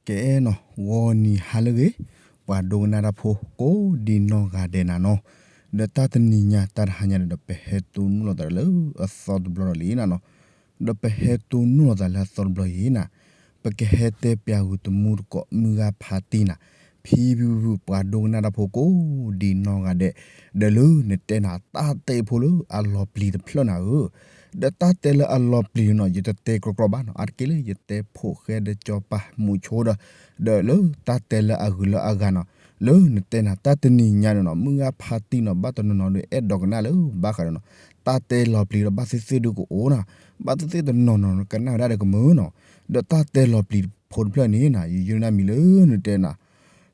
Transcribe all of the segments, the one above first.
ကဲနီၤ ဂီၤနံၤဟါလၢအဂ့ၤ, ပှၤဒိကနၣ်တၢ်ဖိကိးဒံနီၢ်ဂၤဒဲးနၤနီၤ, ဒီးတၢ်တနံၤညါတၢ်တဟါညါန့ၣ်ဒီး ပဟဲတိၢ်နီၣ်လိာ်သးလၢအသီတဘျီဒီးလံနၤနီၤ, ဒီးပဟဲတိၢ်နီၣ်လိာ်သးလၢအသီတဘျီအံၤနၤ, ပကဟဲတဲပၠးဂုာ်တမူတကိး မုၢ်ဂၤဖးတံၢ်နၤ, ဖံဖုဖု ပှၤဒိကနၣ်တၢ်ဖိကိးဒံနီၢ်ဂၤဒဲး, ဒီးလၢနတဲနၤ တၢ်တဲဖိလၢအလီၤပျံၤတဖျၢၣ်နၤဧၢ, ဒီးတၢ်တဲလၢအလီၤပျံၤန့ၣ်နီၤ ယတတဲကြီကြီဘၣ်နီၤ, အါတက့ၢ်လၢယတဲဖိၣ်ဃဲဒီးစီၤပၤမူးဆိဒီး, ဒီးလၢတၢ်တဲလၢအဂုၤလၢအဂၤနီၤ, လၢနတဲနၤ တၢ်တနံၤညါန့ၣ်နီၤ မုၢ်ဂၤဖးတံၢ်နီၤ ဘၣ်တနီၤနီၤဒီး အဲၣ်ဒိးကနၣ်လၢဘၣ်ဃးဒီးနီၤ, တၢ်တဲလီၤပျံၤဒီးဘၣ်သ့ၣ်သ့ၣ်ဒုကအိၣ်နၤ, ဘၣ်သ့ၣ်သ့ၣ်တနီၤနီၤ ကနၣ်ဝဲဒၣ်ဒီးကမုာ်နီၤ, ဒီးတၢ်တဲလီၤပျံၤဖိတဖျၢၣ်န့ၣ်နၤ ယယုၢ်နၢ်မံၤလၢနတဲနၤ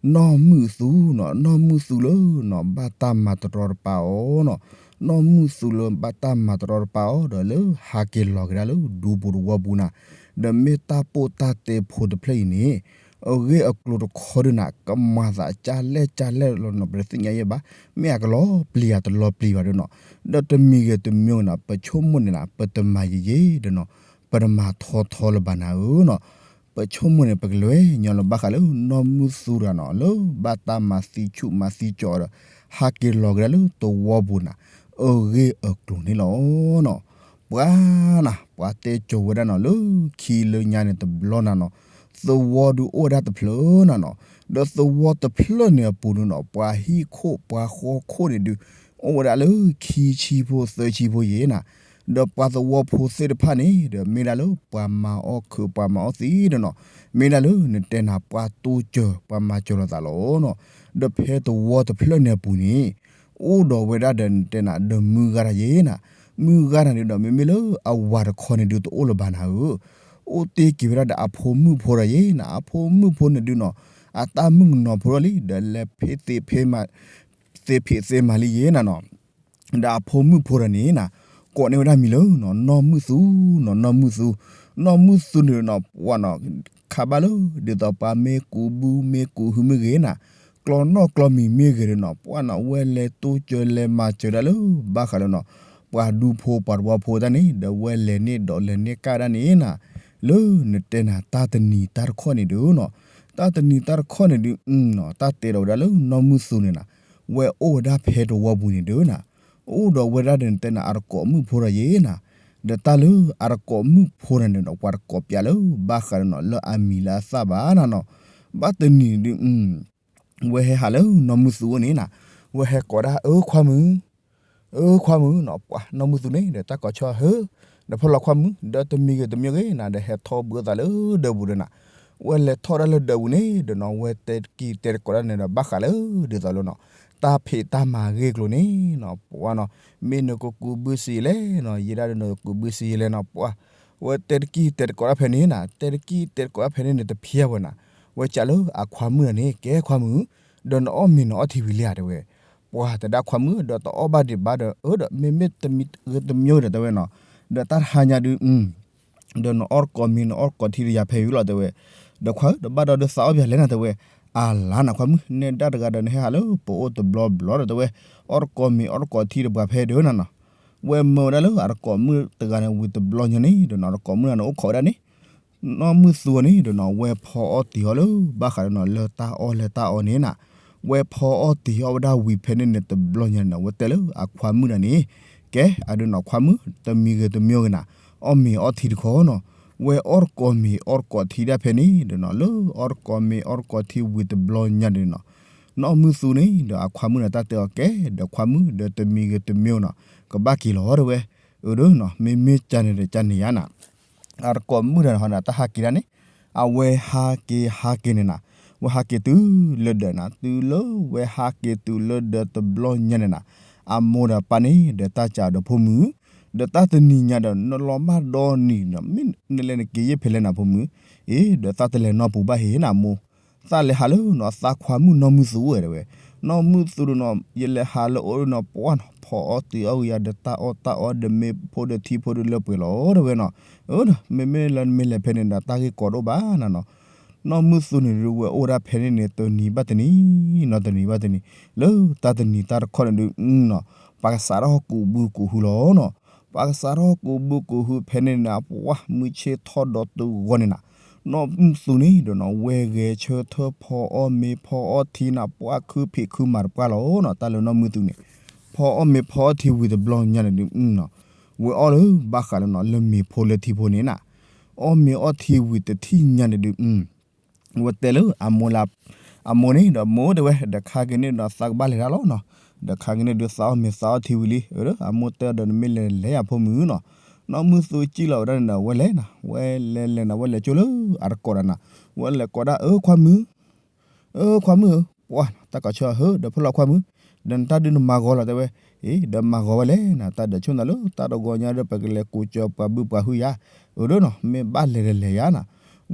နီၢ်မုၢ်သူနီၤ, နီၢ်မုၢ်သူလၢနီၤ ဘၣ်တၢ်မၤတရီတပါအီၤနီၤ, နီၢ်မုၢ်သူလၢဘၣ်တၢ်မၤတရီတပါအီၤ ဒီးလၢဟးက့ၤလီၤက့ၤဒၣ်လၢဒူပူၤတဝီပူၤနၤ, ဒီးမ့ၢ်တၢ်ပိၢ်တၢ်တဲဖိတဖျၢၣ်အံၤန့ၣ် အဂ့ၢ်အကျိၤတခီဒုနၤ ကမၤသးကၢ်လဲၣ်ကၢ်လဲၣ်လီၤနီၤ ပတသ့ၣ်ညါယဲၢ်ဘၣ်, မ့ၢ်အကလီၤပျံၤဧါတလီၤပျံၤဘၣ်ဒုနီၤ, ဒီးတမံၤဂ့ၤတမံၤဂ့ၤနၤ ပဆိကမိၣ်န့ၣ်နၤ ပတမၤယံာ်ယံာ်ဒီးနီၤ, ပတမၤထီထီလၢၤဘၣ်နၤဧၢနီၤ, ပဆိကမိၣ်န့ၣ် ပကလဲၤညီလၢဘၣ်ဃးလၢနီၢ်မုၢ်သူတဂၤနီၤ လၢဘၣ်တၢ်မၤသံဆူၣ်မၤသံကၠီဒီး ဟးက့ၤလီၤက့ၤဒၣ်လၢသဝီပူၤနၤ, အဂ့ၢ်အကျိၤန့ၣ်လီၤနီၤ, ပှၤနၤ ပှၤတဲကၠီၤဝဲဒၣ်နီၤ လၢခံလၢညါန့ၣ်တဘျီနၤနီၤ, သဝီဒုအိၣ်ဝဲဒၣ်တဖျၢၣ်နၤနီၤ, ဒီးသဝီတဖျၢၣ်န့ၣ်အပူၤဒုနီၤ ပှၤဟံၣ်ခိၣ်ပှၤဃီခိၣ်န့ၣ်ဒု အိၣ်ဝဲဒၣ်လၢခံဆံဖိသၢဆံဖိယဲၢ်နၤ, ဒီးပှၤသဝီဖိသ့ၣ်တဖၣ်န့ၣ် ဒီးမ့ၢ်ဒၣ်လၢပှၤမၤအီၣ်ခုးပှၤမၤအီၣ်သံဒီးနီၤ, မ့ၢ်ဒၣ်လၢနတဲနၤ ပှၤတိစၢၤပှၤမၤစၢၤလိာ်သးလီၤနီၤ, ဒီးဖဲသဝီတဖျၢၣ်န့ၣ်အပူၤန့ၣ် အိၣ်ဒီးဝဲဒၣ်ဒီးနတဲနၤ ဒီးမုၢ်ဂၤတၢ်ယဲၢ်နၤ, မုၢ်ဂၤတၢ်န့ၣ်ဒီး မ့မ့ၢ်လၢအဝၤတခီန့ၣ်ဒုတအိၣ်လၢၤဘၣ်နၤဧၢ, အိၣ်တ့ၢ်က့ၤဝဲဒၣ်ဒီးအဖိမုၣ်ဖိတၢ်ယဲၢ်နၤ, အဖိမုၣ်ဖိန့ၣ်ဒုနီၤ အတၢ်မုၣ်ကနီၤဖိထီၣ်လံ ဒီးလဲၤဖ့သ့ဖ့မၤ သ့ဖံးသ့မၤလံယဲၢ်နၤနီၤ, ဒီးအဖိမုၣ်ဖိတဂၤန့ၣ်နၤ ကိးန့ၢ်ဝဲဒၣ်မံၤလၢနီၤ နီၢ်မုၢ်သူနီၤ နီၢ်မုၢ်သူ, နီၢ်မုၢ်သူန့ၣ်နီၤ ပှၤနီၤ ခးဘၣ်လၢ ဒ်သိးပှၤမ့ၢ်ကူးဘုမ့ၢ်ကူးဟုမ့ၢ်ဂ့ၤနၤ, ကျီနီၣ်ကျီမံၤမ့ၢ်ဂ့ၤဒီးနီၤ ပှၤနီၤ ဝဲလဲၤတိစၢၤလဲၤမၤစၢၤဒၣ်လၢ ဘၣ်ဃးဒီးနီၤ ပှၤဒူဖိပှၤတဝီဖိတၢ်န့ၣ် ဒီးဝဲလဲၤန့ၢ်ဒိးလဲၤန့ၢ်ကၣ်ဒၣ်န့ၣ်နၤ, လၢနတဲနၤ တၢ်တနံၤတၢ်တခီန့ၣ်ဒုနီၤ, တၢ်တနံၤတၢ်တခီန့ၣ်ဒု တၢ်တဲဒီးဝဲဒၣ်လၢနီၢ်မုၢ်သူန့ၣ်နၤ ဝဲအိၣ်ဝဲဒၣ်ဖဲတဝီပူၤန့ၣ်ဒုနီၤ, အိၣ်ဒီးဝဲဒၣ်ဒီးနတဲနၤ အတကိးမုၣ်ဖိတဂၤယဲၢ်နၤ, ဒီးတၢ်လၢအတကိးမုၣ်ဖိတဂၤန့ၣ်ဒီး ပှၤတကိးပၠးလၢ ဘၣ်ဃးဒီးနီၤ လၢအမံၤလၢအသၣ်ဘၣ်နၤနီၤ, ဘၣ်တနံၤဒု ဝဲဟဲဟးလၢနီၢ်မုၢ်သူအိၣ်န့ၣ်နၤ, ဝဲဟဲကိးဒၣ် အၢ ခွါမုၣ်, အၢ ခွါမုၣ်နီၤ, ပှၤနီၢ်မုၢ်သူန့ၣ်ဒီး တၢ်ကိးဆီဟၢ ဒီးဖီၣ်လီၤခွါမုၣ် ဒီးတမံၤဂ့ၤတမံၤဂ့ၤနၤ ဒီးဟဲထီၣ်ဘှံးအသးလၢဒၢးပူၤဒီးနၤ, ဝဲလဲၤထီၣ်ဒၣ်လၢဒၢးပူၤန့ၣ်ဒီးနီၤ ဝဲတဲတကံၢ်တဲတကိးဒၣ်န့ၣ်ဒီး ဘၣ်ဃးလၢဒ်သိးလၢနီၤ တၢ်ဖံးတၢ်မၤအဂ့ၢ်အကျိၤန့ၣ်နီၤ, ပှၤနီၤ မ့ၢ်နကကူးဘုစံးလဲၣ်နီၤ ယဲဒၣ်ဒီးနကကူးဘုစံးယဲၢ်လဲၣ်နီၤ, ပှၤ ဝဲတဲတကံၢ်တဲတကိးဒၣ်ဖဲန့ၣ်နၤ, တဲတကံၢ်တဲတကိးဒၣ်ဖဲန့ၣ်န့ၣ် တဖျဲဝဲနၤ, ဝဲစံးလၢအခွါမုၣ်တဂၤန့ၣ် ကဲခွါမုၣ်, ဒီးနအီၣ်မ့ၤနအီထံဝံၤလံဧါ တဲဝဲ, ပှၤတဲဒၣ်ခွါမုၣ် ဒီးတအီၣ်ဘၣ်ဒံးဘၣ်ဒီး အၢ ဒီးမ့မ့ၢ်တမံၤဂ့ၤတမံၤဂ့ၤဒီး တဲဝဲနီၤ, ဒီးတၢ်တဟါညါဒု ဒီးနအီၣ်တကိးမ့ၤနအီၣ်တကိးထံဒီးယၤဖဲဝံၤလီၤ တဲဝဲ, ဒီးခွါဧၢ ဒီးဘၣ်ဒီးဒုးသးအီၣ်ပယၤလဲၣ်နၤ တဲဝဲ, အလါနၤခွါမုၣ် နဲဒၣ်တဂၤဒီးနဟဲဟးလၢပအိၣ်တဘျီဘျီဒီး တဲဝဲ, အီၣ်တကိးမ့ၤအီၣ်တကိးထံဒီးပှၤဖဲဒုးနၤနီၤ, ဝဲမၢဝဲဒၣ်လၢအတကိးမုၣ်တဂၤန့ၣ်ဝံၤတဘျီညါန့ၣ်ဒီးနီၤ တကိးမုၣ်တဂၤန့ၣ်အိၣ်ခိးဝဲဒၣ်န့ၣ် နီၢ်မုၢ်သူန့ၣ်ဒီးနီၤ ဝဲဖီအီၣ်တံၤအီၣ်လၢ ဘၣ်ဃးဒီးနီၤ လၢတၢ်အီၣ်လၢတၢ်အီန့ၣ်နၤ, ဝဲဖီအီၣ်တံၤအီၣ်ဝဲဒၣ်ဝံၤဖဲန့ၣ်န့ၣ် တဘျီညါန့ၣ်နီၤ ဝဲတဲလၢအခွါမုၣ်တဂၤန့ၣ်, ကဲအဒုးနီၤ ခွါမုၣ် တမံၤဂ့ၤတမံၤဂ့ၤနၤ, အီၣ်မ့ၤအီထံတခီနီၤ, ဝဲအီၣ်တကိးမ့ၤအီၣ်တကိးထံဒၣ်ဖဲန့ၣ်ဒီးနီၤ လၢအီၣ်တကိးမ့ၤအီၣ်တကိးထံဝံၤတဘျီညါန့ၣ်နီၤ, နီၢ်မုၢ်သူန့ၣ်ဒီးအခွါမုၣ်န့ၣ် တၢ်တဲအီၤ ကဲ ဒီးခွါမုၣ် ဒီးတမံၤဂ့ၤတမံၤနီၤ ကဘၣ်က့ၤလီၤ တဲဝဲ, အၢ ဒီးနီၤ မ့မ့ၢ်ကန့ၣ်ဒီးကန့ၣ်ယါနၤ အတကိးမုၣ်တဂၤန့ၣ်ဟီန့ၣ် တၢ်ဟးက့ၤဒၣ်န့ၣ်, အဝဲဟးက့ၤဟးက့ၤန့ၣ်နၤ, ဝဲဟးက့ၤတုၤလၢဒၢးနၤ, တုၤလၢဝဲဟးက့ၤတုၤလၢဒၢးတဘျီညါန့ၣ်နၤ, အမိၢ်ဒီးပၢ်န့ၣ်ဒီးတၢ်စံးဒီး ဖိမုၣ်, ဒီးတၢ်တနံၤညါဒီး နလီၤမၢ်ဒီနံၤဒီး မ့ၢ်နလဲၤနက့ၤယဲၢ်ဖဲလဲၣ်နၤ ဖိမုၣ်, အ့ ဒီးသးတလဲၤနီတပူၤဘၣ်ဟ့ၣ်နၤမိၢ်, သးလဲၤဟးလၢနီၤ သးခွါမုၣ်နီၢ်မုၢ်သူဝဲ တဲဝဲ, နီၢ်မုၢ်သူဒီးနီၤ ယလဲၤဟးလၢအအိၣ်ဒီးနီၤ ပှၢ်နီၤ ဖီအီၣ်တံၤအီၣ်ဂ့ၤယၤဒီး တၢ်အီၣ်တၢ်အီဒီးမ့ၢ်ဖိဒီးထံဖိဒီးလၢပှဲၤလီၤ တဲဝဲနီၤ, အၢ ဒီးမ့မ့ၢ်လၢနမ့ၢ်လဲၤဖဲန့ၣ်ဒီး တၢ်ဂ့ၢ်ကီဒိၣ်ဘၣ်နၤနီၤ, နီၢ်မုၢ်သူန့ၣ်ဒီး ဝဲအိၣ်ဝဲဒၣ်ဖဲန့ၣ်န့ၣ် တနံၤဘၣ်တနံၤနီၤ တနံၤဘၣ်တနံၤ, လၢတၢ်တနံၤတၢ်တခီန့ၣ်ဒီး နီၤ ပှၤကစးထီၣ်ကူးဘုကူးဟုလီၤနီၤ, ပှၤကစးထီၣ်ကူးဘုကူးဟုဖဲန့ၣ်န့ၣ် ပှၢ်မုၢ်ဆ့ၣ်ထီၣ်ဒီးတဂီၤန့ၣ်နၤ, နီၢ်မုၢ်သူန့ၣ်ဒီးနီၤ ဝဲဂဲၤဆၢထၢၣ်ဖီအီၣ်မ့ၤဖီအီထံနၤ ပှၢ်ခုဖံးခုမၤတပှၢ်လီၤနီၤ တၢ်လၢနီၢ်မုၢ်သူန့ၣ်, ဖီအီၣ်မ့ၤဖီအီထံဝံၤတဘျီညါန့ၣ်ဒုး, ဝဲအီၣ်လၢဘၣ်ဃးလၢနီၤ လၢမ့ၤဖိလၢထံဖိန့ၣ်နၤ, အီၣ်မ့ၤအီထံဝံၤတထံၣ်ညါန့ၣ်ဒုး ဝဲတဲလၢအမိၢ်လၢ, အမိၢ်န့ၣ်ဒီး မိၢ်တဲဝဲ ဒီးခါက့ၤန့ၣ်ဒီးသးကဘၣ်လဲၤတၢ်လီၤနီၤ, ဒီးခါက့ၤန့ၣ်ဒုးသးအီၣ်မ့ၤသးအီၣ်ထံဝံၤလံ, အမိၢ်တဲဒီးနမ့ၢ်လဲၤလဲၤယၤဖိမုၣ်နီၤ, နီၢ်မုၢ်သူကံၣ်လီၤဝဲဒၣ်န့ၣ်ဒီး ဝဲလဲၤနၤ, ဝဲလဲၤလဲၤနၤ ဝဲလဲၤကၠိလၢအတကိးဒီးနၤ, ဝဲလဲၤကိးဒၣ်အၢခွါမုၣ် အၢခွါမုၣ်ဧၢ, ပှၤတၢ်ကီးဆၢဟၢဒီးဖဲလီၤခွါမုၣ်, ဒီးနတၢ်ဒုးနမၤဂီၤလီၤတဲဝဲ, အ့ ဒီးမၤဂီၤဝဲလဲၣ်နၤ တၢ်ဒီးဆိၣ်နၤလၢတၢ်တဂီၤညါဒီး ပကလဲၤကူးစၢၤပှၤဘုပှၤဟုယၤ, အၢဒိၣ်နီၤ မ့ၢ်ဘၣ်လဲၤဒီးလဲၤယၤနၤ,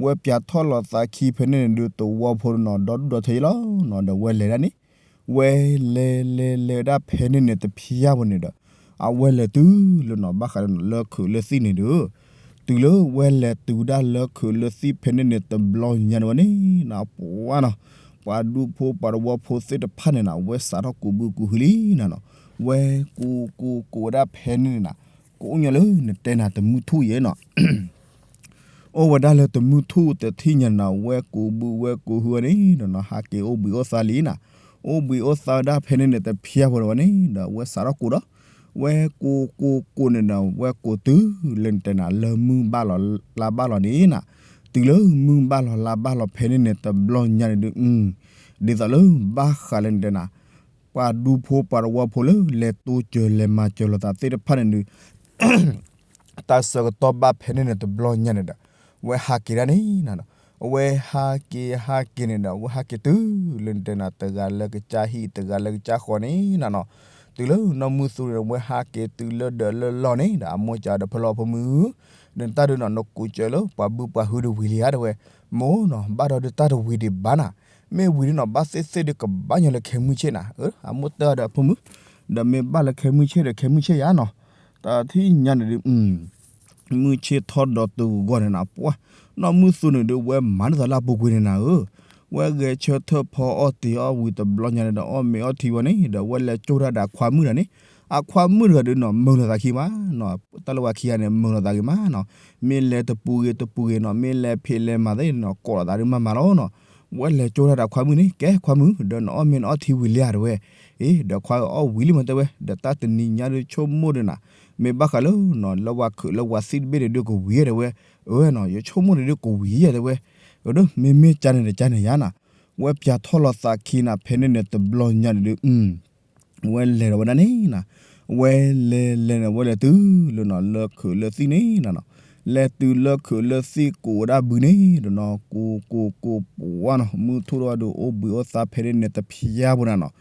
ဝဲပၠးထီၣ်လီၤသးခံဖဲန့ၣ်န့ၣ်ဒုး တဝီဖိနီၤ ဒီဒူၣ်ဒီထၢယလီၤနီၤ ဒီးဝဲလဲၤဒၣ်န့ၣ်, ဝဲလဲၤလဲၤလဲၤဒၣ်ဖဲန့ၣ်န့ၣ် တဖျါဖိန့ၣ်ဒီး အဝဲလဲၤတုၤလၢနီၤ ဘၣ်ဃးလၢနီၤ လၢခုးလၢသံၣ်န့ၣ်ဒီး, တုၤလၢဝဲလဲၤတုၤဒၣ်လၢခုးလၢသံၣ်ဖဲန့ၣ်န့ၣ် တဘျီညါန့ၣ်ဝဲန့ၣ်နၤ ပှၤနီၤ, ပှၤဒူဖိပှၤတဝီဖိသ့ၣ်တဖၣ်န့ၣ်နၤ ဝဲစးထီၣ်ကူးဘုကူးဟုလံနၤနီၤ, ဝဲကူးကူးကူးဝဲဒၣ်ဖဲန့ၣ်န့ၣ်နၤ, ကိးညါလၢနတဲနၤတမုၢ်ထူၣ်ယဲနီၤ အိၣ်ဝဲဒၣ်လၢတမုၢ်ထူၣ်တထံၣ်ညါန့ၣ်နၤ ဝဲကူးဘုဝဲကူးဟုဝဲန့ၣ်ဒီးနီၤ ဟးက့ၤအိၣ်ဘှံးအိၣ်သါလံနၤ, အိၣ်ဘှံးအိၣ်သါဝဲဒၣ်ဖဲန့ၣ်န့ၣ် တဖျါဖိန့ၣ်ဝဲန့ၣ်ဒီး ဝဲစးထီၣ်ကူးဒီး, ဝဲကူးကူးကူးန့ၣ်ဒီး ဝဲကူးတုၤလၢနတဲနၤ လၢမုၢ်ဘၣ်လီၤလါဘၣ်လီၤန့ၣ်နၤ, တုၤလၢမုၢ်ဘၣ်လီၤလါဘၣ်လီၤဖဲန့ၣ်န့ၣ် တဘျီညါန့ၣ်ဒုး, ဒ်သိးလၢဘၣ်ဃးလၢနတဲနၤ ပှၤဒူဖိပှၤတဝီဖိလၢလဲၤတိစၢၤလဲၤမၤစၢၤလိာ်သးသ့ၣ်တဖၣ်န့ၣ်ဒုး တၢ်ဆၢကတီၢ်ဘၣ်ဖဲန့ၣ်န့ၣ် တဘျီညါန့ၣ်ဒီး ဝဲဟးက့ၤဒၣ်န့ၣ်နၤ, အဝဲဟးက့ၤဟးက့ၤန့ၣ်ဒီး ဝဲဟးက့ၤတုၤလၢနတဲနၤ တဂၤလၢကစၢ်ဟံၣ် တဂၤလၢကစၢ်ဃီန့ၣ်နၤနီၤ, တုၤလၢနီၢ်မုၢ်သူန့ၣ် ဝဲဟးက့ၤတုၤလၢဒၢးလၢလီၢ်န့ၣ်ဒီး အမိၢ်ကးဒီးဖဲလီၤဖိမုၣ်, ဒီးနတၢ်ဒုးနီၤ နကူးစၢၤလၢပှၤဘုပှၤဟုတဝံၤလံဧါတဲဝဲ, မိၢ်နီၤ ဘၣ်ဒီးဒုးတၢ်တဝံၤဒံးဘၣ်နၤ, မ့ၢ်ဝံၤဒုးနီၤ ဘၣ်သ့ၣ်သ့ၣ်ဒုးကဘၣ်ညီလၢခဲမုၢ်ဆ့ၣ်နၤ, အမိၢ်တဲဒီးဖိမုၣ်, ဒီးမ့ၢ်ဘၣ်လၢခဲမုၢ်ဆ့ၣ်ဒီးခဲမုၢ်ဆ့ၣ်ယါနီၤ, တထံၣ်ညါန့ၣ်ဒုး မုၢ်ဆ့ၣ်ထီၣ်ဒီးတုၤဂီၤန့ၣ်နၤ ပှၤ, နီၢ်မုၢ်သူန့ၣ်ဒုး ဝဲမၤန့ၢ်သးလၢအပူၤကွံာ်န့ၣ်နၤဧၢ, ဝဲဂဲၤဆၢထၢၣ်ဖီအီၣ်တ့ၤအီၣ်ဝံၤတဘျီညါန့ၣ်ဒီး အီၣ်မ့ၤအီၣ်ထံဝဲန့ၣ်ဒီး ဝဲလဲၤကၠိတၢ်ဒီးအခွါမုၣ်တဂၤန့ၣ်, အခွါမုၣ်တဂၤဒုးနီၤ မုာ်လိာ်သးခံမးနီၤ, တၢ်လၢပှၤခံဂၤန့ၣ် မုာ်လိာ်သးဂ့ၤမးနီၤ, မ့ၢ်လဲၤတပူၤဂ့ၤတပူၤဂ့ၤနီၤ မ့ၢ်လဲၤဖံးလဲၤမၤသ့ၣ်နီၤ ကိးလိာ်သးဒုးမးမးလီၤနီၤ, ဝဲလဲၤကၠိတၢ်ဒီးအခွါမုၣ်န့ၣ် ကဲခွါမုၣ် ဒီးနအီၣ်မ့ၤနအီၣ်ထံဝံၤလံဧါတဲဝဲ, အ့ ဒီးခွါအီၣ်ဝံၤလံမးတဲဝဲ, ဒီးတၢ်တနံၤညါဒုးဆိကမိၣ်ဒီးနၤ, မ့ၢ်ဘၣ်ဃးလၢနီၤ လၢပှၤခုးလၢပှၤသံၣ်တဘ့ၣ်န့ၣ်ဒုးကဝံၤဧါတဲဝဲ, အၢနီၤ ယဆိကမိၣ်န့ၣ်ဒုးကဝံၤဧါတဲဝဲ, အၢ မ့မ့ၢ်ကန့ၣ်ဒီးကန့ၣ်ယါနၤ, ဝဲပၠးထီၣ်လီၤသးခံနၤဖဲန့ၣ်န့ၣ် တဘျီညါန့ၣ်ဒုး ဝဲလဲၤဒီးဝဲဒၣ်န့ၣ်နၤ, ဝဲလဲၤလဲၤန့ၣ် ဝဲလဲၤတုၤလၢနီၤ လၢခုးလၢသံၣ်န့ၣ်နၤနီၤ, လဲၤတုၤလၢခုးလၢသံၣ်ကိးဝဲဒၣ်ဘုန့ၣ်ဒီးနီၤ ကိးကိးကိးပှၤနီၤ မုၢ်ထူၣ်ဒီးဒုးအိၣ်ဘှံးအိၣ်သါဖဲန့ၣ်န့ၣ် တဖျါဖိနၤနီၤ,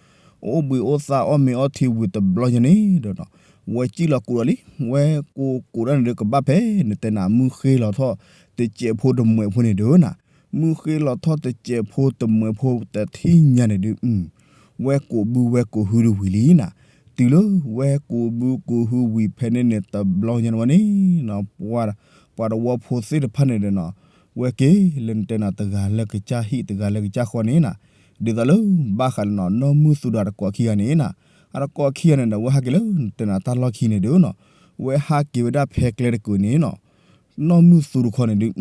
အိၣ်ဘှံးအိၣ်သါအီၣ်မ့ၤအီၣ်ထံဝံၤတဘျီညါန့ၣ်ဒီးနီၤ, ဝဲကံၣ်လီၤကူးဒီးလံ, ဝဲကိးကိးဒၣ်န့ၣ်ဒုးကဘၣ်ဖဲနတဲနၤ မုၢ်ဃ့လီၤထီၣ်တစဲးဖိတမှဲးဖိန့ၣ်ဒုးနၤ, မုၢ်ဃ့လီၤထီၣ်တစဲးဖိတမှဲးဖိတထံၣ်ညါန့ၣ်ဒုး ဝဲကူးဘုဝဲကူးဟုတဝံၤလံနၤ, တုၤလၢဝဲကူးဘုကူးဟုဝံၤဖဲန့ၣ်န့ၣ် တဘျီညါန့ၣ်ဝဲန့ၣ်နီၤ ပှၤတဝီဖိသ့ၣ်တဖၣ်န့ၣ်ဒီးနီၤ, ဝဲက့ၤလၢနတဲနၤ တဂၤလၢကစၢ်ဟံၣ် တဂၤလၢကစၢ်ဃီန့ၣ်နၤ, ဒ်သိးလၢဘၣ်ဃးလၢနီၤ နီၢ်မုၢ်သူဒီးအတကိးခံဂၤန့ၣ်နၤ, အတကိးခံဂၤန့ၣ်ဒီး ဝဲဟးက့ၤလၢနတဲနၤတၢ်လီၢ်ခံန့ၣ်ဒုးနီၤ, ဝဲဟးက့ၤဝဲဒၣ်ဖဲကျဲတကုာ်န့ၣ်နီၤ, နီၢ်မုၢ်သူတခီန့ၣ်ဒုး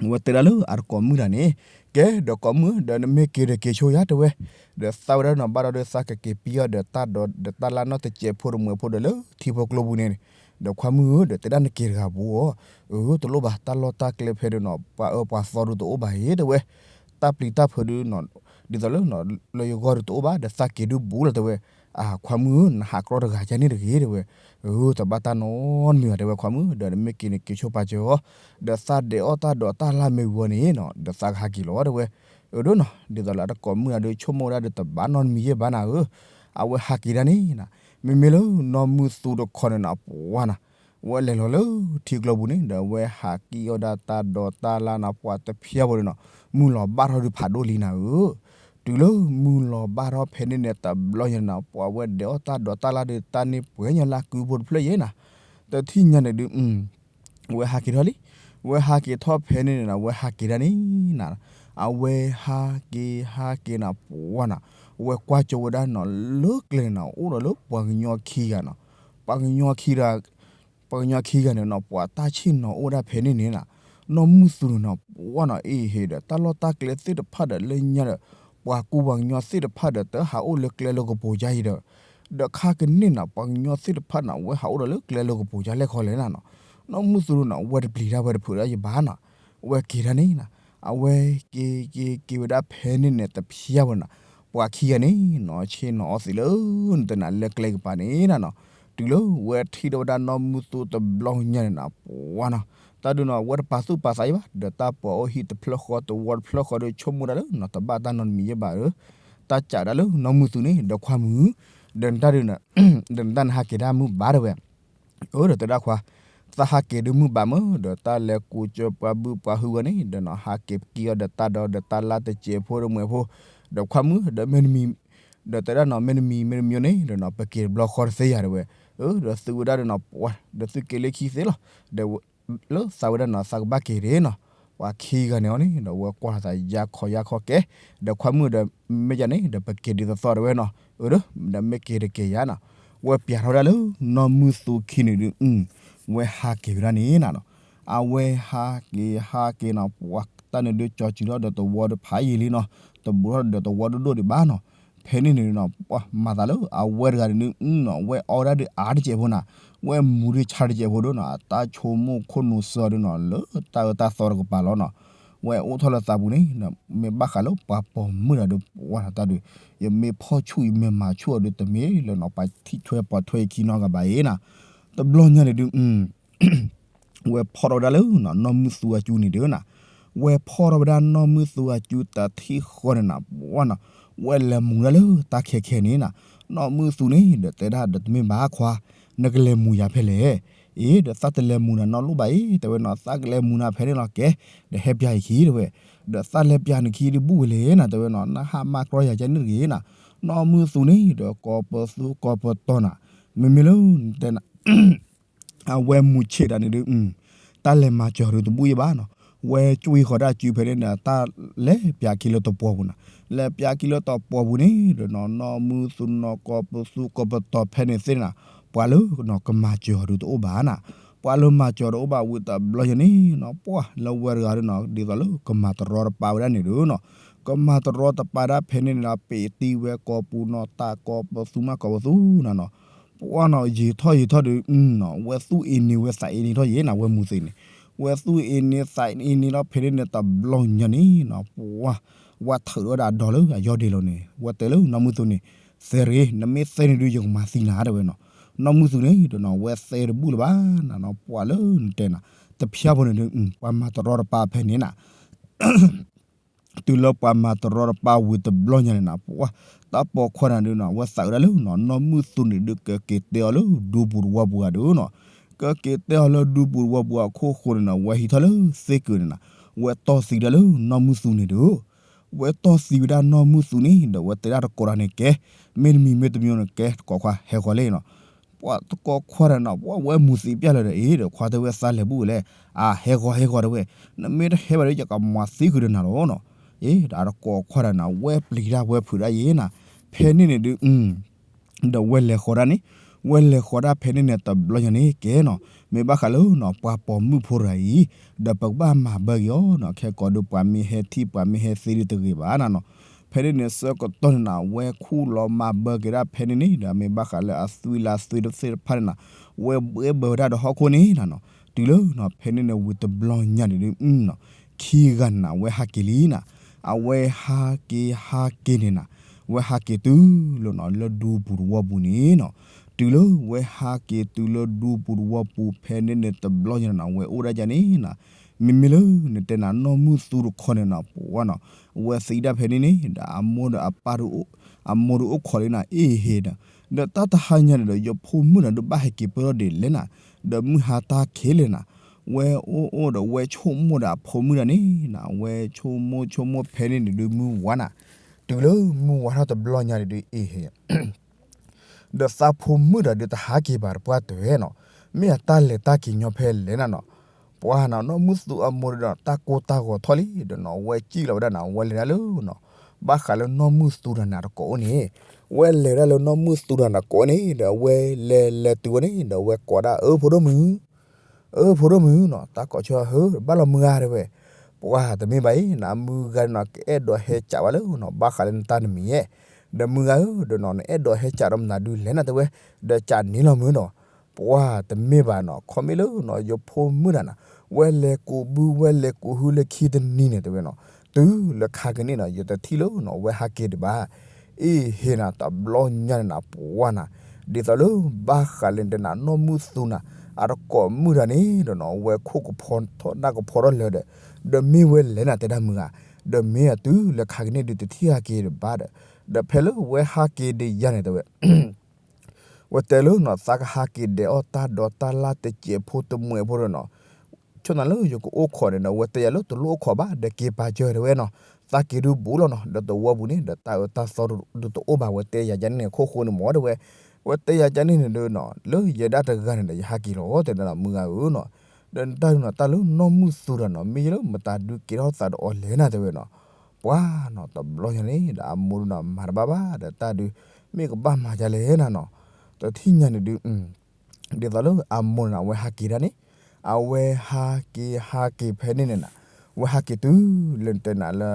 ဝဲတဲဒၣ်လၢအတကိးမုၣ်တဂၤန့ၣ်, ကဲဒီးကိးမုၣ် ဒီးနမ့ၢ်က့ၤဒီးက့ၤဆိယါတဲဝဲ, ဒီးသးဝဲဒၣ်နီၤ ဘၣ်ဒီးဒုးသးကက့ၤပံအီၤဒီးတၢ်ဒိးဒီးတၢ်လၢ်နီၢ်တစဲးဖိတမှဲးဖိဒီးလၢထံဖိကျိပူၤန့ၣ်, ဒီးခွါမုၣ်ဧၢ ဒီးတဲဒၣ်နက့ၤတဂၤဘိအီၤ, အၢ တလိၣ်ဘၣ် တၢ်လီၢ်တၢ်ကျဲဖဲဒုးနီၤ ပှၤအၢပှၤသီဒုးတအိၣ်ဘၣ်အံၤတဲဝဲ, တၢ်ပျံၤတၢ်ဖုးဒုးနီၤ ဒ်သိးလၢ လၢယဂီၢ်ဒုးတအိၣ်ဘၣ် ဒီးသးက့ၤဒုးဘူးလီၤတဲဝဲ, အခွါမုၣ်ဧၢ နဟးကြီတဂၤကန့ၣ်တဂ့ၤတဲဝဲ, အၢ တဘၣ်တၢ်နီတမံၤဘၣ်တဲဝဲခွါမုၣ်, ဒီးနမ့ၢ်က့ၤန့ၣ်က့ၤဆိပာ်စၢၤအီၤ, ဒီးသးဒဲးအီၣ်တၢ်ဒိးတၢ်လၢ်မ့ၢ်ဝံၤအီၤန့ၣ်နီၤ ဒီးသးကဟးက့ၤလီၤတဲဝဲ, အၢ ဒိၣ်နီၤ ဒ်သိးလၢအတကိးမုၣ်ဒၣ်ဒုးတဘၣ်နီတမံၤယဲၢ်ဘၣ်နၤဧၢ, အဝဲဟးက့ၤဒၣ်န့ၣ်နၤ, မ့မ့ၢ်လၢနီၢ်မုၢ်သူတခီန့ၣ်နၤ ပှၤနၤ ဝဲလဲၤလီၤလၢထံကျိပူၤန့ၣ် ဒီးဝဲဟးက့ၤအီၣ်ဒၣ်တၢ်ဒိးတၢ်လၢ်နၤ ပှၤတဖျါဖိန့ၣ်နီၤ, မုၢ်လီၤဘၣ်ထီၣ်ဒုးဖးဒိၣ်လံနၤဧၢ, တုၤလၢမုၢ်လီၤဘၣ်ထီၣ်ဖဲန့ၣ်န့ၣ် တဘျီညါန့ၣ်နၤ ပှၤဝဲဒဲးအီၣ်တၢ်ဒိးတၢ်လၢ်ဒုးတၢ်န့ၢ်ပှဲၤညီလၢကုဖိတဖျၢၣ်ယဲၢ်နၤ, တထံၣ်ညါန့ၣ်ဒုး ဝဲဟးက့ၤထီၣ်လံ, ဝဲဟးက့ၤထီၣ်ဖဲန့ၣ်န့ၣ်နၤ ဝဲဟးက့ၤဒၣ်န့ၣ်နၤ, အဝဲဟးက့ၤဟးက့ၤနၤ ပှၤနၤ, ဝဲကွၢ်ကၠိဝဲဒၣ်နီၤ လၢကျဲန့ၣ်နၤ အိၣ်ဒီးလၢပှၤကညီခံဂၤနီၤ, ပှၤကညီခံဂၤ ပှၤကညီခံဂၤန့ၣ်နီၤ ပှၤတၢ်ဆ့ၣ်နီၤအိၣ်ဒၣ်ဖဲန့ၣ်န့ၣ်နၤ, နီၢ်မုၢ်သူန့ၣ်နီၤ ပှၢ်နီၤ အ့ဟ့ဒီး တၢ်လီၢ်တၢ်ကျဲသ့ၣ်တဖၣ်ဒီးလၢညါဒီး ပှၤကူပှၤကညီသ့ၣ်တဖၣ်ဒီး တဟးအိၣ်လၢကျဲလၢကပိာ်ယါအံၤဒီး ဒီးခါကန့ၣ်နီၤ ပှၤကညီသ့ၣ်တဖၣ်နီၤ အဝဲဟးအိၣ်ဒီးလၢကျဲလၢကပိာ်ယါလဲၣ်ခီလဲၣ်နၤနီၤ. နီၢ်မုၢ်သူန့ၣ်နီၤ အဝဲတပျံၤတၢ်ဝဲတဖုးတၢ်ယဘၣ်နီၤ. အဝဲက့ၤတၢ်န့ၣ်နီၤ အဝဲက့ၤက့ၤက့ၤဝဲဒၣ်ဖဲန့ၣ်န့ၣ် တဖျၢၣ်ဝဲနီၤ ပှၤခံဂၤန့ၣ်နီၤ ဆ့ၣ်နီၤအီသံးလၢ နတဲနၤလၢကျဲကပၤန့ၣ်နၤနီၤ. တုၤလၢဝဲထံၣ်ထီၣ်ဝဲဒၣ်နီၢ်မုၢ်သူတဘျီညါန့ၣ်နီၤ ပှၢ်နီၤ တၢ်ဒုးနီၤ ဝဲတပာ်သူၣ်ပာ်သးယဘၣ် ဒီးတၢ်ပှၤအိၣ်ဟံၣ်တဖျၢၣ်ဃီတဝီတဖျၢၣ်ဃီဒီး ဆိကမိၣ်ဒၣ်လၢနီၤ တဘၣ်တၢ်နီတမံၤယဘၣ်ဧၢ, တၢ်စးဒၣ်လၢနီၢ်မုၢ်သူန့ၣ် ဒီးခွါမုၣ် ဒီးနတၢ်ဒုး ဒီးနတၢ်နဟးက့ၤဒၣ်မုၢ်ဘၣ်တဲဝဲ, အၢ ဒီးတဲဒၣ်ခွါ, သးဟးက့ၤဒုးမုၢ်ဘၣ်မၢ ဒီးတၢ်လဲၤကူစၢၤပှၤဘုပှၤဟုဂၤန့ၣ် ဒီးနီၤ ဟးက့ၤက့ၤအီၤဒီးတၢ်ဒီး ဒီးတၢ်လၢတစဲးဖိဒီးမွဲၤဖိ, ဒီးခွါမုၣ် ဒီးမ့ၢ်တမံၤ ဒီးတဲဒၣ်နီၤ မ့ၢ်တမံၤမ့ၢ်တမံၤန့ၣ် ဒီးနီၤ ပက့ၤတဘျီဃီတသ့ယၤတဲဝဲ, အၢ ဒီးသုဝဲဒၣ်ဒီးနီၤ ပှၤ ဒီးသုက့ၤလၢခံသ့လီၤ, ဒီး လၢသးဝဲဒၣ်နီၤ သးကဘၣ်က့ၤဒၣ်နီၤ, ပှၤခံဂၤန့ၣ်အီၤန့ၣ် ဒီးဝဲကွၢ်ထီၣ်သးယါခီယါခီကဲ, ဒီးခွါမုၣ်ဒီး မ့ၢ်ယၤန့ၣ် ဒီးပက့ၤဒ်သိးသိးတဲဝဲနီၤ, အၢ ဒီးမ့ၢ်က့ၤတက့ၤယၤနီၤ, ဝဲပျးထီၣ်ဝဲဒၣ်လၢ နီၢ်မုၢ်သူခံန့ၣ်ဒုး ဝဲဟးက့ၤဝဲဒၣ်န့ၣ်နၤနီၤ, အဝဲဟးက့ၤဟးက့ၤနီၤ ပှၤတၢ်န့ၣ်ဒုး ကၠီၤစူၤထီၣ်ဒီးတဝီဒီးဖးယံာ်လံနီၤ, တဘူးထီၣ်ဒီးတဝီဒိၣ်ဒိၣ်ဒံးဘၣ်နီၤ, ဖဲန့ၣ်န့ၣ်နီၤ ပှၤမၤသးလၢ အဝဲတဂၤန့ၣ်ဒုးနီၤ ဝဲအီၣ်ဝဲဒၣ်ဒုးအါတစဲးဖိနၤ, ဝဲမူၤဒုးဆါတစဲးဖိဒုးနီၤ အတၢ်ဆိကမိၣ်ခိၣ်နူာ်စၢၤဒုးနီၤ လၢတၢ်အၢတၢ်သီတကပၤလီၤနီၤ, ဝဲအိၣ်ထီၣ်လၢသးပူၤန့ၣ် မ့ၢ်ဘၣ်ဃးလၢပှၤပိာ်မုၣ်တဂၤဒုး ပှၢ်နီၤတၢ်ဒုး, ယမ့ၢ်ဖီၣ်ဆူၣ်ယမ့ၢ်မၤဆူၣ်အီၤဒုး တမ့ၢ်လၢနီၤ ပှၤထံၣ်ထွဲပှၤထွဲယခံနီတဂၤဘၣ်အံၤနၤ, တဘျီညါန့ၣ်ဒုး ဝဲဖီၣ်ထီၣ်ဝဲဒၣ်လၢနီၢ်မုၢ်သူအစုန့ၣ်ဒုးနၤ, ဝဲဖီၣ်ထီၣ်ဝဲဒၣ်နီၢ်မုၢ်သူအစုတထံၣ်ဃီန့ၣ်နၤ ပှၢ်နီၤ, ဝဲလဲၤမူၤဒၣ်လၢတၢ်ခဲခဲန့ၣ်နၤ, နီၢ်မုၢ်သူန့ၣ် ဒီးတဲဒၣ်ဒီးတမ့ၢ်ဘၣ်ခွါ, နကလဲၤမူၤယၤဖဲလဲၣ်, အ့ ဒီးသးတလဲၤမူၤနၤနီတဘျီဘၣ်အံၤ တဲဝဲနီၤ သးကလဲၤမူၤနၤဖဲန့ၣ်လီၤကဲ, ဒီးဟဲပျးယခံတဲဝဲ, ဒီးသးလဲၤပျးနခံဒုးဘူၣ်ဝဲလဲၣ်နၤ တဲဝဲနီၤ နဟးမၤကြီယၤကဲန့ၣ်တဂ့ၤနၤ, နီၢ်မုၢ်သူန့ၣ် ဒီးကိးပသူကိးပတီၤနၤ, မ့မ့ၢ်လၢ တဲနၤ အဝဲမူၤဆ့းတၢ်န့ၣ်ဒုး တၢ်လဲၤမၤစၢၤဒုးတဘူၣ်ယဘၣ်နီၤ, ဝဲကွံဃီၤဒၣ်စုဖဲန့ၣ်ဒီး တၢ်လဲၤပျးခံလၢတပှီၤပူၤနၤ, လဲၤပျးခံလၢတပှီၤပူၤန့ၣ်ဒီးနီၤ နီၢ်မုၢ်သူနီၤ ကိးပသူကိးပတီၤဖဲန့ၣ်သ့ၣ်နၤ, ပှၤလၢနီၤ ကမၤစၢၤအီၤဒုးတအိၣ်ဘၣ်နၤ, ပှၤလၢမၤစၢၤအီၤတအိၣ်ဘၣ်ဝံၤတဘျီယၤန့ၣ်နီၤ ပှၢ်လၢဝဲတဂၤဒုးနီၤ ဒ်သိးလၢကမၤတရီတပါဝဲဒၣ်န့ၣ်ဒုးနီၤ, ကမၤတရီတပါဒၣ်ဖဲန့ၣ်န့ၣ်ဒီး ပ့ၤတံၢ်ဝဲကိးပူၤနီၤ တၢ်ကိးပသူမးကိးပသူနၤနီၤ ပှၢ်နီၤ ယံာ်ထီၣ်ယံာ်ထီၣ်ဒီး ဝဲသူၣ်အ့န့ၤဝဲသးအ့န့ၤထီၣ်ယဲနၤ ဝဲမူၤသ့န့ၣ်, ဝဲသူၣ်အ့န့ၤသးအ့န့ၤလီၤ ဖဲန့ၣ်န့ၣ်တဘျီညါန့ၣ်နီၤ ပှၢ် ဝဲထုးဒီးဝဲဒၣ်အဒီလၢအယီၢ်ဒ့လီၤန့ၣ် ဝဲတဲလၢနီၢ်မုၢ်သူန့ၣ်, သဲးတဂ့ၤ နမ့ၢ်သဲန့ၣ်ဒုး ယကမၤသံနၤတဲဝဲနီၤ, နီၢ်မုၢ်သူန့ၣ်ဒီးနီၤ ဝဲသဲတဘူၣ်လၢၤဘၣ်နၤနီၤ ပှၢ်လၢနတဲနၤ, တဖျါဖိန့ၣ်ဒုး ပှၤမၤတရီတပါဖဲန့ၣ်နၤ တုၤလၢပှၤမၤတရီတပါဝံၤတဘျီညါန့ၣ်နၤ ပှၢ် တၢ်ပိာ်ခွါနၤဒုးနီၤ အဝဲသးအုးဒၣ်လၢနီၤ နီၢ်မုၢ်သူန့ၣ်ဒုး ကက့ၤတဲအီၤလၢဒူပူၤတဝီပူၤဂၤဒုးနီၤ, ကက့ၤတဲအီၤလၢဒူပူၤတဝီပူၤအခိၣ်ဃိန့ၣ်နီၤ ဝဲဟံးထီၣ်လၢသ့ၣ်ကုာ်န့ၣ်နၤ, ဝဲတီၢ်သံဒၣ်လၢနီၢ်မုၢ်သူန့ၣ်ဒုး, ဝဲတီၢ်သံဝဲဒၣ်နီၢ်မုၢ်သူန့ၣ်ဒီး ဝဲတဲဒၣ်တကိးတၢ်န့ၣ်ကဲ, မ့တမံၤမ့တမံၤန့ၣ်ကဲ တကိးခွါဟဲဃီၤလံနီၤ ပှၤတကိးခွါတနီၤ ပှၢ်ဝဲမူၤသံပျၢ်လၢၤဒီး အ့ ဒီးခွါတဲဝဲသးလဲၤဘူၣ်ဝဲလဲၣ်, အ ဟဲဃီၤဟဲဃီၤတဲဝဲ, နမ့ၢ်တဟဲဘၣ်ဒီး ယကမၤသံဃုာ်ဒီးနၤလီၤနီၤ, အ့ ဒီးတကိးခွါတနီၤ ဝဲပျံၤတၢ်ဝဲဖုးတၢ်ယဲနၤ, ဖဲန့ၣ်န့ၣ်ဒုး ဒီးဝဲလဲၤဃီၤဒၣ်န့ၣ်, ဝဲလဲၤဃီၤဒၣ်ဖဲန့ၣ်န့ၣ် တဘျီညါန့ၣ်ကဲနီၤ, မ့ၢ်ဘၣ်ဃးလၢနီၤ ပှၤပိာ်မုၣ်ဖိတဂၤအံၤ, ဒီးပကဘၣ်မၤဘၢက့ၤအီၤနီၤ, ခဲကိာ်ဒုးပှၤမ့ၢ်ဟဲထံၣ်ပှၤမ့ၢ်ဟဲသ့ဒုးတဂ့ၤဘၣ်နၤနီၤ, ဖဲန့ၣ်န့ၣ်ဆၢကတီၢ်န့ၣ်နၤ ဝဲခူၣ်လီၤမၤဘၢက့ၤဒၣ်ဖဲန့ၣ်န့ၣ် ဒီးမ့ၢ်ဘၣ်ဃးလၢအသွံၣ်လၢအသွံၣ်သ့ၣ်တဖၣ်န့ၣ်နၤ, ဝဲဘှဲဘၢဝဲဒၣ်ဒီးဟီၣ်ခိၣ်န့ၣ်နၤနီၤ, တုၤလၢနီၤ ဖဲန့ၣ်န့ၣ်ဝံၤတဘျီညါန့ၣ်ဒုးနီၤ, ခံဂၤန့ၣ်နၤ ဝဲဟးက့ၤလံနၤ, အဝဲဟးက့ၤဟးက့ၤန့ၣ်နၤ, ဝဲဟးက့ၤတုၤလၢနီၤ လၢဒူပူၤတဝီပူၤန့ၣ်နီၤ, တုၤလၢဝဲဟးက့ၤတုၤလၢဒူပူၤတဝီပူၤဖဲန့ၣ်န့ၣ် တဘျီညါန့ၣ်နၤ ဝဲအိၣ်ဒၣ်ယၤန့ၣ်နၤ, မ့မ့ၢ်လၢနတဲနၤ နီၢ်မုၢ်သူတခီန့ၣ်နၤ ပှၢ်နီၤ, ဝဲသံဒၣ်ဖဲန့ၣ်န့ၣ် ဒီးအမိၢ်ဒီးအပၢ်ဒုး အမိၢ်ဒုးအိၣ်ခိးလံနၤ အ့ဟ့ဒီး, ဒီးတၢ်တဟါညါန့ၣ်ဒီး ယဖိမုၣ်နၤဒုးဘၣ်ဟဲက့ၤပၢၢ်ထီၣ်ဒ်လဲၣ်နၤ, ဒီးမုၢ်ဟါတၢ်ခံးလဲၣ်နၤ, ဝဲအိၣ်အိၣ်ဒီးဝဲဆိကမိၣ်ဒီးအဖိမုၣ်တဂၤန့ၣ်နၤ, ဝဲဆိကမိၣ်ဆိကမိၣ်ဖဲန့ၣ်န့ၣ်ဒုးမုၢ်ဝါနၤ, တုၤလၢမုၢ်ဝါထီၣ်တဘျီညါန့ၣ်ဒုးအ့ဟ့ ဒီးသးဖိမုၣ်ဒီးဒုးတဟးက့ၤဘၣ်တပှၢ်တၢၢ်နီၤ, မ့ၢ်အတၢ်လဲၤတၢ်က့ၤညီဖဲလဲၣ်နၤနီၤ, ပှၢ်နၤ နီၢ်မုၢ်သူအမိၢ်ဒီးတၢ်ကိၢ်တၢ်ဂီၤထီၣ်လံ ဒီးနီၤ ဝဲစံၣ်လီၤဝဲဒၣ်နၤ ဝဲလဲၤဒၣ်လၢနီၤ, ဘၣ်ဃးလၢနီၢ်မုၢ်သူတဂၤန့ၣ်တကိးအိၣ်န့ၣ်, ဝဲလဲၤဒၣ်လၢနီၢ်မုၢ်သူတဂၤန့ၣ်တကိးန့ၣ် ဒီးအဝဲလဲၤလဲၤတုၤဝဲန့ၣ် ဒီးအဝဲကိးဒၣ်အၢဖိဒိၣ်မုၢ် အၢ ဖိဒိၣ်မုၣ်နီၤ တၢ်ကိးဆၢဟၢ ဘၣ်လီၤမုၢ်ဂၤတဲဝဲ, ပှၤတမ့ၢ်ဘၣ်အံၤ နမုၢ်ဂၤနီၤ ကအဲၣ်ဒိးဟဲကးဘၣ်လၢနီၤ ဘၣ်ဃးလၢနတၢ်တမံၤဧဲ, ဒီးမုၢ်ဂၤဧၢ ဒီးနီၤ နအဲၣ်ဒိးဟဲကးဒီးမနုၤဒုလဲၣ်နၤတဲဝဲ, ဒီးကးန့ၢ်လီၤမုၢ်နီၤ ပှၤတမ့ၢ်ဘၣ်နီၤ ခီမ့ၢ်လၢနီၤ ယဖိမုၣ်တဂၤနီၤ ဝဲလဲၤကူးဘု ဝဲလဲၤကူးဟုလၢခံတနံၤန့ၣ်တဲဝဲနီၤ, တုၤလၢခါကန့ၣ်နီၤ ယတထံၣ်လၢနီၤ ဝဲဟးက့ၤဒံးဘၣ်. အ့ၣ်ဟ့ၣ်နၤ တဘျီညါန့ၣ်နၤ ပှၤနၤ, ဒ်သိးလၢ ဘၣ်ဃးလၢတဲနၤ နီၢ်မုၢ်သူနၤ အတကိးမုၢ်တဂၤန့ၣ်ဒီးနီၤ ဝဲခိၣ်ကဖီထီၣ်နၢ်ကဖီထီၣ်လၢာ်ဒီး, ဒီးမ့ၢ်ဝဲလဲၣ်နၤတဲဒၣ်မုၢ်ဂၤ, ဒီးမ့ၢ်အတုၤလၢခါကန့ၣ်ဒုးတထံၣ်ဟးက့ၤဒံးဘၣ်ဒီး, ဒီးဖဲလၢဝဲဟးက့ၤဒံးယၤန့ၣ်တဲဝဲ ဝဲတဲလၢနီၤ သးကဟးက့ၤဒဲးအီၣ်တၢ်ဒီးတၢ်လၢ်တစဲးဖိတမှဲးဖိဒီးနီၤ, ဆိနၤလၢယကအိၣ်ခိးန့ၣ်ဒီး ဝဲတဲယၤလၢတလိၣ်အိၣ်ခိးဘၣ် ဒီးက့ၤပာ်စၢၤတဲဝဲနီၤ, သးက့ၤဒုးဘူးလီၤနီၤ ဒီးသဝီပူၤန့ၣ် ဒီးတၢ်အၢတၢ်သီဒုးတအိၣ်ဘၣ် ဝဲတဲယၤကန့ၣ်န့ၣ် ခိၣ်ဃိန့ၣ်မ့ၢ်တဲဝဲ, ဝဲတဲယၤကန့ၣ်န့ၣ်ဒီးနီၤ လၢယဲဒၣ်တဂၤန့ၣ်ဒီး ယဟးက့ၤလီၤတဲဒၣ်နီၤ မုၢ်ဂၤဧၢနီၤ, ဒီးတၢ်ဒုးနီၤ တၢ်လၢနီၢ်မုၢ်သူဒီးနီၤ မ့ၢ်ယလၢမတၤဒုးကဲထီၣ်သးဒီးအီၤလဲၣ်နၤတဲဝဲနီၤ, ပှၤနီၤ တဘျီညါန့ၣ်ဒီး အမိၢ်ဒုးနီၤ မၤတဘၣ်ဘၣ်ဒီးတၢ်ဒုး မ့ၢ်ကဘၣ်မၤဒ်လဲၣ်နၤနီၤ, တထံၣ်ညါန့ၣ်ဒုး ဒ်သိးလၢအမိၢ်န့ၣ် အဝဲဟးက့ၤဒၣ်န့ၣ်, အဝဲဟးက့ၤဟးက့ၤဖဲန့ၣ်န့ၣ်နၤ, ဝဲဟးက့ၤတုၤလၢနတဲနၤလၢ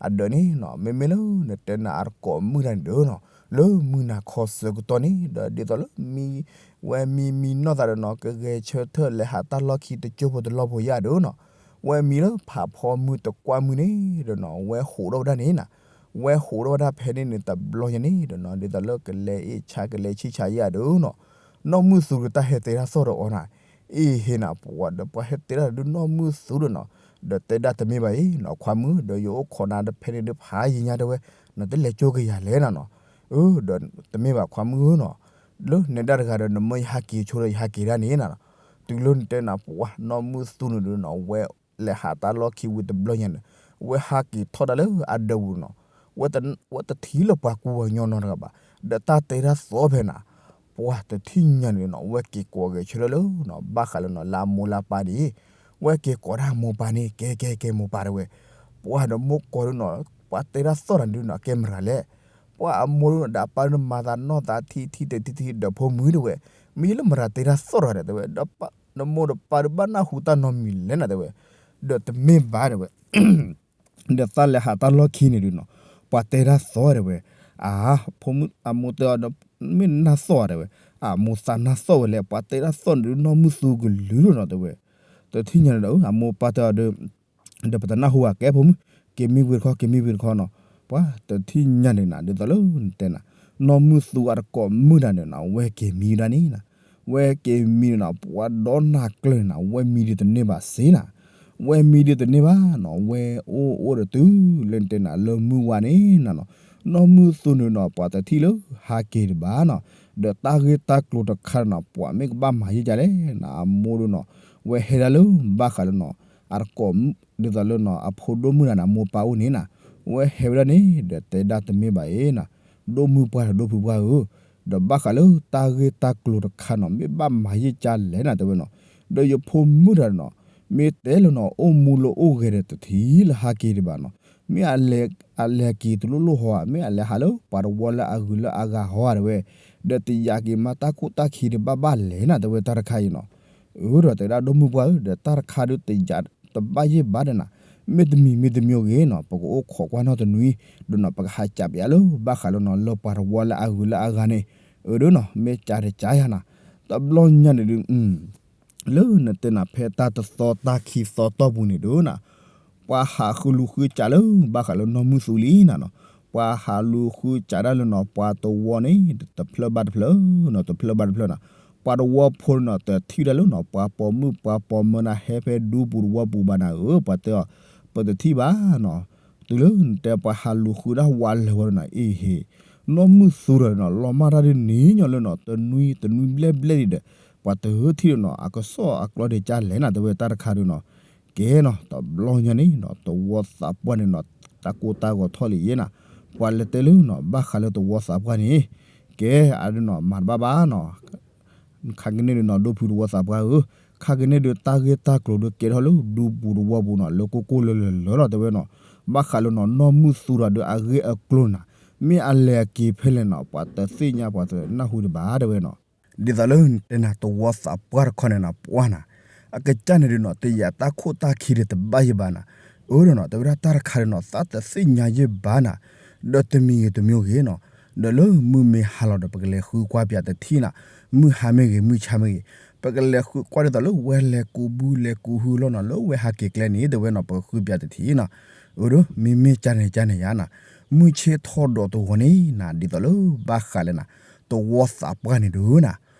အဒၢးန့ၣ်နီၤ မ့မ့ၢ်လၢနတဲနၤအတကိးမုၢ်တဂၤန့ၣ်ဒီးနီၤ, လၢမုၢ်နၤခီဆၢကတီၢ်န့ၣ်ဒီး ဒ်သိးလၢမံ ဝဲမံမံနီၢ်သးဒီးနီၤ ကဂဲၤဆၢထၢၣ်လဲၤဟးတၢ်လီၢ်ခံတကၠိဖိတလီၢ်ဖိယၤဒီးနီၤ, ဝဲမံလၢဖးဖီမုၢ်တကွၢ်မုၢ်န့ၣ်ဒီးနီၤ ဝဲဟးထီၣ်ဝဲဒၣ်န့ၣ်နၤ, ဝဲဟးထီၣ်ဝဲဒၣ်ဖဲန့ၣ်န့ၣ် တဘျီညါန့ၣ်ဒီးနီၤ ဒ်သိးလၢကလဲၤအ့ၣ်ဆါကလဲၤဆံၣ်ဆါယၤဒီးနီၤ, နီၢ်မုၢ်သူကတၢ်ဟဲတဲတၢ်သီၣ်ဒီးအီၤနၤ, အ့ၣ်ဟ့ၣ်နၤ ပှၤဒီးပှၤဟဲတဲတၢ်ဒုးနီၢ်မုၢ်သူဒီးနီၤ, ဒီးတဲဒၣ်တမ့ၢ်ဘၣ်အံၤနီၤ ခွါမုၣ် ဒီးယအိၣ်ခိးနၤဒီးဖဲန့ၣ်ဒုးဖးယံာ်ညါတဲဝဲ, နတလဲၤကၠိက့ၤယၤလဲၣ်နၤနီၤ, အၢ ဒီးတမ့ၢ်ဘၣ်ခွါမုၣ်ဧၢနီၤ, လၢနဲဒၣ်တဂၤဒီး နမၢယဟးက့ၤဆိဒီးယဟးက့ၤဒၣ်န့ၣ်နၤနီၤ, တုၤလၢနတဲနၤ ပှၤနီၢ်မုၢ်သူန့ၣ်ဒီးနီၤ ဝဲလဲၤဟးတၢ်လီၢ်ခံဝံၤတဘျီညါန့ၣ်, ဝဲဟးက့ၤထီၣ်ဒၣ်လၢအဒၢးပူၤနီၤ, ဝဲတထံၣ်လၢပှၤကူပှၤကညီနီတဂၤဘၣ်, ဒီးတၢ်တဲတၢ်သီၣ်ဖဲနၤ ပှၤတထံၣ်ညါန့ၣ်နီၤ ဝဲက့ၤကိးဂဲၤဆၢထၢၣ်လၢနီၤ ဘၣ်ဃးလၢနီၤ လၢအမိၢ်လၢအပၢ်န့ၣ်, ဝဲက့ၤကိးဒၣ်အမိၢ်ပၢ်န့ၣ် ကဲကဲကဲမိၢ်ပၢ်တဲဝဲ, ပှၤဒီးမိၢ်ကိးဒုးနီၤ ပှၤတဲတၢ်သီၣ်နၤဒုးနီၤ ကဲမတၤလဲၣ်, ပှၤအမိၢ်ဒုးနီၤ ဒီးအပၢ်ဒုးမၤသးနီၢ်သးထံထံတဲာ်တဲာ်ဒီးဖိမုၣ်တဲဝဲ, မ့ၢ်လၢမတၤတဲတၢ်သီၣ်တဂၤဒီးတဲဝဲ, ဒီးမိၢ်ဒီးပၢ်ဒုးဘၣ်နၢ်ဟူတၢ်နီတမံၤလဲၣ်နၤတဲဝဲ, ဒီးတမ့ၢ်ဘၣ်တဲဝဲ ဒီးသးလဲၤဟးတၢ်လီၢ်ခံန့ၣ်ဒုးနီၤ, ပှၤတဲတၢ်သီၣ်တဲဝဲ, အါ ဖိမုၣ် အမိၢ်တဲအီၤဒီး မ့ၢ်နနၢ်သီၣ်ဧါတဲဝဲ, အမိၢ်သးနၢ်သီၣ်ဝဲလဲၣ် ပှၤတဲတၢ်သီၣ်န့ၣ်ဒုးနီၢ်မုၢ်သူကလုာ်လီၤနီၤတဲဝဲ, တထံၣ်ညါန့ၣ်ဒီး အမိၢ်ပၢ်တဲအီၤဒီး ဒီးပတနၢ်ဟူဘၣ်ကဲဖိမုၣ်, က့ၤမံဝံၤတခီ က့ၤမံဝံၤတခီနီၤ, ပှၤတထံၣ်ညါန့ၣ်နၤ ဒ်သိးလၢနတဲနၤ, နီၢ်မုၢ်သူအတကိးမုၢ်တဂၤန့ၣ်နၤ ဝဲက့ၤမံဒၣ်န့ၣ်နၤ, ဝဲက့ၤမံန့ၣ်နၤ ပှၤဒီးနၢ်ကျၢၤန့ၣ်နၤ ဝဲမံဒုးတန့ၢ်ဘၣ်စ့နၤ, ဝဲမံဒုးတန့ၢ်ဘၣ်နီၤ ဝဲအိၣ်အိၣ်ဒီးတုၤလၢနတဲနၤလၢမုၢ်ဝါန့ၣ်နၤနီၤ, နီၢ်မုၢ်သူန့ၣ်နီၤ ပှၤတထံၣ်လၢဟးက့ၤဒံးဘၣ်နီၤ, ဒီးတၢ်ဂ့ၢ်တၢ်ကျိၤတခါန့ၣ်နီၤ ပှၤမ့ၢ်ကဘၣ်မၤယံာ်ကလဲၣ်နၤ အမိၢ်ဒုးနီၤ, ဝဲဟဲဒၣ်လၢဘၣ်ဃးလၢနီၤ အတကိး ဒ်သိးလၢနီၤ အဖိဒိၣ်မုၣ်တဂၤန့ၣ် အမိၢ်ပၢ်အိၣ်န့ၣ်နၤ, ဝဲဟဲဝဲဒၣ်န့ၣ် ဒီးတဲဒၣ်တမ့ၢ်ဘၣ်အံၤနၤ, ဒိၣ်မုၢ်ပှၢ်ဒီးဒိၣ်ဖုပှၢ်ဧၢ, ဒီးဘၣ်ဃးလၢတၢ်ဂ့ၢ်တၢ်ကျိၤတခါနီၤ မ့ၢ်ဘၣ်မၤယံာ်ကလဲၣ်နၤတဲဝဲနီၤ, ဒီးယဖိမုၣ်တဂၤနီၤ, မ့ၢ်တဲလၢနီၤ အိၣ်မူလၢအိၣ်ဂဲၤဒီးတထံၣ်လၢဟးက့ၤဒံးဘၣ်နီၤ, မ့ၢ်အလဲၤ အလဲၤက့ၤတလိၣ်လိၣ်ဟီဧါ, မ့ၢ်အလဲၤဟးလၢပှၤတဝီလၢအဂုၤလၢအဂၤဟီဧါ တဲဝဲ, ဒီးတယာ်က့ၤမးတၢ်ခိၣ်တၢ်ခံဒံးဘၣ်ဘၣ်လဲၣ်နၤတဲဝဲတၢ်တခါအံၤနီၤ, အၢ ဒီးတဲဒၣ်ဒိၣ်မုၢ်ပှၢ်ဧၢ ဒီးတၢ်တခါဒုးတယာ်တဘၣ်ယံာ်ဘၣ်ဒီးနၤ, မ့တမံၤမ့တမံၤဂ့ၤနီၤ ပကအိၣ်ခိးကွၢ်နီၢ်တနွံ, ဒီးနီၤ ပကဟးကးပယါလၢဘၣ်ဃးလၢနီၤ လၢပှၤတဝီလၢအဂုၤလၢအဂၤန့ၣ်, အၢ ဒီးနီၤ မ့ၢ်ကးတကးယၤနၤ, တဘျီညါန့ၣ်ဒုး လၢနတဲနၤဖဲတၢ်တသီတၢ်ခံသီတီၢ်ပူၤန့ၣ်ဒုးနၤ, ပှၤဟးဃုလူၤဃုကးလၢဘၣ်ဃးလၢနီၢ်မုၢ်သူလံနၤနီၤ, ပှၤဟးလူၤဃုကးဒၣ်လၢနီၤ ပှၤတဝီန့ၣ် တဖျၢၣ်ဘၣ်တဖျၢၣ်နီၤ တဖျၢၣ်ဘၣ်တဖျၢၣ်နၤ, ပှၤတဝီဖိန့ၣ်နီၤ တထံၣ်ဒၣ်လၢနီၤ ပှၤပိာ်မုၣ်ပှၤပိာ်မၢၤနၤဟဲဖဲဒူပူၤတဝီပူၤဘၣ်နၤဧၢ, ပှၤတဲအီၤ ပတထံၣ်ဘၣ်နီၤ, တုၤလၢနတဲပှၤဟးလူၤဃုဒၣ်ဝးလၢာ်ဝဲဒီးနၤ အ့ၣ်ဟ့ၣ်, နီၢ်မုၢ်သူဒီးနီၤ လီၤမၢ်တၢ်ဒ်န့ၣ်ညီလၢနီၤ တနွံတနွံဘျဲၣ်ဘျဲၣ်ဒံးဒီး ပှၤတထံၣ်ဒီးနီၤ အကစီၣ်အကျီဒံးကလဲၣ်နၤ တဲဝဲတၢ်တခါဒုးနီၤ, ကဲနီၤ တဘျီညါန့ၣ်နီၤ တဝီသးပှၢ်န့ၣ်နီၤ တၢ်ကိၢ်တၢ်ဂီၤထီၣ်လံယဲနၤ, ပှၤလဲၤတဲလၢနီၤ ဘၣ်ဃးလၢတဝီသးပှၢ်န့ၣ်, ကဲအဒုးနီၤ မၤတဘၣ်ဘၣ်နီၤ ခါကန့ၣ်ဒုးနီၤ ဒိၣ်ဖုတဝီသးပှၢ်ဧၢ, ခါကန့ၣ်ဒုးတၢ်ဂ့ၢ်တၢ်ကျိၤဒုးကဲထီၣ်လၢဒူပူၤတဝီပူၤနီၤ လၢကိၢ်ကိၢ်လၢလၢလၢလီၤ တဲဝဲနီၤ, ဘၣ်ဃးလၢနီၤ နီၢ်မုၢ်သူဒီးဒုးအဂ့ၢ်အကျိၤနၤ, မ့ၢ်အလဲၤအက့ၤဖဲလဲၣ်နီၤ ပှၤတသ့ၣ်ညါပှၤတနၢ်ဟူဒံးဘၣ် တဲဝဲနီၤ, ဒ်သိးလၢနတဲနၤတဝီသးပှၢ်တခီန့ၣ်နီၤ ပှၢ်နၤ, အကစၢ်န့ၣ်ဒုးနီၤ တယာ်တၢ်ခိၣ်တၢ်ခံဒီးတဘၣ်ယဘၣ်နၤ, အၢဒီးနီၤ တဲဝဲဒၣ်တၢ်တခါဒီးနီၤ သးတသ့ၣ်ညါယဘၣ်နၤ, ဒီးတမံၤဂ့ၤတမံၤဂ့ၤနီၤ, ဒီးလၢမုၢ်မ့ၢ်ဟါလီၤဒီး ပကလဲၤဃုကွၢ်ပၠးတထံၣ်နၤ, မုၢ်ဟါမ့ၢ်ဂ့ၤ မုၢ်ဆါမ့ၢ်ဂ့ၤ, ပကလဲၤဃုကွၢ်ဒ်သိးလၢဝဲလဲၤကူးဘုလဲၤကူးဟုလီၤနီၤ, လၢဝဲဟးက့ၤကျဲန့ၣ် တဲဝဲနီၤ ပကဃုပၠးတထံၣ်နီၤ, အၢဒီး မ့မ့ၢ်ကၢ်န့ၣ်ကၢ်န့ၣ်ယါနၤ, မုၢ်ဆ့ၣ်ထီၣ်ဒီးတဂီၤန့ၣ်နၤ ဒ်သိးလၢဘၣ်ဃးလဲၣ်နၤ, တဝီသးပှၢ်န့ၣ်ဒုးနၤ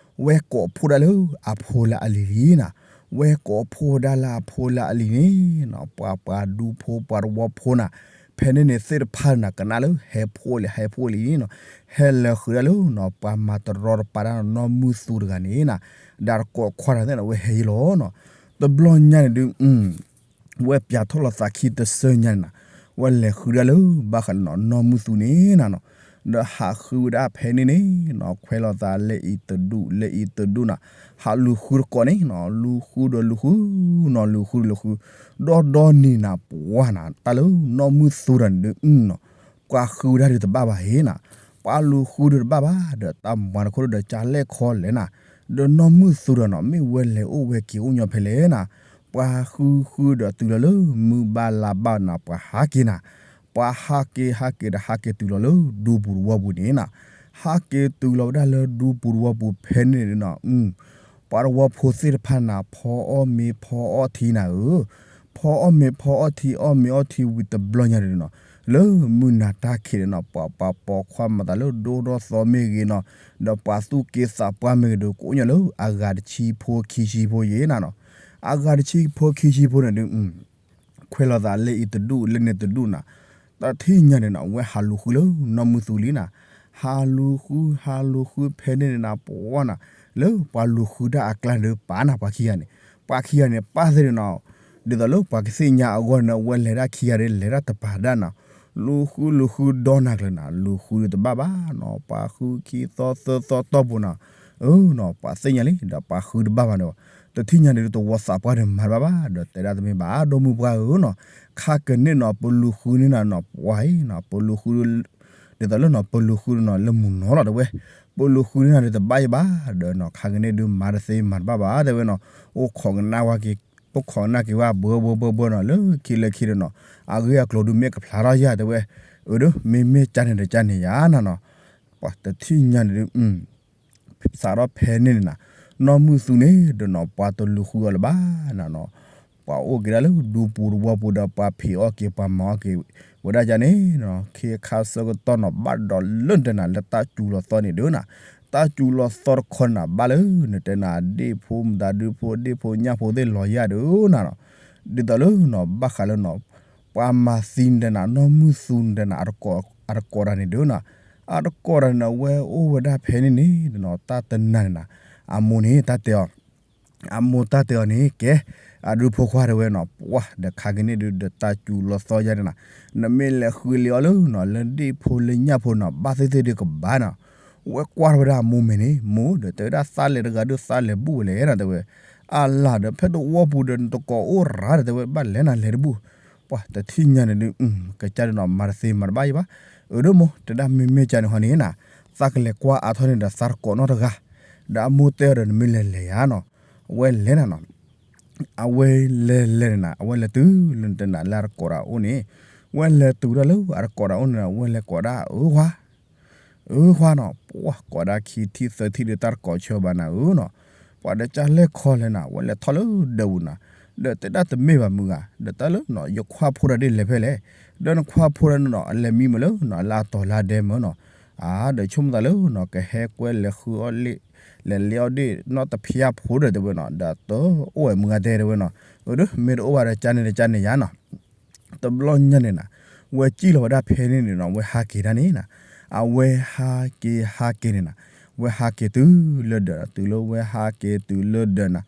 ဝဲကိးဖှိၣ်ဒၣ်လၢအဖိလၢအလံၤလံနၤ, ဝဲကိးဖှိၣ်ဝဲဒၣ်လၢအဖိလၢအလံၤန့ၣ်နီၤ, ပှၤပှၤဒူဖိပှၤတဝီဖိနၤ, ဖဲန့ၣ်န့ၣ်သ့ၣ်တဖၣ်နၤ ကနၣ်လၢဟဲဖှိၣ်လံ ဟဲဖှိၣ်လံနီၤ, ဟဲလၢာ်ဃုာ်ဒၣ်လၢနီၤ ပှၤမၤတရီတပါဒၣ်နီၤ နီၢ်မုၢ်သူတဂၤန့ၣ်နၤ, ဒီးတကိးခွါတဂၤသ့ၣ်နၤ ဝဲဟဲယံၤလီၤနီၤ, တဘျီညါန့ၣ်ဒုး ဝဲပၠးထီၣ်လီၤသးခံတစၢၢ်ညါန့ၣ်နၤ, ဝဲလဲၤဃုဒၣ်လၢဘၣ်ဃးလၢနီၤ နီၢ်မုၢ်သူန့ၣ်နၤနီၤ, ဒီးဟးဃုဝဲဒၣ်ဖဲန့ၣ်န့ၣ်နီၤ ခွဲးလိာ်သးလၢအံၤတဒူၣ် လၢအံၤတဒူၣ်နၤ, ဟးလူၤဃုတကိးန့ၣ်နီၤ လူၤဃုဒီးလူၤဃုနီၤ လူၤဃုဒီးလူၤဃု, ဒီဒီနံၤနၤ ပှၤနၤ တၢ်လၢနီၢ်မုၢ်သူတဂၤန့ၣ်ဒုးနီၤ ပှၤဃုဝဲဒၣ်ဒုးတဘၣ်ဘၣ်အံၤနၤ, ပှၤလူၤဃုဒုးတဘၣ်ဘၣ် ဒီးတၢ်မၤတခီဒီးကၢ်လဲၣ်ခီလဲၣ်နၤ, ဒီးနီၢ်မုၢ်သူဒီးနီၤ မ့ၢ်ဝဲလဲၤအိၣ်ဝဲက့ၤအိၣ်ညီဖဲလဲၣ်နၤ, ပှၤဃုဃုဒီးတုၤလီၤလၢမုၢ်ဘၣ်လါဘၣ်နၤ ပှၤဟးက့ၤနၤ, ပှၤဟးက့ၤဟးက့ၤဒီးဟးက့ၤတုၤလီၤလၢဒူပူၤတဝီပူၤန့ၣ်နၤ, ဟးက့ၤတုၤလီၤဝဲဒၣ်လၢဒူပူၤတဝီပူၤဖဲန့ၣ်န့ၣ်နီၤ ပှၤတဝီဖိသ့ၣ်တဖၣ်နၤ ဖီအီၣ်မ့ၤဖီအီၣ်ထံနၤဧၢ, ဖီအီၣ်မ့ၤဖီအီၣ်ထံ အီၣ်မ့ၤအီၣ်ထံဝံၤတဘျီညါန့ၣ်နီၤ, လၢမုၢ်နၤတၢ်ခံးန့ၣ်နီၤ ပှၤပှၤပိာ်ခွါမၤသးလၢဒိၣ်ထီၣ်သီမ့ၢ်ဂ့ၤနီၤ, ဒီးပှၤသူၣ်က့သးပှၢ်မ့ၢ်ဂ့ၤဒီး ကအိၣ်ညီလၢအဂၤတဆံဖိခံဆံဖိယံၤနၤနီၤ, အဂၤတဆံဖိခံဆံဖိန့ၣ်ဒုး ခွဲးလိာ်သးလၢအံၤတဒူၣ်လၢန့ၣ်တဒူၣ်နၤ, တထံၣ်ညါန့ၣ်နီၤ ဝဲဟးလူၤဃုလၢနီၢ်မုၢ်သူလံနၤ, ဟးလူၤဃု ဟးလူၤဃုဖဲန့ၣ်န့ၣ်နၤ ပှၤနၤ, လၢပှၤလူၤဃုတၢ်အကျါန့ၣ်ဒုး ပာ်နၤပှၤခံဂၤန့ၣ်, ပှၤခံဂၤန့ၣ် ပာ်သ့ၣ်န့ၣ်နီၤ, ဒ်သိးလၢပှၤကသ့ၣ်ညါအဂီၢ်န့ၣ် အဝဲလဲၤဒၣ်ခံဂၤဒုး လဲၤတၢ်တပၤဒၣ်နၤ, လူၤဃုလူၤဃုဒီနၤကျၢၤနၤ လူၤဃုဒုးတဘၣ်ဘၣ်နီၤ, ပှၤဃုခံသီသၢသီတီၢ်ပူၤနၤ, အၢနီၤ ပှၤသ့ၣ်ညါလံ ဒီးပှၤဃုတဘၣ်ဘၣ်န့ၣ်, တထံၣ်ညါန့ၣ်ဒုး တဝီသးပှၢ်န့ၣ်မၤတဘၣ်ဘၣ် ဒီးတဲဒၣ်တမ့ၢ်ဘၣ် ဒီမုၢ်ပှၢ်ဧၢနီၤ, ခါကန့ၣ်နီၤ ပလူၤဃုန့ၢ်နၤနီၤ ပှၤအံၤနီၤ ပလူၤဃု ဒ်သိးလၢနီၤ ပလူၤဃုန့ၢ်နၤလၢမုၢ်နီၤလီၤတဲဝဲ, ပလူၤဃုန့ၢ်နၤဒုးတဘၣ်ယဘၣ် ဒီးနီၤ ခါကန့ၣ်ဒုးမၤတသ့မၤတဘၣ်ဘၣ်တဲဝဲနီၤ, အိၣ်ခိးကနၣ်ဝဲက့ၤ အိၣ်ခိးကနၣ်က့ၤဝဲဘၢဘၢဘၢဘၢနီၤ လၢခံလၢခံဒီးနီၤ, အဂ့ၢ်အကျိၤဒုးမ့ၢ်ကဖျါထီၣ်ယၤတဲဝဲ, အၢဒီး မ့မ့ၢ်ကၢ်န့ၣ်ဒီးကၢ်န့ၣ်ယၤနၤနီၤ, ပှၤတထံၣ်ညါန့ၣ်ဒုး စးထီၣ်ဖဲန့ၣ်န့ၣ်နၤ, နီၢ်မုၢ်သူန့ၣ်ဒီးနီၤ ပှၤတလူၤဃုအီၤလၢၤဘၣ်နၤနီၤ, ပှၤအိၣ်က့ၤဒၣ်လၢဒူပူၤတဝီပူၤဒီး ပှၤဖံးအီၣ်က့ၤ ပှၤမၤအီၣ်က့ၤဝဲဒၣ်ယၤန့ၣ်နီၤ, ခ့ခါဆၢကတီၢ်နီၤ ဘၣ်ဒီးလၢနတဲနၤ လၢတၢ်စူၤလီၤသီန့ၣ်ဒုးနၤ, တၢ်စူၤလီၤသီတခီန့ၣ်နၤ ဘၣ်လၢနတဲနၤ ဒ့ၣ်ဖိမတၤဒုဖိ ဒ့ၣ်ဖိညၣ်ဖိသ့ၣ်လီၤယၤဒုးနၤနီၤ, ဒ်သိးလၢနီၤ ဘၣ်ဃးလၢနီၤ ပှၤမၤသံနတဲနၤ နီၢ်မုၢ်သူနတဲနၤ အတကိးတၢ်န့ၣ်ဒုးနၤ, အတကိးတၢ်န့ၣ် အဝဲအိၣ်ဝဲဒၣ်ဖဲန့ၣ်န့ၣ်နီၤ တၢ်တနၤန့ၣ်နၤ, အမိၢ်န့ၣ်တၢ်တဲအီၤ အမိၢ်တၢ်တဲအီၤန့ၣ် ကဲ အဒုးဖိခွါတဲဝဲနီၤ ပှၢ်ဒီးခါကန့ၣ်ဒုး ဒီးတၢ်စူၤလီၤသီယါန့ၣ်နၤ, နမ့ၢ်လဲၤဃုလ့ၤအီၣ်လၢနီၤ လၢဒ့ၣ်ဖိလၢညၣ်ဖိနီၤ ဘၣ်သ့ၣ်သ့ၣ်ဒုးကဘၣ်နီၤ, ဝဲကွၢ်ထီၣ်ဝဲဒၣ်အမိၢ်မဲာ်န့ၣ် မိၢ်ဒီးတဲဝဲဒၣ်သးလဲၤတဂၤဒုး သးလဲၤဘူၣ်ဝဲလဲၣ်နီၤ တဲဝဲ, အလၢ်ဒီးဖဲတဝီပူၤဒီးနတကိးအိၣ်ရၤဒီးတဲဝဲ ဘၣ်လဲၤနၤလဲၤတဘူၣ်, ပှၢ်တထံၣ်ညါန့ၣ်ဒုး ကစၢ်ဒုးနီၤ မၤတသ့မၤတဘၣ်ယဘၣ်, အၢဒီးမိၢ် တဲဒၣ်မ့မ့ၢ်ကၢ်န့ၣ်ဟီန့ၣ်နၤ, သးကလဲၤကွၢ်အါထီၣ်န့ၣ်ဒီးသးတကိးနီတဂၤ, ဒီးအမိၢ်တဲအီၤဒီး နမ့ၢ်လဲၤလဲၤဧါနီၤ, အဝဲလဲၤနၤနီၤ, အဝဲလဲၤလဲၤန့ၣ်နၤ အဝဲလဲၤတုၤလၢနတဲနၤလၢအတကိးတၢ်အိၣ်န့ၣ်, ဝဲလဲၤတုၤဒၣ်လၢအတကိးတၢ်အိၣ်န့ၣ် အဝဲလဲၤကိးဒၣ်အၢခွါ အၢခွါနီၤ, ပှၢ်ကိးဒၣ်ခံထံၣ်သၢထံၣ်ဒီးတၢ်တကိးဆၢဘၣ်နၤဧၢနီၤ, ပှၤဒီးကၢ်လဲၢ်ခီလဲၣ်နၤ အဝဲလဲၤထီၣ်လၢဒၢးပူၤနၤ, ဒီးတဲဒၣ်တမ့ၢ်ဘၣ်မုၢ်ဂၤ ဒီးတၢ်လၢနီၤ ယခွါဖိတၢ်ဒ်လဲၣ်ဖဲလဲၣ်, ဒီးနခွါဖိတၢ်န့ၣ်နီၤ အလဲၤမံမုာ်လၢနီၤ လၢအတီၤလၢအဒဲမုာ်နီၤ, အါ ဒီးဆိကမိၣ်သးလၢနီၤ ကဟဲကွဲလဲၤဃုအီၣ်လ့ၣ် လဲၤလ့အီၣ်ဒ့ၣ်နီၢ်တဖျၢၣ်ဖိဒီးတဲဝဲနီၤ ဒီးတအိၣ်ဝဲမုၢ်ဂၤတဲတဲဝဲနီၤ, အၢ ဒီးမ့ၢ်တအိၣ်ဘၣ်ဒီးကၢ်န့ၣ်ဒီးကၢ်န့ၣ်ယါနီၤ တဘျီညါန့ၣ်နၤ, ဝဲစံၣ်လီၤဝဲဒၣ်ဖဲန့ၣ်န့ၣ်နီၤ ဝဲဟးက့ၤဒၣ်န့ၣ်နၤ, အဝဲဟးက့ၤဟးက့ၤန့ၣ်နၤ, ဝဲဟးက့ၤတုၤလၢဒၢး တုၤလၢဝဲဟးက့ၤတုၤလၢဒၢးနၤ,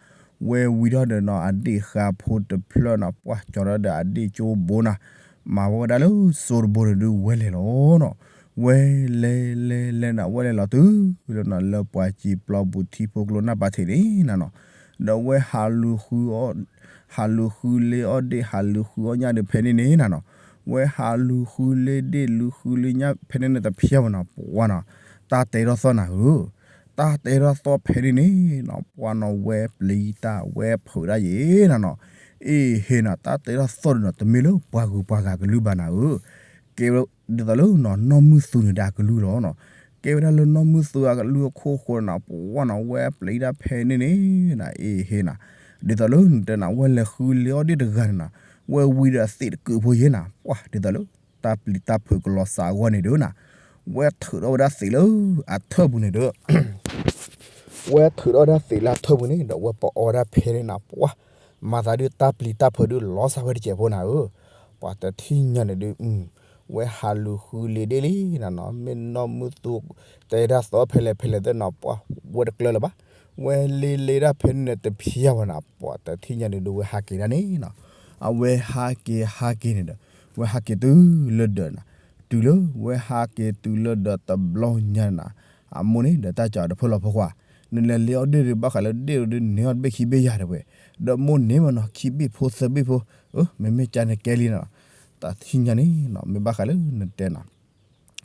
ဝဲဝံၤထီၣ်ဒီးနီၤ အဒ့ၣ်ဃာ်ဖိတဖျၢၣ်နၤ ပှၢ်ကၠီၤထီၣ်ဒီးအဒ့ၣ်ကၠိဘိနၤ, မၤဝဲဒၣ်လၢစိတဘိန့ၣ်ဒုးဝဲလဲၤလီၤနီၤ, ဝဲလဲၤလဲၤလဲၤနၤ ဝဲလဲၤလီၤတုၤလၢနီၤ လၢပှၤစံာ်ပျီပူၤထံဖိကျိနၢ်ပၤထံးန့ၣ်နၤနီၤ, ဒီးဝဲဟးလူၤဃုအီၣ် ဟးလူၤဃုလ့အီၣ်ဒ့ၣ် ဟးလူၤဃုအီၣ်ညၣ်ဒီးဖဲန့ၣ်န့ၣ်နၤနီၤ, ဝဲဟးလူၤဃုလ့ဒ့ၣ် လူၤဃုလ့ညၣ်ဖဲန့ၣ်န့ၣ်တဖျၢၣ်ဝဲနီၤ ပှၢ်နီၤ, တၢ်တဲထီၣ်သီၣ်နၤဧၢ, ပ တၢ်တဲတၢ်သီၣ်ဖဲန့ၣ်န့ၣ်နီၤ ပှၤနီၤ ဝဲပျံၤတၢ် ဝဲဖုးတၢ်ယဲနီၤနီၤ, အ့ၣ်ဟ့နီၤ တၢ်တဲတၢ်သီၣ်ဒုးနီၤ တမ့ၢ်လၢပှၤဂုၤပှၤဂၤကလုၢ်ဘၣ်နၤဧၢ, ကဲဝဲဒ်သိးလၢနီၤ နီၢ်မုၢ်သူန့ၣ်ဒီးအကလုၢ်လီၤနီၤ, ကဲဝဲဒၣ်လၢနီၢ်မုၢ်သူအကလုၢ်အခိၣ်ဃိန့ၣ်နီၤ ပှၤနီၤ ဝဲပျံၤတၢ်ဖဲန့ၣ်န့ၣ်နီၤ အ့ၣ်ဟ့နီၤ, ဒ်သိးလၢနတဲနၤ ဝဲလဲၤဃုလ့အီၣ်ဒ့ၣ်တဂၤန့ၣ်နီၤ, ဝဲဝံၤဒီးအသံးတကုးဖိယဲနီၤ, ပှၤဒ်သိးလၢ တၢ်ပျံၤတၢ်ဖုးကလီၤစးအဂီၢ်န့ၣ်ဒီးနီၤ, ဝဲထုးထီၣ်ဝဲဒၣ်သံးလၢအထၢၣ်ပူၤန့ၣ်ဒီး ဝဲထုးထီၣ်ဝဲဒၣ်သံးလၢအထၢၣ်ပူၤန့ၣ်ဒီး ဝဲပအီဝဲဒၣ်ဖဲန့ၣ်နီၤ, ပှၤမၤသးဒုး တၢ်ပျံၤတၢ်ဖုးဒုးလီၤစၢ်ဝဲတစဲးဖိနၤဧၢ, ပှၤတထံၣ်ညါန့ၣ်ဒုး ဝဲဟးလူၤဃုလ့ဒ့ၣ်လံနၤနီၤ, မ့ၢ်နီၢ်မုၢ်သူ တဲတၢ်သီၣ်ဖဲလဲၣ်ဖဲလဲၣ်သ့ၣ်နီၤ ပှၤဝဲတကျၢၤလၢၤဘၣ်, ဝဲလ့လ့ဒၣ်ဖဲန့ၣ်န့ၣ်တဖျါဝဲနၤ, ပှၤတထံၣ်ညါန့ၣ်ဒုး ဝဲဟးက့ၤဒၣ်န့ၣ်နီၤ, အဝဲဟးက့ၤဟးက့ၤန့ၣ်ဒီး ဝဲဟးက့ၤတုၤလၢဒၢးနၤ, တုၤလၢဝဲဟးက့ၤတုၤလၢဒၢးတဘျီညါန့ၣ်နၤ, အမိၢ်န့ၣ်ဒီးတၢ်ကီတဖၣ်လီၤဖိခွါ, နလဲၤလ့အီၣ်ဒ့ၣ်ဒုး ဘၣ်ဃးလၢဒ့ၣ်ဒုးန့ၢ်အီၣ်တဘ့ၣ်ခံဘ့ၣ်ယၤတဲဝဲ, ဒီးမိၢ်န့ၢ်မးနီၤ ခံဘ့ၣ်ဖိသၢဘ့ၣ်ဖိ, မ့မ့ၢ်ကန့ၣ်ကဲလံနၤ, တထံၣ်ညါန့ၣ်နီၤ မ့ၢ်ဘၣ်ဃးလၢနတဲနၤ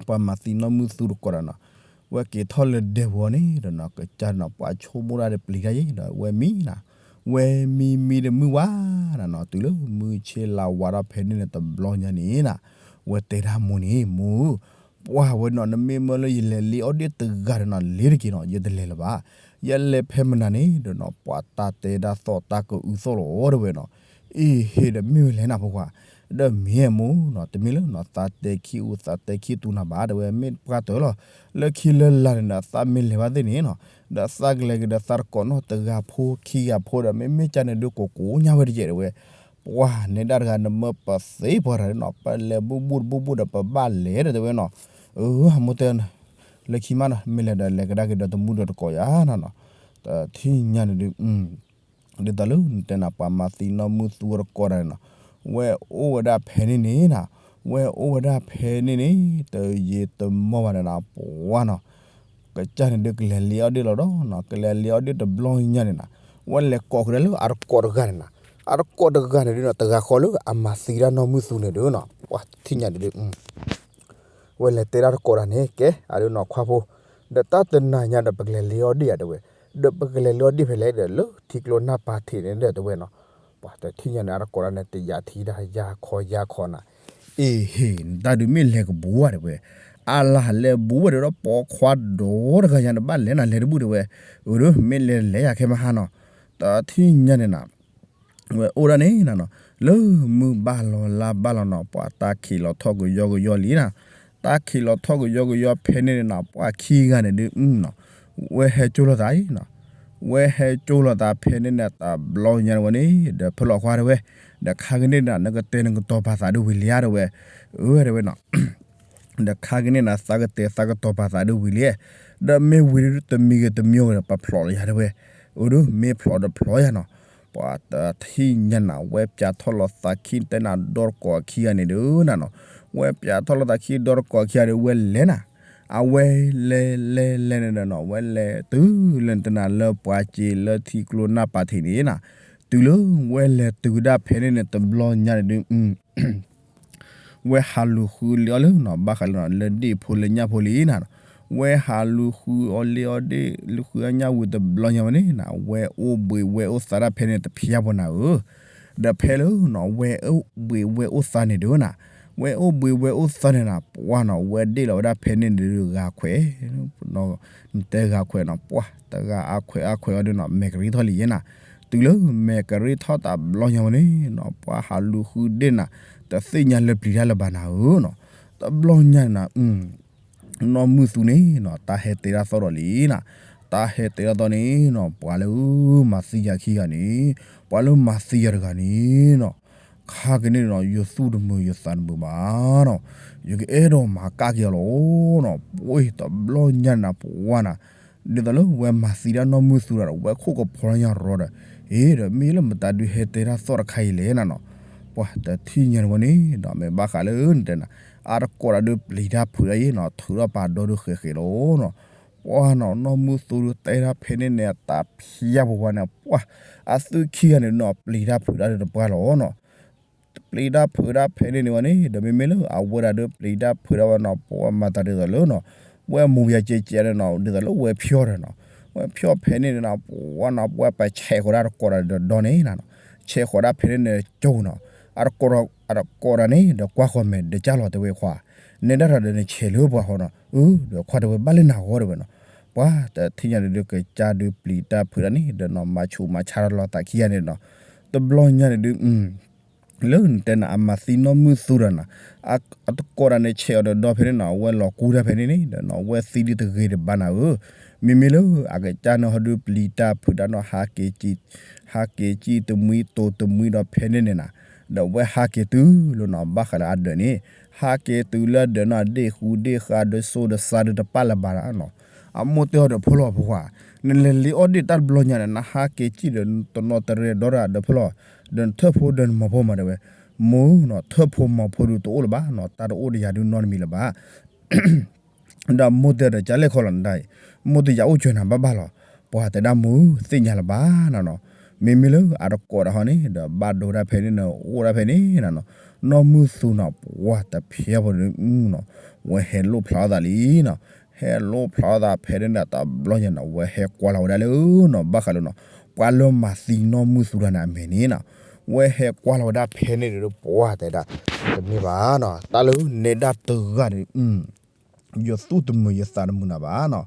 ပှၤမၤသံနီၢ်မုၢ်သူတကိးဒီးနီၤ, ဝဲက့ၤထီၣ်လၢဒဲဝီန့ၣ်ဒီးနီၤ ကစၢ်ဒီးနီၤ ပှၤဆိကမိၣ်ဒၣ်ဒီးပျံၤတၢ်ယဲဒီး ဝဲမံနၤ, ဝဲမံမံဒီးမုၢ်ဝါနၤနီၤ, တုၤလၢမုၢ်ဆ့ၣ်လါဝါထီၣ်ဖဲန့ၣ်န့ၣ်တဘျီညါန့ၣ်နၤ, ဝဲတဲဒၣ်မိၢ်န့ၣ် မိၢ်ဧၢ, ပှၤဝဲနီၤ နမ့ၢ်မၢလၢယလဲၤလ့အီၣ်ဒ့ၣ်တဂၤဒီးနီၤ လ့ၤတက့ၤနီၤ ယတလဲၤလၢၤဘၣ်, ယလဲၤဖဲမနၤန့ၣ်ဒီးနီၤ ပှၤတၢ်တဲတၢ်သီၣ်တၢ်ကအုသီၣ်လီၤတဲဝဲနီၤ, အ့ၣ်ဟ့ဒီးမ့ၢ်ဝဲလဲၣ်နၤဖိခွါ, ဒီးမ့ၢ်မိၢ်နီၤ တမ့ၢ်လၢနီၤ သးတဲခံအူသးတဲခံတူာ်နၤဘၣ်တဲဝဲ, မ့ၢ်ပှၤတၢၢ်လီၤ, လၢခံလၢလာ်န့ၣ်ဒီး သးမ့ၢ်လဲၤဘၣ်သ့ၣ်န့ၣ်နီၤ, ဒီးသးကလဲၤက့ၤဒီးသးတကိးနီၢ်တဂၤဖိခံဂၤဖိဒီး မ့မ့ၢ်ကန့ၣ်ဒုးကိးကိးညါဝဲတကဲတဲဝဲ, ပှၤနဲဒၣ်တဂၤ နမၢပသ့ပှၤတဂၤနီၤ ပလဲၤဘူၣ်ဘူၣ်တဘူၣ်ဘူၣ်ဒီးပဘၣ်လဲၤဒီးတဲဝဲနီၤ, အမိၢ်တဲ လၢခံမးနီၤ မ့ၢ်လဲၤဒီး လဲၤကဒါက့ၤဒီးတမူဒီးတကိးယၤနၤနီၤ, တထံၣ်ညါန့ၣ်ဒုး ဒ်သိးလၢနတဲနၤ ပှၤမၤသံနီၢ်မုၢ်သူတကိးဒီးန့ၣ်နီၤ, ဝဲအိၣ်ဝဲဒၣ်ဖဲန့ၣ်န့ၣ်နၤ, ဝဲအိၣ်ဝဲဒၣ်ဖဲန့ၣ်န့ၣ် တယံာ်တမီၢ်ဘၣ်န့ၣ်နၤ ပှၤနီၤ, ကစၢ်န့ၣ်ဒုးကလဲၤလ့အီၣ်ဒ့ၣ်လီၤဒီးနီၤ, ကလဲၤလ့အီၣ်ဒ့ၣ်တဘျီညါန့ၣ်နၤ, ဝဲလဲၤကိးကဒါလၢအတကိးတဂၤန့ၣ်နၤ, အတကိးတဂၤန့ၣ်ဒုးနီၤ တဂၤဃီလၢအမၤသံဒၣ်နီၢ်မုၢ်သူန့ၣ်ဒုးနီၤ, ပှၤတထံၣ်ညါန့ၣ်ဒုး ဝဲလဲၤတဲဒၣ်တကိးတၢ်န့ၣ် ကဲ အဒုးနီၤခွါဖိ, ဒီးတၢ်တနၤညါဒီး ပကလဲၤလ့အီၣ်ဒ့ၣ်ယၤတဲဝဲ, ဒီးပကလဲၤလ့အီၣ်ဒ့ၣ်ဖဲလဲၣ်ဒီး လၢထံကျိနၢ်ပၤထံးန့ၣ်ဒီးတဲဝဲနီၤ, ပှၤတထံၣ်ညါန့ၣ် အတကိးတၢ်န့ၣ် တယၤထံဒၣ်ယၤခီယၤခီနၤ, အ့ၣ်ဟ့ၣ် နတၢ်ဒုးမ့ၢ်လဲၤကဘူးဧါတဲဝဲ, အလၢလဲၤဘူးဝဲဒီးပိာ်ခွါဒီတဂၤညါန့ၣ် ဘၣ်လဲၤနၤလဲၤတဘူၣ်တဲဝဲ, အဒုးမ့ၢ်လဲၤလဲၤယၤခဲမဟါနီၤ, တထံၣ်ညါန့ၣ်နၤ ဝဲအိၣ်ဒၣ်န့ၣ်နၤနီၤ, လၢမုၢ်ဘၣ်လီၤလါဘၣ်လီၤနီၤ ပှၤတၢ်ခံးလီၤထီၣ်ကယီကယီလံနၤ, တၢ်ခံးလီၤထီၣ်ကယီကယီဖဲန့ၣ်န့ၣ်နၤ ပှၤခံဂၤန့ၣ်ဒုးနီၤ, ဝဲဟဲကၠိလိာ်သးအံၤနီၤ, ဝဲဟဲကၠိလိာ်သးဖဲန့ၣ်န့ၣ် တဘျီညါန့ၣ်ဝဲန့ၣ် ဒီးဖဲလီၤခွါတဲဝဲ, ဒီးခါကန့ၣ်နၤ နကတဲနကတီၤပာ်သးဒုးဝံၤလံဧါတဲဝဲ, အၢတဲဝဲနီၤ ဒီးခါကန့ၣ်နၤ သးကတဲသးကတီၤပာ်သးဒုးဝံၤလံ, ဒီးမ့ၢ်ဝံၤဒုးတမံၤဂ့ၤတမံၤဂ့ၤဒီး ပဖျိးလီၤယၤတဲဝဲ, အဒုးမ့ၢ်ဖျိးဒီးဖျိးယၤနီၤ, ပှၤတထံၣ်ညါနၤ ဝဲပၠးထီၣ်လီၤသးခံတဲနၤ ဒီတကိးခံဂၤန့ၣ်ဒုးနၤနီၤ, ဝဲပၠးထီၣ်လီၤသးခံဒီတကိးခံဂၤန့ၣ် ဝဲလဲၤနၤ, အဝဲလဲၤလဲၤလဲၤန့ၣ်ဒီးနီၤ ဝဲလဲၤတုၤလၢနတဲနၤလၢပှၤစ့လၢထံကျိနၢ်ပၤထံးန့ၣ်နၤ, တုၤလၢဝဲလဲၤတုၤဒၣ်ဖဲန့ၣ်န့ၣ် တဘျီညါန့ၣ်ဒုး ဝဲဟးလူၤဃုလ့အီၣ်လၢနီၤ ဘၣ်ဃးလၢနီၤ လၢဒ့ၣ်ဖိလၢညၣ်ဖိလံနၤ, ဝဲဟးလူၤဃုအီၣ်လ့အီၣ်ဒ့ၣ် လူၤဃုအညၣ်ဝံၤတဘျီညါဝဲန့ၣ်နၤ ဝဲအိၣ်ဘှံးဝဲအိၣ်သါဒၣ်ဖဲန့ၣ်တဖျါဖိနၤဧၢ, ဒီးဖဲလၢနီၤ ဝဲအိၣ်ဘှံးဝဲအိၣ်သါန့ၣ်ဒုးနၤ, ဝဲအိၣ်ဘှံးဝဲအိၣ်သါန့ၣ်နၤ ပှၤနီၤ ဝဲဒ့ၣ်လီၤဝဲဒၣ်ဖဲန့ၣ်န့ၣ်ဒုးဂၤခွဲး နတဲဂၤခွဲးနီၤ ပှၤတဂၤအခွဲးအခွဲးအီၤဒုးနီၤ မဲာ်ကရံထီၣ်လံယဲနၤ, တုၤလၢမဲာ်ကရံထီၣ်တဘျီညါဝဲန့ၣ်နီၤ ပှၤဟးလူၤဃုဒ့ၣ်နၤ တသ့ၣ်ညါလၢပျံၤတၢ်လၢၤဘၣ်နၤဧၢနီၤ, တဘျီညါန့ၣ်နၤ နီၢ်မုၢ်သူန့ၣ်နီၤ တၢ်ဟဲတဲတၢ်သီၣ်ဒီးလံနၤ, တၢ်ဟဲတဲတၢ်သီၣ်န့ၣ်နီၤ ပှၤလၢမၤသံယၤခံဂၤန့ၣ်, ပှၤလၢမၤသံယၤတဂၤန့ၣ်နီၤ ခါကန့ၣ်နီၤ ယသူၣ်တမုာ်ယသးတမုာ်ဘၣ်နီၤ, ယကအဲၣ်ဒိးမၤကၣ်က့ၤအီၤလီၤနီၤ, ပှၤတဘျီညါနၤပဝါနၤ, ဒ်သိးလၢဝဲမၤသံဒၣ်နီၢ်မုၢ်သူဒီး ဝဲခိၣ်ကဖီညါရီဒီး, အ့ဒီးမ့ၢ်လၢမတၤဒုးဟဲတဲတၢ်သီၣ်တခါအံၤလဲၣ်နၤနီၤ, ပှၤတထံၣ်ညါန့ၣ်ဝဲန့ၣ်ဒီး မ့ၢ်ဘၣ်ဃးလၢနတဲနၤ, အတကိးတၢ်ဒုးပျံၤတၢ်ဖုးတၢ်ယဲနီၤ ထုးထီၣ်ပာ်ဒီဒုးဃဲးဃဲးလီၤနီၤ, ပှၤနီၤ နီၢ်မုၢ်သူဒုးတဲတၢ်ဖဲန့ၣ်န့ၣ် အတၢ်ဖျါပဝါန့ၣ် ပှၤ အသုခံဂၤန့ၣ်နီၤ ပျံၤတၢ်ဖုးတၢ်ဒုးတပှၢ်လီၤနီၤ, ပျံၤတၢ်ဖုးတၢ်ဖဲန့ၣ်န့ၣ်ဝဲန့ၣ် ဒီးမ့မ့ၢ်လၢအဝဲဒၣ်ဒုးပျံၤတၢ်ဖုးတၢ်ဝဲနီၤ ပှၤမၤသးဒ်သိးလၢနီၤ, ဝဲမူၤယၤကဲကဲန့ၣ်နီၤ ဒ်သိးလၢဝဲဖျီၣ်ဒီးနီၤ, ဝဲဖျီၣ်ဖဲန့ၣ်နီၤ ပှၤနီၤ ပှၤပဆဲးဃီၤဒၣ်တကိးတၢ်ဒီးဒီန့ၣ်နီၤ, ဆဲးဃီၤဒၣ်ဖဲန့ၣ်န့ၣ်ကၠိနီၤ, အတကိးတၢ်န့ၣ် ဒီးကွၢ်ဃီၤမဲာ်ဒီးကၠၢ်လီၤတဲဝဲခွါ, နဲဒၣ်တၢ်ဒီးနဆဲးလၢပှၤဃီနီၤ, အၢ ဒီးခွါတဲဝဲဘၣ်လၢနၤဂီၢ်တဲဝဲနီၤ, ပှၤတထံၣ်ညါန့ၣ်ဒုး ကစၢ်ဒုးပျံၤတၢ်ဖုးတၢ်န့ၣ် ဒီးနီၤ မၤဆူးမၤဆါလီၤသးခံဂၤန့ၣ်နီၤ, တဘျီညါန့ၣ်ဒုး လၢနတဲနၤ အမၤသံနီၢ်မုၢ်သူတၢ်နၤ, အတကိးတၢ်န့ၣ် ဆဲးအီၤဒီးဒီဖဲန့ၣ်နီၤ, အဝဲလီၤကူတၢ်ဖဲန့ၣ်န့ၣ် ဒီးနီၤ အဝဲသံဒ်တဂ့ၤတဘၣ်နၤဧၢ, မ့မ့ၢ်လၢအကစၢ်န့ၣ်ဟီဒုးပျံၤတၢ်ဖုးတၢ်နီၤ, ဟးက့ၤစံၣ်, ဟးက့ၤစံၣ်တမှံတိၤတမှံဒီးဖဲန့ၣ်န့ၣ်နၤ, ဒီးအဝဲဟးက့ၤတုၤလၢနီၤ ဘၣ်ဃးလၢအဒၢးန့ၣ်, ဟးက့ၤတုၤလၢအဒၢးနီၤ, ဒ့ၣ်ဃူဒ့ၣ်ဃါဒီးစိဒီးစါဒီးတပာ်လၢၤဘၣ်နၤနီၤ, အမိၢ်တဲအီၤဒီးဖိလီၤဖိခွါ, နလဲၤလ့အီၣ်ဒ့ၣ်တၢ်တဘျီညါန့ၣ် နဟးက့ၤစံၣ်ဒီးတနီၤတရဲဒီးဒီးဖိလီၤ, ဒီးနထၢၣ်ဖိဒီးနမီၤဖိမးတဲဝဲ, မိၢ်နီၤ ထၢၣ်ဖိမီၤဖိဒုးတအိၣ်လၢၤဘၣ်နီၤ, တၢ်တအိၣ်ဒီးယၤဒုးနီတမံၤလၢၤဘၣ် ဒီးမိၢ်တဲဒီးကၠၢ်လဲၣ်ခီလီၤနဒၣ်အံၤ, မိၢ်တယာ်အိၣ်ကၢၤနၤဘၣ်ဘၣ်လီၤ, ပှၤတဲဒၣ်မိၢ်သ့ၣ်ညါလၢၤဘၣ်နၤနီၤ, မ့မ့ၢ်လၢအတကိးတၢ်ဟီန့ၣ် ဒီးဘၣ်ဒိဒၣ်ဖဲန့ၣ်န့ၣ် အိၣ်ဒၣ်ဖဲန့ၣ်နၤနီၤ, နီၢ်မုၢ်သူနီၤ ပှၤတဖျဲဖိန့ၣ်နီၤ, ဝဲဟဲလိၣ်ဖျါအသးလံနီၤ, ဟဲလိၣ်ဖျါအသးဖဲန့ၣ်န့ၣ် တဘျီညါန့ၣ် ဝဲဟဲကွၢ်လီၤဝဲဒၣ်လၢနီၤ ဘၣ်ဃးလၢနီၤ, ပှၤလၢမၤသံနီၢ်မုၢ်သူတၢ်န့ၣ်အမဲာ်န့ၣ်နီၤ, ဝဲဟဲကွၢ်လီၤဝဲဒၣ်ဖဲန့ၣ်ဒီး ပှၤတဲဒၣ်, တမ့ၢ်ဘၣ်နီၤ, တၢ်လၢနဲဒၣ်တဂၤန့ၣ် ယသူၣ်တမုာ်ယသးတမုာ်နၤဘၣ်နီၤ,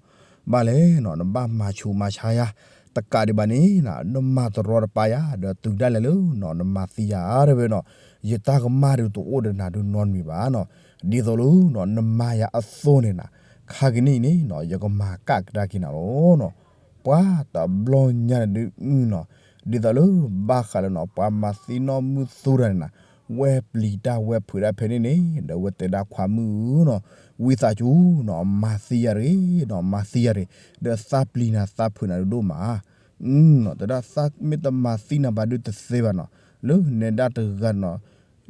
ဘၣ်လဲၣ်နီၤ နဘၣ်မၤဆူးမၤဆါယၤ, တကးဒံးဘၣ်န့ၣ်နၤ နမၤတရီတပါယၤ ဒီးတုၤဒၣ်လဲာ်လၢနီၤ နမၤသံယၤတဲဝဲနီၤ, ယတၢ်ကမၣ်ဒုးတအိၣ်ဒီးနၤဒုးနီတမံၤဘၣ်နီၤ, ဒ်သိးလၢနီၤ နမၤယၤအသိးန့ၣ်နၤ, ခါကနံၣ်အံၤန့ၣ်နီၤ ယကမၤကၣ်ကဒါက့ၤနၤလီၤနီၤ, ပှၤတဘျီညါန့ၣ်ဒုးနီၤ, ဒ်သိးလၢဘၣ်ဃးလၢနီၤ ပှၤမၤသံနီၢ်မုၢ်သူတၢ်န့ၣ်နၤ, ဝဲပျံၤတၢ်ဝဲဖုးတၢ်ဖဲန့ၣ်န့ၣ် ဒီးဝဲတဲဒၣ်ခွါမုၣ်နီၤ, ဝံသးစူၤနီၤ မၤသံယၤတဂ့ၤနီၤ, မၤသံယၤတဂ့ၤ, ဒီးသးပျံၤနၤသးဖုးနၤဒုးဒိၣ်မး, တဲဒၣ်သးမ့ၢ်တမၤသံနၤဘၣ်ဒုးတသ့ဘၣ်နီၤ, လၢနဲဒၣ်တဂၤနီၤ,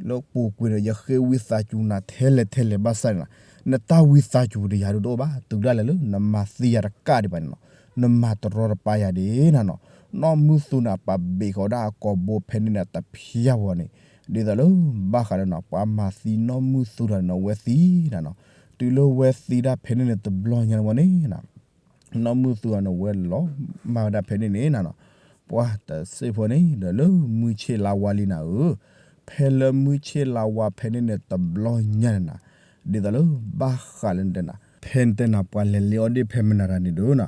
လၢပူၤကွံာ်ဒီး ယဃ့ဝံသးစူၤနၤထဲလဲၣ်ထဲလဲၣ်ဘၣ်ဆၣ်န့ၣ်နၤ, နတၢ်ဝံသးစူၤဒီးယၤဒုးတအိၣ်ဘၣ်, တုၤဒၣ်လဲာ်လၢနမၤသံယၤတကးဒံးဘၣ်န့ၣ်နီၤ, နမၤတရီတပါယၤဒၣ်နၤနီၤ, နီၢ်မုၢ်သူနၤ ပာ်ဘ့ၣ်ဃီၤဒၣ်အကိာ်ဘိဖဲန့ၣ်န့ၣ် တဖျါဝဲန့ၣ်, ဒ်သိးလၢဘၣ်ဃးလၢနီၤ ပှၤမၤသံနီၢ်မုၢ်သူတၢ်န့ၣ်နီၤ ဝဲသံနၤနီၤ, တုၤလၢဝဲသံဒၣ်ဖဲန့ၣ်န့ၣ် တဘျီညါန့ၣ်ဝဲန့ၣ်နၤ နီၢ်မုၢ်သူအန့ၣ် ဝဲလီၤမၢ်ဝဲဒၣ်ဖဲန့ၣ်န့ၣ်နၤနီၤ, ပှၤတစ့ၢ်ဖိန့ၣ် ဒီးလၢမုၢ်ဆ့ၣ်လါဝါလံနၤဧၢ, ဖဲလၢမုၢ်ဆ့ၣ်လါဝါဖဲန့ၣ်န့ၣ် တဘျီညါန့ၣ်နၤ, ဒ်သိးလၢဘၣ်ဃးလၢနတဲနၤ ဖဲနတဲနၤ ပှၤလဲၤလ့အီၣ်ဒ့ၣ်ဖဲမနၤရၤန့ၣ်ဒီးနၤ,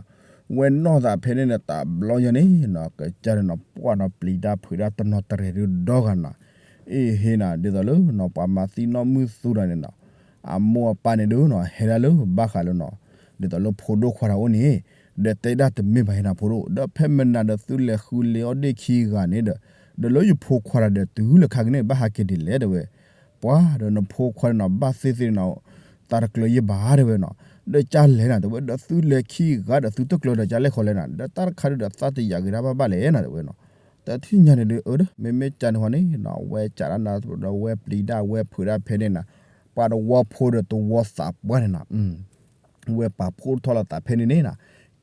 ဝဲနီၢ်သးဖဲန့ၣ်န့ၣ် တဘျီညါန့ၣ်နီၤ ကစၢ်န့ၣ်နီၤ ပှၢ်နီၤပျံၤတၢ်ဖုးတၢ်တနီၤတရဲၤဒုးဒီဂၤနၤ, အ့ဟ့နၤ ဒ်သိးလၢနီၤ ပှၤမၤသံနီၢ်မုၢ်သူတၢ်န့ၣ်နီၤ အမိၢ်အပၢ်န့ၣ်ဒုးနီၤ ဟဲဒၣ်လၢဘၣ်ဃးလၢနီၤ ဒ်သိးလၢဖိဒိၣ်ခွါတၢ်အိၣ်န့ၣ် ဒီးတဲဒၣ်တမ့ၢ်ဘၣ်ဟ့နၤဖိဒိၣ် ဒီးဖဲမနၤဒီးသုလဲၤဃုလ့အီၣ်ဒ့ၣ်ခံဂၤန့ၣ်ဒီး ဒီးလၢယဖိခွါတၢ်ဒီးတုၤလၢခါကနံၣ်ဘၣ်ဟးက့ၤဒ်လဲၣ်တဲဝဲ, ပှၤဒီးနဖိခွါန့ၣ်နီၤ ဘၣ်သ့ၣ်သ့ၣ်န့ၣ်နီၤ သးတကျၢၤယဲၢ်ဘၣ်တဲဝဲနီၤ, ဒီးကၢ်လဲၣ်နၤတဲဝဲ ဒီးသုလဲၤခံဂၤဒီးသုတကျၢၤဒီးကၢ်လဲၣ်ခီလဲၣ်နၤ ဒီးတၢ်တခါဒုးဒီးသးတယာ်က့ၤဒၣ်ဘၣ်ဘၣ်လဲၣ်နၤတဲဝဲနီၤ, တထံၣ်ညါန့ၣ်ဒုး အၢ မ့မ့ၢ်ကၢ်န့ၣ်ဃီန့ၣ်နီၤ ဝဲကၢ်ဒၣ်နၤ ဒီးဝဲပျံၤဒၣ်ဝဲဖုးဒၣ်ဖဲန့ၣ်နၤ, ပှၤတဝီဖိဒီးတဝီသးပှၢ်န့ၣ်နၤ ဝဲပာ်ဖှိၣ်ထီၣ်လီၤသးဖဲန့ၣ်န့ၣ်နၤ,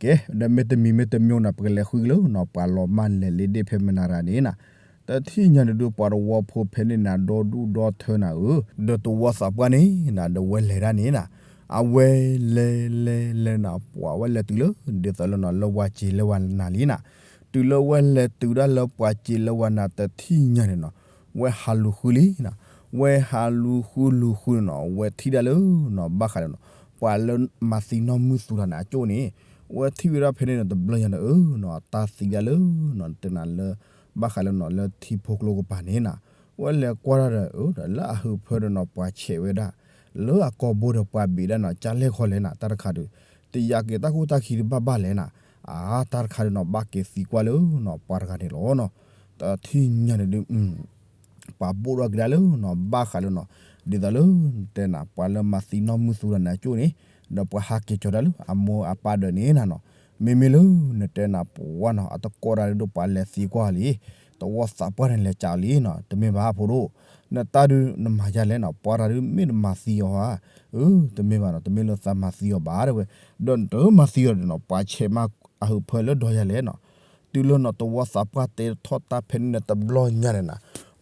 ကဲ ဒီးမ့တမံၤမ့တမံၤနၤ ပကလဲၤဃုကလၢနီၤ ပှၤလီၤမၢ်လဲၤလ့ဒ့ၣ်ဖဲမနၤရၤန့ၣ်နၤ, တထံၣ်ညါန့ၣ်ဒုး ပှၤတဝီဖိဖဲန့ၣ်နၤ ဒီဒူၣ်ဒီထၢနၤဧၢ, ဒီးတဝီသးပှၢ်န့ၣ်နၤ ဒီးဝဲလဲၤဒၣ်န့ၣ်နၤ, အဝဲလဲၤလဲၤလဲၤနၤ ပှၤဝဲလဲၤတုၤလၢ ဒ်သိးလၢနီၤ လၢပှၤစံးလၢဝဲနၤလံနၤ, တုၤလၢဝဲလဲၤတုၤဒၣ်လၢပှၤစံးလၢဝဲနၤတထံၣ်ညါန့ၣ်နီၤ, ဝဲဟးလူၤဃုလံနၤ, ဝဲဟးလူၤဃုလူၤဃုန့ၣ်နီၤ ဝဲထံၣ်ဒၣ်လၢနီၤ ဘၣ်ဃးလၢနီၤ ပှၤလၢမၤသံနီၢ်မုၢ်သူတၢ်န့ၣ်အကၠိၣ်န့ၣ်, ဝဲထံၣ်ဝဲဒၣ်ဖဲန့ၣ်န့ၣ် တဘျီညါန့ၣ် အၢ နီၤ တၢ်သံဒၣ်လၢနီၤ တနၤလၢ ဘၣ်ဃးလၢနီၤ လၢထံဖိကျိကပၤန့ၣ်နၤ, ဝဲလဲၤကွၢ်ဒၣ်ဒီး အၢ ဒီးလၢအဟုးဖၢဒီးနီၤ ပှၤဆဲးဝဲဒၣ် လၢအကိာ်ဘိဒီးပှၤဘ့ၣ်ဒၣ်နီၤ ကၢ်လဲၣ်ခီလဲၣ်နၤ တၢ်တခါဒုး တယာ်က့ၤတၢ်ခိၣ်တၢ်ခံဒုးဘၣ်ဘၣ်လဲၣ်နၤ, အါ တၢ်တခါဒုးနီၤ ဘၣ်က့ၤသံကွၢ်လၢနီၤ ပှၤတဂၤန့ၣ်လီၤနီၤ, တထံၣ်ညါန့ၣ်ဒုး ပှၤဘိၣ်ထီၣ်က့ၤဒၣ်လၢနီၤ ဘၣ်ဃးလၢနီၤ ဒ်သိးလၢ တဲနၤ ပှၤလၢမၤသံနီၢ်မုၢ်သူတၢ်န့ၣ်အကၠိၣ်န့ၣ်, ဒီးပှၤဟးက့ၤကၠီၤဒၣ်လၢအမိၢ်အပၢ်ဒီးန့ၣ်နၤနီၤ, မ့မ့ၢ်လၢနတဲနၤပှၤနီၤ အတကိးတၢ်ဒုးပှၤလဲၤသံကွၢ်လံ, တဝီသးပှၢ်န့ၣ်လဲၤကးလံနီၤ တမ့ၢ်ဘၣ်ဖိဒိၣ်, နတၢ်ဒုးနမၤယၤလဲၣ်နီၤ ပှၤတၢ်ဒုးမ့ၢ်တမၤသံအီၤဧါ, အၢ တမ့ၢ်ဘၣ်နီၤ တမ့ၢ်လၢသးမၤသံအီၤဘၣ်တဲဝဲ, ဒီးနတမၤသံအီၤဒီးနီၤ ပှၤဆဲးမၤအဟုးဖၢလၢဒီးယၤလဲၣ်နီၤ, တုၤလၢနီၤ တဝီသးပှၢ်တဲထီၣ်တၢ်ဖဲန့ၣ်န့ၣ် တဘျီညါန့ၣ်နၤ,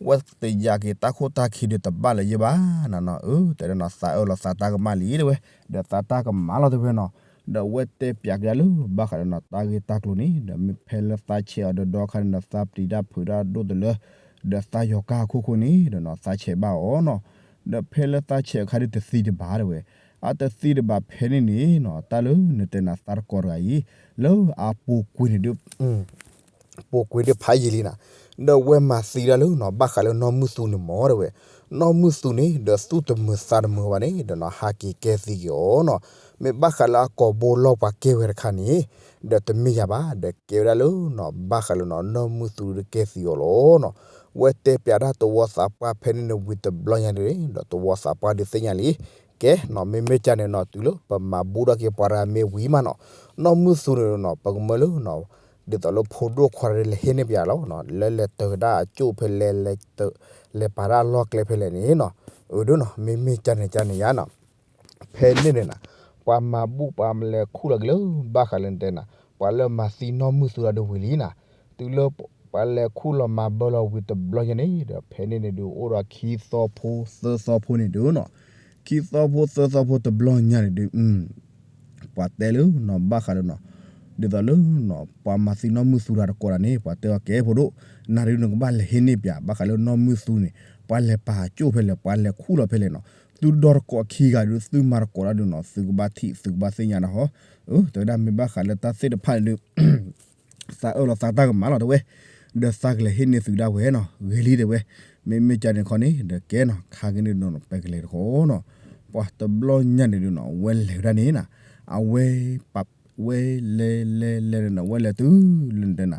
ဝဲတယာ်က့ၤတၢ်ခိၣ်တၢ်ခံဒုးတဘၣ်လၢၤယဲၢ်ဘၣ်နၤနီၤ, အၢ တဲဒၣ်နီၤ သးအၢၣ်လီၤသးတၢ်ကမၣ်လံတဲဝဲ, ဒီးသးတၢ်ကမၣ်လီၤတဲဝဲနီၤ, ဒီးအဝဲတဲပၠးကဒါလၢ ဘၣ်ဃးဒီးနီၤ တၢ်ဂ့ၢ်တၢ်ကျိၤန့ၣ် ဒီးမ့ၢ်ဖဲလၢသးဆဲးအီၤဒီးဒီခါန့ၣ်ဒီး သးပျံၤတၢ်ဖုးတၢ်ဒိၣ်တလၢ ဒီးသးယီၤကၢ်အခိၣ်ဃိန့ၣ်ဒီးနီၤ သးဆဲးဘၣ်အီၤနီၤ. ဒီးဖဲလၢသးဆဲးအခါဒုးတသံတဘၣ်တဲဝဲ, အတသံတဘၣ်ဖဲန့ၣ်န့ၣ်နီၤ တၢ်လၢနတဲနၤသးတကိးတဂၤအံၤ လၢအပူၤကွံာ်န့ၣ်ဒုး ပူၤကွံာ်ဒုးဖးယံာ်လံနီၤ. ဒီးဝဲမၤသံဒၣ်လၢနီၤ ဘၣ်ဃးလၢနီၢ်မုၢ်သူန့ၣ်မ့ၢ်တဲဝဲ, နီၢ်မုၢ်သူန့ၣ် ဒီးသူၣ်တမုာ်သးတမုာ်ဘၣ်န့ၣ်ဒီးနီၤ ဟးက့ၤကဲသံက့ၤအီၤနီၤ. မ့ၢ်ဘၣ်ဃးလၢအကိာ်ဘိလီၢ်ပှၤကဲဝဲတခါန့ၣ် ဒီးတမ့ၢ်ယၤဘၣ် ဒီးကဲဝဲဒၣ်လၢနီၤ ဘၣ်ဃးလၢနီၤ နီၢ်မုၢ်သူဒုးကဲသံအီၤလီၤနီၤ. ဝဲတဲပၠးဒၣ်သဝီသးပှၢ်ဖဲန့ၣ်န့ၣ်ဝံၤတဘျီညါန့ၣ် ဒီးသဝီသးပှၢ်ဒုးသ့ၣ်ညါလံ ကဲနီၤ မ့မ့ၢ်ကၢ်န့ၣ်နီၤ တုၤလၢပမၤဘူၣ်ထီၣ်က့ၤပှၤတဂၤမ့ၢ်ဝံၤမးနီၤ နီၢ်မုၢ်သူန့ၣ်နီၤ ပကမၢလၢနီၤ ဒ်သိးလၢဖိဒိၣ်ခွါတဂၤလဲၤဟ့ၣ်န့ၢ်ပၠးလီၤနီၤ လၢလဲၤတၢၤဒၣ်အကၠိၣ်ဖဲလဲၣ် လဲၤပာ်ဒၣ်အလီၢ်ကျဲဖဲလဲၣ်န့ၣ်နီၤ. အဒိနီၤ မ့မ့ၢ်ကၢ်န့ၣ်ကၢ်န့ၣ်ယါနီၤ ဖဲန့ၣ်န့ၣ်နီၤ ပှၤမၤဘူၣ်ပှၤလဲၤခူၣ်လီၤက့ၤလၢ ဘၣ်ဃးလၢနတဲနၤ ပှၤလၢမၤသံနီၢ်မုၢ်သူတၢ်ဒုးဝံၤလံနီၤ. တုၤလၢပှၤလဲၤခူၣ်လီၤမၤဘၢလီၤဝံၤတဘျီညါန့ၣ်ဒီး ဖဲန့ၣ်န့ၣ်ဒုးအိၣ်ဒီးခံသီဖိ သၢသီဖိန့ၣ်ဒုးနီၤ. ခံသီဖိသၢသီဖိတဘျီညါန့ၣ်ဒုး ပှၤတဲလၢနီၤ ဘၣ်ဃးလၢနီၤ ဒ်သိးလၢနီၤ ပှၤမၤသံနီၢ်မုၢ်သူတၢ်တကိးတၢ်န့ၣ် ပှၤတဲအီၤကဲဖိဒိၣ် နၤဒုးနကဘၣ်လဲၤဟ့ၣ်န့ၢ်ပၠး ဘၣ်ဃးလၢနီၢ်မုၢ်သူန့ၣ် ပှၤလဲၤပာ်ကၠိၣ်ဖဲလဲၣ် ပှၤလဲၤခူၣ်လီၤဖဲလဲၣ်နီၤ. သုဒီတကိးခံဂၤဒုး သုမၤတကိးတၢ်ဒုးနီၤ သုကဘၣ်ထံၣ် သုကဘၣ်သ့ၣ်ညါနၤဟီ. တဲဝဲဒၣ်မ့ၢ်ဘၣ်ဃးလၢတၢ်သ့ၣ်တဖၣ်န့ၣ်ဒုး သးအၢၣ်လီၤသးတၢ်ကမၣ်လီၤတဲဝဲ, ဒီးသးကလဲၤဟ့ၣ်န့ၢ်သုဒၣ်ဝဲနီၤ ဂ့ၤလံတဲဝဲ. မ့မ့ၢ်ကၢ်န့ၣ်ခီန့ၣ် ဒီးကဲနီၤ ခါက့ၤန့ၣ်ဒုးနီၤ ပကလဲၤတခီနီၤ. ပှၤတဘျီညါန့ၣ်ဒုးနီၤ အဝဲလဲၤဝဲဒၣ်န့ၣ်နီၤ အဝဲ ဝဲလဲၤလဲၤလဲၤန့ၣ်နီၤ အဝဲလဲၤတုၤလၢနတဲနၤ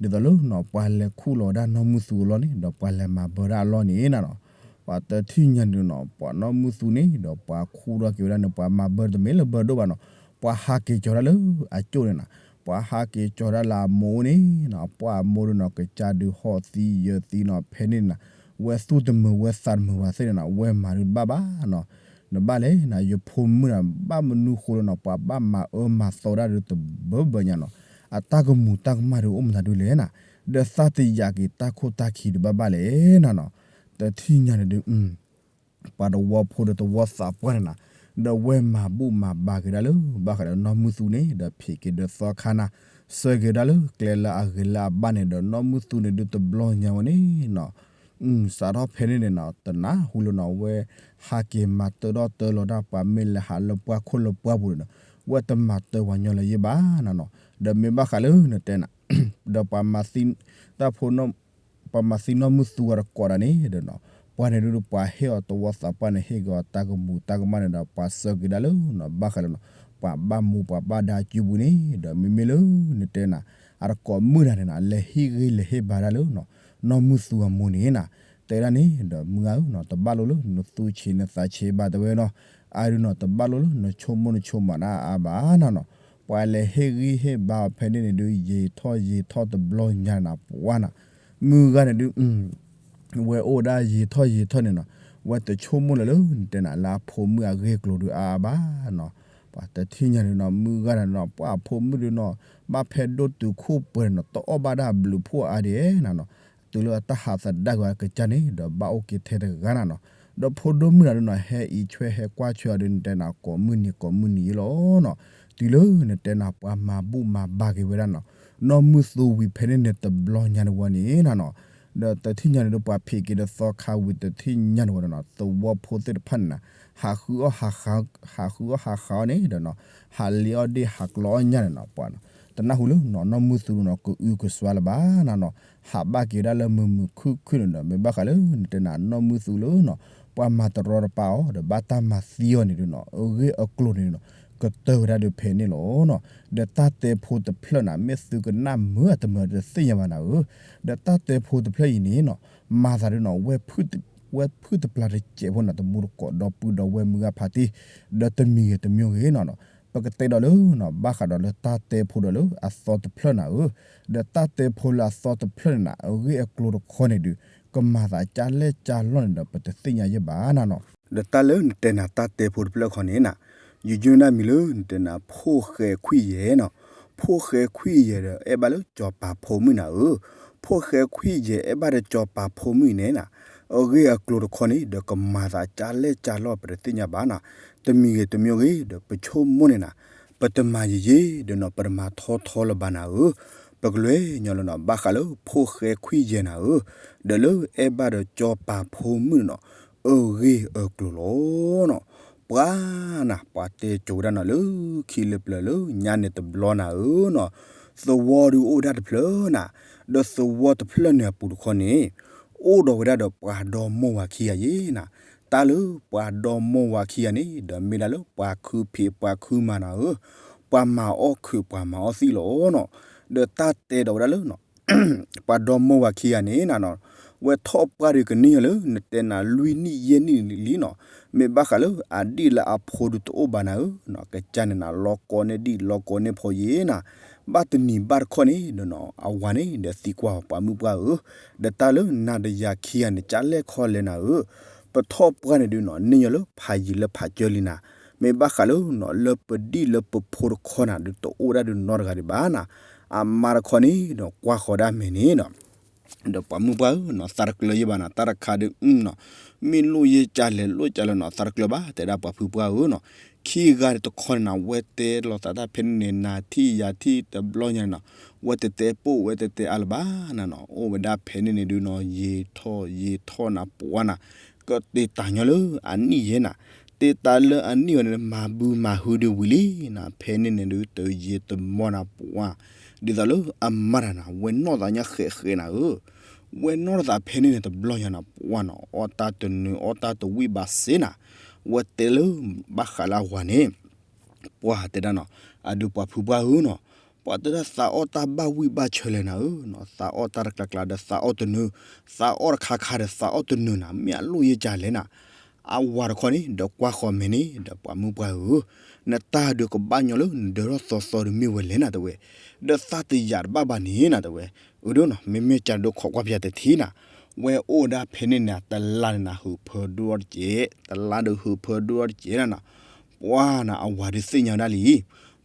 ဒ်သိးလၢနီၤ ပှၤလဲၤခူၣ်လီၤဝဲဒၣ်နီၢ်မုၢ်သူအလီၢ်န့ၣ် ဒီးပှၤလဲၤမၤဘၢဒၣ်အလီၢ်န့ၣ်နၤနီၤ. ပှၤတထံၣ်ညါန့ၣ်နီၤ ပှၤနီၢ်မုၢ်သူန့ၣ် ဒီးပှၤခူၣ်ထီၣ်က့ၤဝဲဒၣ်န့ၣ် ပှၤမၤဘၢတမ့ၢ်လၢဘၢဒိၣ်ဘၣ်နီၤ ပှၤဟးက့ၤကၠီၤဒၣ်လၢအကၠိၣ်န့ၣ်နၤ ပှၤဟးက့ၤကၠီၤဒၣ်လၢအမိၢ်န့ၣ်နီၤ ပှၤအမိၢ်ဒုးနီၤ ကစၢ်ဒုးဟီၣ်သံယၢၤသံနီၤ ဖဲန့ၣ်နၤ ဝဲသူၣ်တမုာ်ဝဲသးတမုာ်ဘၣ်သ့ၣ်န့ၣ်နၤ ဝဲမၤဒုးတဘၣ်ဘၣ်နီၤ. နဘၣ်လဲၣ်နၤ ယဖိမုၣ်နၤ ဘၣ်မနုၤဃိလၢနီၤ ပှၤဘၣ်မၤအၢမၤသီဒၣ်ဒုးတဘၢဘၢညါနီၤ အတၢ်ကမူၤတၢ်ကမၣ်ဒုးအိၣ်မတၤဒုးလဲၣ်နၤ ဒီးသးတယာ်က့ၤတၢ်ခိၣ်တၢ်ခံဒုးဘၣ်ဘၣ်လဲၣ်နၤနီၤ. တထံၣ်ညါန့ၣ်ဒုး ပှၤတဝီဖိဒီးတဝီသးပှၢ်န့ၣ်နၤ ဒီးဝဲမၤဘူၣ်မၤဘါက့ၤဒၣ်လၢ ဘၣ်ဃးဒီးနီၢ်မုၢ်သူန့ၣ် ဒီးဖံးက့ၤဒီးသီခါနၤ ဆှၢက့ၤဒၣ်လၢကျဲလၢအဂ့ၤလၢအဘၣ်န့ၣ် ဒီးနီၢ်မုၢ်သူန့ၣ်ဒုးတဘျီညါဝဲန့ၣ်နီၤ စးထီၣ်ဖဲန့ၣ်န့ၣ်နီၤ တနၢ်ဟူလၢနီၤ ဝဲဟးက့ၤမၤတၢထီၣ်တၢလီၤဒၣ်ပှၤမ့ၢ်လဲၤဟးလၢပှၢ်ခိၣ်လၢပှၢ်ပူၤန့ၣ်နီၤ ဝဲတမၤတၢပှၤညီလၢၤယဲၢ်ဘၣ်နၤနီၤ. ဒီးမ့ၢ်ဘၣ်ဃးလၢနတဲနၤ ဒီးပှၤမၤသံ တၢ်ဖိ ပှၤမၤသံနီၢ်မုၢ်သူဝဲတကိးတၢ်န့ၣ်ဒီးနီၤ ပှၤန့ၣ်ဒုးပှၤဟ့ၣ်အီၤတဝီသးပှၢ်န့ၣ် ဟ့ၣ်က့ၤအီၤတၢ်ကမူၤတၢ်ကမၣ်န့ၣ်ဒီး ပှၤဆှၢက့ၤဒၣ်လၢနီၤ ဘၣ်ဃးလၢနီၤ ပှၤဘၣ်မူပှၤဘၣ်ဒါစုပူၤန့ၣ် ဒီးမ့မ့ၢ်လၢနတဲနၤ အတကိးမုၣ်တဂၤန့ၣ်နၤ လဲၤဟ့ၣ်ဂံၢ်လဲၤဟ့ၣ်ဘါဒၣ်လၢနီၤ နီၢ်မုၢ်သူအမိၢ်န့ၣ်နၤ တဲဒၣ်န့ၣ်ဒီး မုၢ်ဂၤဧၢနီၤ တဘၣ်လိာ်လၢနသူဆ့နသးဆ့ဘၣ်တဲဝဲနီၤ အါဒုးနီၤ တဘၣ်လိာ်လၢနဆိကမိၣ်နဆိကမးဒၣ်အါဘၣ်နၤနီၤ. ပှၤလဲၤဟ့ၣ်ဂံၢ်ဟ့ၣ်ဘါအီၤဖဲန့ၣ်န့ၣ်ဒုး ယံာ်ထီၣ်ယံာ်ထီၣ်တဘျီညါနၤ ပှၤနၤ မုၢ်ဂၤန့ၣ်ဒုး ဝဲအိၣ်ဝဲဒၣ်ယံာ်ထီၣ်ယံာ်ထီၣ်န့ၣ်နီၤ ဝဲတဆိကမိၣ်လၢၤလၢနတဲနၤ လၢအဖိမုၣ်အဂ့ၢ်အကျိၤဒုးအါအါဘၣ်နီၤ. ပှၤတထံၣ်ညါန့ၣ်နီၤ မုၢ်ဂၤန့ၣ်နီၤ ပှၤအဖိမုၣ်ဒုးနီၤ ဘၣ်ဖဲဒိၣ်တုၤခိၣ်ပှဲၤန့ၣ်နီၤ တအီၣ်ဘၣ်ဒၣ်ဘျုးဖှိၣ်အါဒံးနၤနီၤ. တုၤလၢအတၢ်ဟးသဒါက့ၤဝဲကစၢ်န့ၣ် ဒီးဘၣ်အိၣ်က့ၤထဲတဂၤနၤနီၤ. ဒီးဖိဒိၣ်မုၣ်နၤဒုးနီၤ ဟဲအံးဆွဲဟဲကွၢ်ဆွဲအီၤဒုး နတဲနၤ ကိးမုၢ်နံၤကိးမုၢ်နံၤယဲလီၤနီၤ. တုၤလၢနတဲနၤ ပှၤမၤဘူၣ်မၤဘါက့ၤဝဲဒၣ်နီၤ နီၢ်မုၢ်သူဝံၤဖဲန့ၣ်န့ၣ်တဘျီညါန့ၣ်ဝဲန့ၣ်နၤနီၤ. ဒီးတထံၣ်ညါန့ၣ်ဒီး ပှၤဖံးက့ၤဒီးသီခါဝံၤတထံၣ်ညါန့ၣ်ဝဲန့ၣ်နီၤ သဝီဖိသ့ၣ်တဖၣ်န့ၣ်နၤ ဟးဃုအီၣ်ဟးဃုအီၣ်ဟးဃုအီၣ်န့ၣ်ဒီးနီၤ ဟးလ့အီၣ်ဒ့ၣ်ဟးကျီအီၣ်ညၣ်န့ၣ်နီၤ ပှၤနီၤ တနၢ်ဟူလၢနီၤ နီၢ်မုၢ်သူန့ၣ်နီၤ ကအုကစွါလၢၤဘၣ်နၤနီၤ. ဟးဘၣ်က့ၤဝဲဒၣ်လၢမုာ်မုာ်ခုၣ်ခုၣ်န့ၣ်ဒီး မ့ၢ်ဘၣ်ဃးလၢနတဲနၤ နီၢ်မုၢ်သူလၢနီၤ ပှၤမၤတရီတပါအီၤ ဒီးဘၣ်တၢ်မၤသံအီၤန့ၣ်ဒုးနီၤ အဂ့ၢ်အကျိၤန့ၣ်နီၤ ကတၢၢ်ဝဲဒၣ်ဒုးဖဲန့ၣ်လီၤနီၤ. ဒီးတၢ်တဲဖိတဖျၢၣ်နၤ မ့ၢ်သုကနၣ်မုာ်တမုာ်တသ့ၣ်ညါဘၣ်နၤဧၢ. ဒီးတၢ်တဲဖိတဖျၢၣ်အံၤန့ၣ်နီၤ မၤသးဒုးနီၤ ဝဲဖုၣ်တပျၢ်တစဲးဖိန့ၣ် တမူတကိးဒီပုၢ်ဒီဝဲၢ်မုၢ်ဂၤဖးတံၢ် ဒီးတမံၤဂ့ၤတမံၤဂ့ၤနီၤနီၤ ပကတဲဒီးလၢနီၤ ဘၣ်ဃးဒီးလၢတၢ်တဲဖိဒီးလၢအသီတဖျၢၣ်နၤဧၢ. ဒီးတၢ်တဲဖိလၢအသီတဖျၢၣ်န့ၣ်နၤ အဂ့ၢ်အကျိၤတခီန့ၣ်ဒုး ကမၤသးကၢ်လဲၢ်ကၢ်လီၢ်န့ၣ်ဒီး ပတသ့ၣ်ညါယဲၢ်ဘၣ်နၤနီၤ. ဒီးတၢ်လၢနတဲနၤတၢ်တဲဖိတဖျၢၣ်ခီန့ၣ်နၤ ယယုၢ်နၢ်မံၤလၢနတဲနၤ ဖိၣ်ဃဲခွံၣ်ယဲၢ်နီၤ. ဖိၣ်ဃဲခွံၣ်ယဲၢ်ဒီး အဲၣ်ဘၣ်လၢစီၤပၤဖိမုၣ်နၤဧၢ. ဖိၣ်ဃဲခွံၣ်ယဲၢ်အဲၣ်ဘၣ်ဒီးစီၤပၤဖိမုၣ်အံၤန့ၣ်နၤ အဂ့ၢ်အကျိၤတခီန့ၣ် ဒီးကမၤသးကၢ်လဲၢ်ကၢ်လီၢ် ပတသ့ၣ်ညါဘၣ်နၤ. တမံၤဂ့ၤတမံၤဂ့ၤ ဒီးပဆိကမိၣ်န့ၣ်နၤ ပတမၤယံာ်ယံာ်ဒီးနီၤ ပတမၤထီထီလၢၤဘၣ်နၤဧၢ, ပကလဲၤညီလၢနီၤ ဘၣ်ဃးလၢဖိၣ်ဃဲခွံယဲၢ်နၤဧၢ, ဒီးလၢအဲၣ်ဘၣ်ဒီးကၠီပၤဖိမုၣ်နီၤ, အဂ့ၢ်အကျိၤလီၤနီၤ. ပှၤနၤ ပှၤတဲကိၤဝဲဒၣ်နီၤ လၢခံလၢပျၢၤလၢညါန့ၣ်တဘျီနၤဧၢနီၤ, သဝီဒုးအိၣ်ဝဲဒၣ်တဖျၢၣ်နၤ, ဒီးသဝီတဖျၢၣ်န့ၣ်အပူၤတခီန့ၣ် အိၣ်ဒီးဝဲဒၣ်ဒီးပှၤဒီမါဝၤခံဂၤယဲၢ်နၤ, တၢ်လၢပှၤဒီမါဝၤခံဂၤန့ၣ် ဒီးမ့ၢ်ဒၣ်လၢပှၤခုဖံးပှၤခုမၤနၤဧၢ, ပှၤမၤအီၣ်ခုးပှၤမၤအီၣ်သံၣ်လီၤနီၤ, ဒီးတၢ်တဲဒီးဝဲဒၣ်လၢ ပှၤဒီမါဝၤခံဂၤန့ၣ်နၤနီၤ, ဝဲထီၣ်ပှၢ်ဒီးကန့ၢ်ညီလၢ နတဲနၤလွံၢ်နံၣ်ယဲၢ်နံၣ်လံနီၤ, မ့ၢ်ဘၣ်ဃးလၢအဒံၣ်လၢအဖိဒုးတအိၣ်ဘၣ်နၤဧၢနီၤ, ကစၢ်န့ၣ်နၤ လီၤကိးန့ၢ်ဒံၣ်လီၤကိးန့ၢ်ဖိယဲၢ်နၤ, ဘၣ်တနံၤဘၣ်တခီန့ၣ်ဒီးနီၤ အဝၤန့ၣ်ဒီးသံကွၢ်ပှၤမုၣ်ပှၢ်ဧၢ, ဒီးတၢ်လၢနၤဒီးယၤခံဂၤန့ၣ် ကၢ်လဲၣ်ခီလဲၣ်နၤဧၢ, ပထီၣ်ပှၢ်န့ၣ်ဒုးနီၤ န့ၢ်ညီလၢဖးယံာ်လၢဖးကၢလံနၤ, မ့ၢ်ဘၣ်ဃးလၢနီၤ လၢပဒံၣ်လၢပဖိတခီနၤ ဒုးတအိၣ်ဒၣ်ဒုးနီတဂၤဒံးဘၣ်နၤ, အမါတခီန့ၣ်ဒီးကွၢ်ဃီၤဒၣ်မဲာ်န့ၣ်နီၤ ဒီးပှၤမုၣ်ပှၢ်ဧၢနီၤ သးတကျၢၤယဲၢ်ဘၣ်နၤ တၢ်တခါဒုးနီၤ, မ့ၢ်လိၣ်ယဲၢ်ကၢ်လဲၣ်လိၣ်ကၢ်လဲၣ်နီၤ သးတကျၢၤဘၣ် တဲဒၣ်ပှၤဖုပှၢ်ဧၢနီၤ, ခံဂၤတခီန့ၣ်နၤ ဝဲတဲလိာ်သးတၢ်ဖဲန့ၣ်န့ၣ် နၤထံၣ်ယၤထံၣ်တဘျီညါန့ၣ်နီၤ, ဝဲတဲတဲပိၢ်ဝဲတဲတဲအါလၢၤဘၣ်နၤနီၤ, အိၣ်ဝဲဒၣ်ဖဲန့ၣ်န့ၣ်ဒုးနီၤ ယံာ်ထီၣ်ယံာ်ထီၣ်နၤ ပှၤနၤ ကတဲတၢ်ညီလၢအနံၣ်ယဲၢ်နၤ, တဲတၢ်လၢအနံၣ်အီၤန့ၣ် မၤဘုမၤဟုဒုးဝံၤလံနၤ, ဖဲန့ၣ်န့ၣ်ဒုး တယံာ်တမီၢ်နၤ ပှၤ, ဒ်သိးလၢအမါတၢ်နၤ ဝဲနီၢ်သးညါဃဲးဃဲးနၤဧၢ, ဝဲနီၢ်သးဖဲန့ၣ်န့ၣ်တဘျီညါနၤ ပှၤနီၤ အီၣ်တၢ်တနုၤ အီၣ်တၢ်တဝံၣ်ဘၣ်စ့နၤ, ဝဲတဲလၢ ဘၣ်ဃးလၢအဝၤန့ၣ် ပှၤတဲဒၣ်နီၤ, အဒုးပှၤဖုပှၢ်ဧၢနီၤ, ပှၤတဲဒၣ်သးအီၣ်တၢ်ဘၣ်ဝံၣ်ဘၣ်ဆၢလဲၣ်နၤဧၢနီၤ, သးအီၣ်တၢ်တကျါကျါဒီးသးအီၣ်တနုၤ, သးအီၣ်တခါခါဒီးသးအီၣ်တနုၤနၤ, မ့ၢ်အလိၣ်ယဲၢ်ကၢ်လဲၣ်နၤ, အဝၤတခီန့ၣ် ဒီးကွၢ်ဃီၤမဲာ်န့ၣ် ဒီးပှၤမုၣ်ပှၢ်ဧၢ, နတၢ်ဒုးကဘၣ်ညီလၢနဒၢထီၣ်သီသီဒုးမ့ၢ်ဝဲလဲၣ်နၤတဲဝဲ, ဒီးသးတယာ်တဘၣ်ဘၣ်န့ၣ်နၤတဲဝဲ, အဒိနီၤ မ့မ့ၢ်ကၢ်ဒိခိးကွၢ်ပယၤတထံၣ်နၤ, ဝဲအိၣ်ဝဲဒၣ်ဖဲန့ၣ်န့ၣ် တလါန့ၣ်နၤ ဟုးဖၢဒိၣ်ထီၣ်တကဲး, တလါဒီးဟုးဖၢဒိၣ်ထီၣ်တကဲးနၤနီၤ, ပှၤနၤ အဝၤဒုးသ့ၣ်ညါဝဲဒၣ်လံ,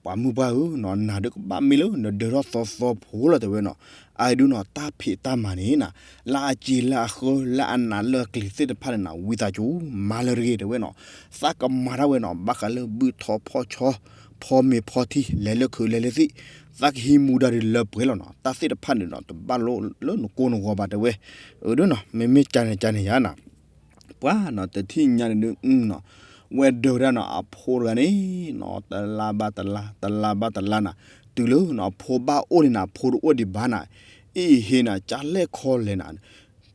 ပှၤမုၣ်ပှၢ်ဧၢနီၤ နၤဒုးကဘၣ်မ့ၢ်လၢနဒၢထီၣ်သီသီဖိလီၤတဲဝဲနီၤ, အဒုနီၤ တၢ်ဖံးတၢ်မၤန့ၣ်နၤ, လၢအစ့လၢအဃၢ လၢအနးလၢအကျံၤသ့ၣ်တဖၣ်န့ၣ်နၤ ဝံသးစူၤ မၤလၢတဂ့ၤတဲဝဲနီၤ, သးကမၤတၢ်ဝဲနီၤ ဘၣ်ဃးလၢဘုၣ်ထီဖီၣ်ဆီ ဖီမ့ၤဖီထံ လဲၤလၢခုးလဲၤလၢသံၣ်, သးကဟံးမူဒါဒုးလၢပှဲၤလီၤနီၤ, တၢ်သ့ၣ်တဖၣ်န့ၣ်နီၤ တဘၣ်လိၣ်လၢနကိၢ်နဂီၤဘၣ်တဲဝဲ, အဒိနီၤ မ့မ့ၢ်ကၢ်န့ၣ်ကၢ်န့ၣ်ယါနၤ ပှၤနီၤ တထံၣ်ညါန့ၣ်ဒုးနီၤ, ဝဲဒၢးဝဲဒၣ်နီၤ အဖိတဂၤန့ၣ်နီၤ တလါဘၣ်တလါ တလါဘၣ်တလါနၤ, တုၤလၢနီၤ အဖိဘၣ်အိၣ်န့ၣ်နၤ အဖိတအိၣ်ဒံးဘၣ်နၤ, အ့ၣ်ဟ့နၤ ကၢ်လဲၣ်ခီလဲၣ်နၤ,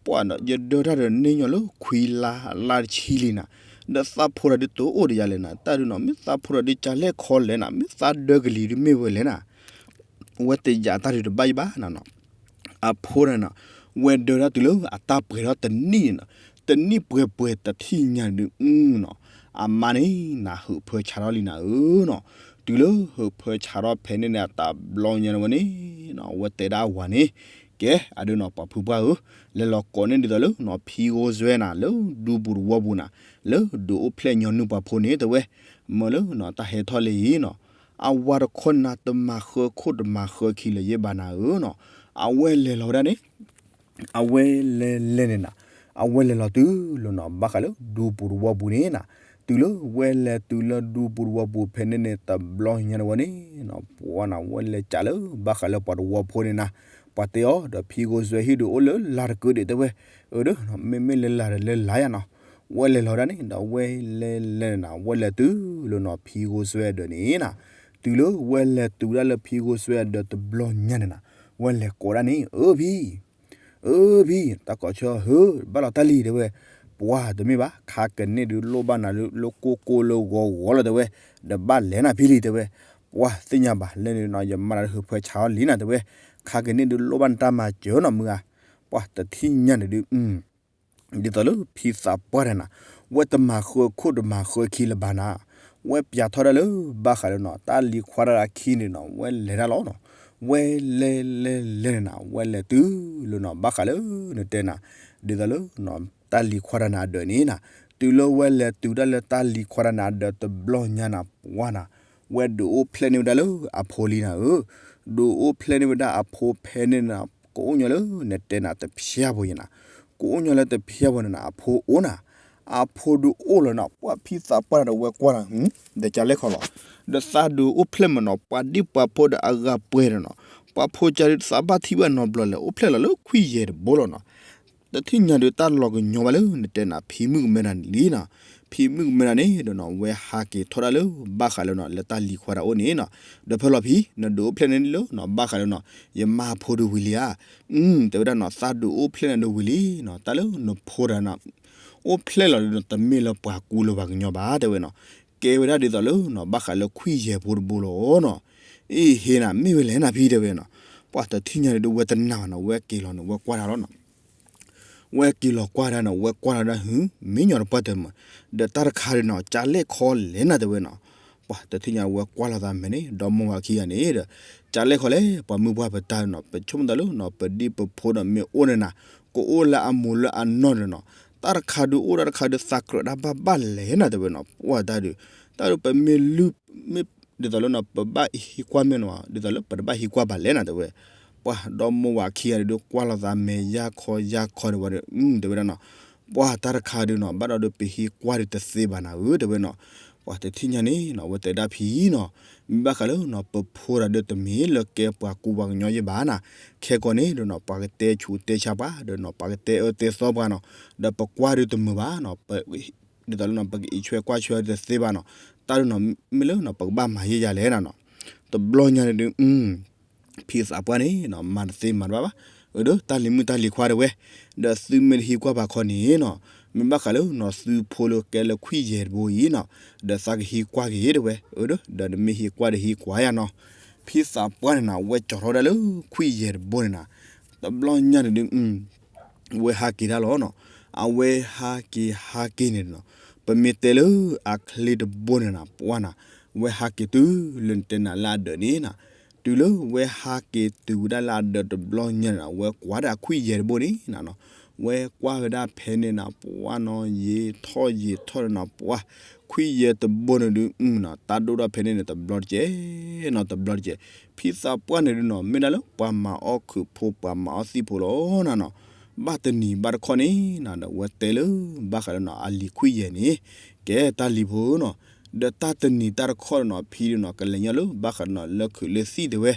ပှၤနီၤ ယဒၢးတၢ်ဒီးန့ၢ်ညီလၢခွံလါ လါတဆံလံနၤ, ဒီးသးဖိတဂၤဒုးတအိၣ်ဒီးယၤလဲၣ်နၤ, တၢ်ဒုးနီၤ မ့ၢ်သးဖိတဂၤဒုးကၢ်လဲၣ်ခီလဲၣ်နၤ, မ့ၢ်သးဒၢးကလံၤဒုးမ့ၢ်ဝဲလဲၣ်နၤ ဝဲတယာ်တၢ်ဒုးတဘၣ်ယံၤဘၣ်နၤနီၤ, အဖိန့ၣ်နီၤ, ဝဲဒၢးဒၣ်တုၤလၢအတၢ်ပှဲၤထီၣ်တနံၣ်န့ၣ်နီၤ, တနံၣ်ပှဲၤပှဲၤတထံၣ်ညါန့ၣ်ဒုးနီၤ, အမါန့ၣ်နၤ ဟုးဖၢဆါထီၣ်လံနၤဧၢနီၤ, တုၤလၢဟုးဖၢဆါထီၣ်ဖဲန့ၣ်န့ၣ် အတၢ်ဘျီညါန့ၣ်ဝဲန့ၣ်နီၤ, ဝဲတဲဒၣ်အဝၤန့ၣ်, ကဲ အဒုနီၤ ပှၤဖုပှၢ်ဧၢ, လဲၤလီၤကိးန့ၢ်ဒ်သိးလၢနီၤ ဖံဂိၢ်စွဲနၤ လၢဒူပူၤတဝီပူၤနၤ, လၢဒုးအိၣ်ဖျဲၣ်ညီနုၢ်ပှၤဖိန့ၣ်တဲဝဲ, မၢလၢနီၤ တၢ်ဟဲထီၣ်လံနီၤ အဝၤတခီန့ၣ်နၤ တမၤဃၢခိၣ်တမၤဃၢခံလၢၤယဲၢ်ဘၣ်နၤဧၢနီၤ, အဝဲလဲၤလီၤဝဲဒၣ်န့ၣ်, အဝဲလဲၤလဲၤန့ၣ်နၤ, အဝဲလဲၤလီၤတုၤလၢနီၤ ဘၣ်ဃးလၢဒူပူၤတဝီပူၤန့ၣ်နၤ, တုၤလၢဝဲလဲၤတုၤလၢဒူပူၤတဝီပူၤဖဲန့ၣ်န့ၣ် တဘျီညါန့ၣ်ဝဲန့ၣ်နီၤ ပှၤနၤ ဝဲလဲၤကးလၢဘၣ်ဃးလၢပှၤတဝီဖိန့ၣ်နၤ, ပှၤတဲအီၤဒီးဖံဂိၢ်စွဲဟံၣ်ဒုးအိၣ်လၢလါတကုဒီးတဲဝဲ, အဒု မ့မ့ၢ်လၢလါဒီးလၢလါယါနီၤ, ဝဲလဲၤလီၤဒၣ်န့ၣ် ဒီးဝဲလဲၤလဲၤန့ၣ်နၤ ဝဲလဲၤတုၤလၢနီၤ ဖံဂိၢ်စွဲဒၢးန့ၣ်နၤ, တုၤလၢဝဲလဲၤတုၤဒၣ်လၢဖံဂိၢ်စွဲဒၢးတဘျီညါန့ၣ်နၤ, ဝဲလဲၤကိးဒၣ်န့ၣ် အၢဖံ အၢဖံ တၢ်ကိးဆၢဟၢ ဘၣ်လီၤတၢ်လံတဲဝဲ, ပှၤတမ့ၢ်ဘၣ် ခါကန့ၢ်ဒုးလိၣ်ဘၣ်နၤလၢကိၢ်ကိၢ်လၢဂီၤဂီၤလီၤတဲဝဲ, ဒီးဘၣ်လဲၤနၤဖံလံတဲဝဲ, ပှၤသ့ၣ်ညါဘၣ် လၢန့ၣ်နီၤ ယမါနၤဒုးဟုးဖၢဆါအီၤလံနၤတဲဝဲ, ခါကန့ၢ်ဒုးလိၣ်ဘၣ်နတၢ်မၤစၢၤနီၤမုၢ်ဂၤ, ပှၤတထံၣ်ညါန့ၣ်ဒုး ဒ်သိးလၢဖံသးပှၢ်တဂၤနၤ, ဝဲတမၤဃၢခိၣ်တမၤဃၢခံလၢၤဘၣ်နၤ, ဝဲပၠးထီၣ်ဒၣ်လၢဘၣ်ဃးလၢနီၤ တၢ်လံၤခွါတဂၤခံန့ၣ်နီၤ ဝဲလဲၤတၢ်လီၤနီၤ, ဝဲလဲၤလဲၤလဲၤန့ၣ်နၤ ဝဲလဲၤတုၤလၢနီၤ ဘၣ်ဃးလၢနတဲနၤ, ဒ်သိးလၢ တၢ်လံၤခွါတဂၤန့ၣ်အဒၢးန့ၣ်နၤ, တုၤလၢဝဲလဲၤတုၤဒၣ်လၢတၢ်လံၤခွါတဂၤန့ၣ်အဒၢးတဘျီညါနၤ ပှၤနၤ, ဝဲဒုးအိၣ်ဖျဲၣ်န့ၢ်ဝဲဒၣ်လၢအဖိလံနၤဧၢ, ဒုးအိၣ်ဖျဲၣ်န့ၢ်ဝဲဒၣ်အဖိဖဲန့ၣ်နၤ, ကအိၣ်ညီလၢနတဲနၤတဖျၢၣ်ဖိယဲၢ်နၤ, ကအိၣ်ညီလၢတဖျၢၣ်ဖိန့ၣ်နၤ အဖိအိၣ်နၤ, အဖိဒုးအိၣ်လီၤနီၤ, ပှၤဖံသးပှၢ်န့ၣ်ဒီးဝဲကွၢ်လီၤ, ဒီးကလဲၣ်ခီလီၤ, ဒီးသးဒုးအိၣ်ဖျဲၣ်မးနီၤ, ပှၤဒံၣ်ပှၤဖိဒီးအဂၤပှဲၤဒီးနီၤ, ပှၤဖိကါဒုးသးဘၣ်ထံၣ်ဘၣ်နီတဘျီလဲၣ်, အိၣ်ဖျဲၣ်လီၤလၢခွံယဲၢ်တဘိလီၤနီၤ. တထံၣ်ညါဒုးတၢ်လီၤကညီဘၣ်လၢနတဲနၤဖံမုၣ်ကမဲဒၣ်န့ၣ်လံနီၤ. ဖံမုၣ်ကမဲဒၣ်န့ၣ်ဒီးနီၤ ဝဲဟးက့ၤထီၣ်ဒၣ်လၢဘၣ်ဃးလၢနီၤ လၢတၢ်လံၤခွါတၢ်အိၣ်န့ၣ်နီၤ, ဒီးဖဲလီၤဖံ နဒုးအိၣ်ဖျဲၣ်န့ၣ်လၢနီၤ ဘၣ်ဃးလၢနီၤ ယမါဖိဒုးဝံၤလံဧါ, အၢ တဲဝဲဒၣ်နီၤ သးဒုးအိၣ်ဖျဲၣ်န့ၣ်ဒုးဝံၤလံနီၤ, တၢ်လၢနဖိတဂၤနီၤ အိၣ်ဖျဲၣ်လီၤဒုးနီၤ တမ့ၢ်လၢပှၤကူလၢၤပှၤကညီဘၣ် တဲဝဲနီၤ, ကဲဝဲဒၣ်ဒ်သိးလၢနီၤ ဘၣ်ဃးလၢခွံယဲၢ်ဖိတဘိလီၤနီၤ. အ့ ဟ့ၣ်နၤ မ့ၢ်ဝဲလဲၣ်နၤဖံ တဲဝဲနီၤ. ပှၤတထံၣ်ညါဒုးဝဲတနာ်ဘၣ်နီၤ ဝဲက့ၤလီၤန့ၣ် ဝဲကွၢ်တၢ်လီၤနီၤ. ဝဲက့ၤလီၤကွၢ်တၢ်နီၤ ဝဲကွၢ်လီၤဒၣ်ဟု မ့ၢ်ညီတပှၢ်တၢၢ်မး, ဒီးတၢ်တခါဒုးနီၤ ကလဲၣ်ခီလဲၣ်နၤ တဲဝဲနီၤ. ပှၤတထံၣ်ညါဝဲကွၢ်လီၤသးမဲာ်န့ၣ် ဒီမါဝၤခံဂၤန့ၣ်ဒီး ကလဲၣ်ခီလဲၣ် ပှၤမုၢ်ပှၢ်ပတၢ်နီၤ ပဆိကမိၣ်သးလၢနီၤ ပဒံၣ်ပဖိဒီးမ့ၢ်အိၣ်န့ၣ်နၤ ကအိၣ်လၢအမိၢ်လၢအနီၢ်ဒီးနီၤ တၢ်တခါဒုးအိၣ်တၢ်တခါဒုးသးကြၢးတၢ်ဘၣ်ဘၣ်လဲၣ်နၤ တဲဝဲနီၤ. ပှၤတၢ်ဒုး တၢ်ဒုးပမ့ၢ်လုၢ် မ့ၢ်ဒ်သိးလၢနီၤ ပဘၣ်ဟံးကွၢ်မ့ၢ်နီၤ ဒ်သိးလၢပတဘၣ်ဟံးကွၢ်ဘၣ်လဲၣ်နၤ တဲဝဲ. ပှၤဒီမါဝၤခံဂၤဒုး ကွၢ်လီၤသးမဲာ်ယၢ်ခီယၢ်ခီဒီးဝဲဒီး တဲဝဲဒၣ်နီၤ ပှၤတၢ်တခါဒုးနီၤ ဘၣ်ဒီးဒုးပဟံးကွၢ်ဒုးတသ့ဘၣ်နၤဧၢ တဲဝဲနီၤ. ပှၤတထံၣ်ညါန့ၣ်နီၤ ဝဲတဲဒၣ်ဖံနီၤ မ့ၢ်ဘၣ်ဃးလၢနီၤ ပဖိတဂၤဒုးတမ့ၢ်လၢကဲပှၤကူပှၤကညီယဲၢ်ဘၣ်နၤ, ခဲကိာ်န့ၣ်ဒီးနီၤ ပှၤကတဲဆူးတဲဆါပှၤဒီးနီၤ ပှၤကတဲအၢတဲသီပှၤနီၤ, ဒီးပကွၢ်ဒုးတမုာ်ဘၣ်နီၤ ဒ်သိးလၢနီၤ ပကအံးဆွဲကွၢ်ဆွဲတသ့ဘၣ်နီၤ, တၢ်ဒုးနီၤ မ့ၢ်လၢနီၤ ပကဘၣ်မၤယဲၢ်ယၤလဲၣ်နၤနီၤ. တဘျီညါန့ၣ်ဒုး ဖံသးပှၢ်န့ၣ်နီၤ မၤတသ့မၤတဘၣ်ဘၣ်, အၢ ဒီးတၢ်လံၤမုၣ်တၢ်လံၤခွါတဲဝဲ, ဒီးသုမ့ၢ်တဟံးကွၢ်ဘၣ်ခီန့ၣ်နီၤ, မ့ၢ်ဘၣ်ဃးလၢနီၤ သုဖိလၢကဲလၢခွံယဲၢ်တဘိအံၤနီၤ, ဒီးသးကဟံးကွၢ်က့ၤတဲဝဲ, အၢ ဒီး ဒီးနမ့ၢ်ဟံးကွၢ်ဒီးဟံးကွၢ်ယၤနီၤ. ဖံသးပှၢ်န့ၣ်နီၤ ဝဲကၠီထီၣ်ဝဲဒၣ်လၢခွံယဲၢ်တဘိန့ၣ်နီၤ, တဘျီညါန့ၣ်ဒုး ဝဲဟးက့ၤတၢ်လီၤနီၤ, အဝဲဟးက့ၤဟးက့ၤန့ၣ်နီၤ, ပမ့ၢ်တဲလၢအချ့တဘိန့ၣ်နီၤ ပှၢ်နီၤ, ဝဲဟးက့ၤတုၤလၢနတဲနၤလၢအဒၢးန့ၣ်နီၤ, တုၤလၢဝဲဟးက့ၤတုၤဝဲဒၣ်လၢအဒၢးတဘျီညါန့ၣ်နီၤ ဝဲကွၢ်ဒၣ်ခွံယဲၢ်တဘိန့ၣ်နီၤ, ဝဲကွၢ်ဝဲဒၣ်ဖဲန့ၣ်နီၤ ပှၢ်နီၤ ယံာ်ထီၣ်ယံာ်ထီၣ်န့ၣ်နီၤ ပှၢ်, ခွံယဲၢ်တဘိန့ၣ်ဒုးနီၤ တၢ်ဒိၣ်ထီၣ်ဖဲန့ၣ်န့ၣ် တဘျီတကဲးနီၤ တဘျီတကဲး, ဖံသးပှၢ်န့ၣ်ဒုးနီၤ မ့ၢ်ဒၣ်လၢပှၤမၤအီၣ်ခုးဖိ ပှၤမၤအီၣ်သံၣ်ဖိလီၤနၤနီၤ, ဘၣ်တနံၤဘၣ်တခီန့ၣ်နီၤ ဒီးဝဲတဲလၢဘၣ်ဃးဒီးနီၤ အလံၤခွံယဲၢ်န့ၣ် ကဲတၢ်လံၤဖိနီၤ, ဒီးတၢ်တနံၤတၢ်တခီဒီးနီၤ ဖံဒုးနီၤ ကလဲၤညီလၢဘၣ်ဃးဒီးနီၤ လၢခုးလၢသံၣ်တဲဝဲ,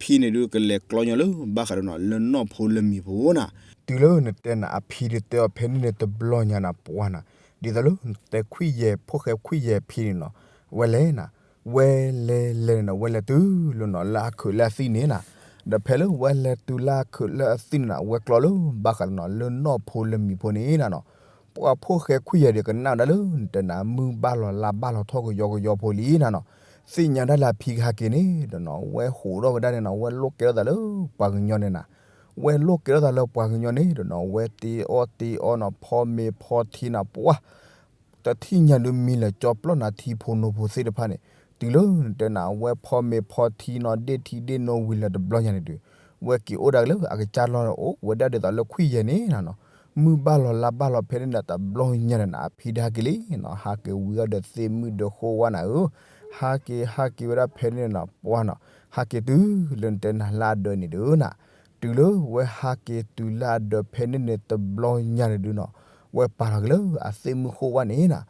ဖံန့ၣ်ဒုးကလဲၤကျီညီလၢဘၣ်ဃးဒီးနီၤ လၢနီၢ်ဖိလၢမံၤဖိနီၤ, တုၤလၢနတဲနၤ အဖံဒုးတဲအီၤဖဲန့ၣ်န့ၣ် တဘျီညါနၤ ပှၢ်နီၤ, ဒ်သိးလၢနတဲခွံယဲၢ် ဖိၣ်ဃဲခွံယဲၢ်ဖံန့ၣ်နီၤ, ဝဲလဲၤနၤ ဝဲလဲၤလဲၤန့ၣ်နီၤ ဝဲလဲၤတုၤလၢနီၤ လၢအခုးလၢအသံၣ်န့ၣ်နၤ, ဒီးဖဲလၢဝဲလဲၤတုၤလၢအခုးလၢအသံၣ်န့ၣ်နၤ ဝဲကျီလၢဘၣ်ဃးဒီးနီၤ လၢနီၢ်ဖိလၢမံၤဖိန့ၣ်နၤနီၤ, ပှၤဖိၣ်ဃဲခွံယဲၢ်ဒီး ကနၣ်ဝဲဒၣ်လၢနတဲနၤ မုၢ်ဘၣ်လီၤလါဘၣ်လီၤထီၣ်ကယီကယီဖိလံနၤနီၤ, သ့ၣ်ညါဒၣ်လၢအဖံကဟးက့ၤန့ၣ်ဒီးနီၤ ဝဲဟးထီၣ်ဝဲဒၣ်န့ၣ်နီၤ ဝဲလိၣ်ကဲထီၣ်သးလၢပှၤကညီန့ၣ်နၤ, ဝဲလိၣ်ကဲထီၣ်သးလၢပှၤကညီန့ၣ်ဒီးနီၤ ဝဲတ့အီၣ်တ့အီနီၤ ဖီမ့ၤဖီထံနီၤ ပှၢ် တထံၣ်ညါဒုးမံလၢာ်ကၠီပျီနၤ ထံဖိနိဖိသ့ၣ်တဖၣ်န့ၣ်, တုၤလၢနတဲနၤ ဝဲဖီမ့ၤဖီထံနီၤ ဒ့ၣ်ထံဒ့ၣ်နိဝံၤလၢာ်တဘျီညါန့ၣ်ဒုး, ဝဲက့ၤအိၣ်ဒၣ်လၢအကစၢ်လီၢ်န့ၣ် အိၣ်ဝဲဒၣ်ဒ်သိးလၢခွံယဲၢ်န့ၣ်နၤနီၤ, မုၢ်ဘၣ်လီၤလါဘၣ်လီၤဖဲန့ၣ်ဒီး တဘျီညါန့ၣ်နၤ အဖံဒုးဟးက့ၤလံနီၤ, ဟးက့ၤဝံၤအီၤဒီးသ့ၣ်မုၣ်ဒီးဃိဝါနၤဧၢ, ဟးက့ၤဟးက့ၤဝဲဒၣ်ဖဲန့ၣ်နၤ ပှၢ်နီၤ, ဟးက့ၤတုၤလၢနတဲနၤလၢအဒၢးန့ၣ်ဒုးနၤ တုၤလၢဝဲဟးက့ၤတုၤလၢအဒၢးဖဲန့ၣ်န့ၣ် တဘျီညါန့ၣ်ဒုးနီၤ, ဝဲပာ်လီၤက့ၤလၢအသ့ၣ်မုၣ်ဃိဝါန့ၣ်နၤ,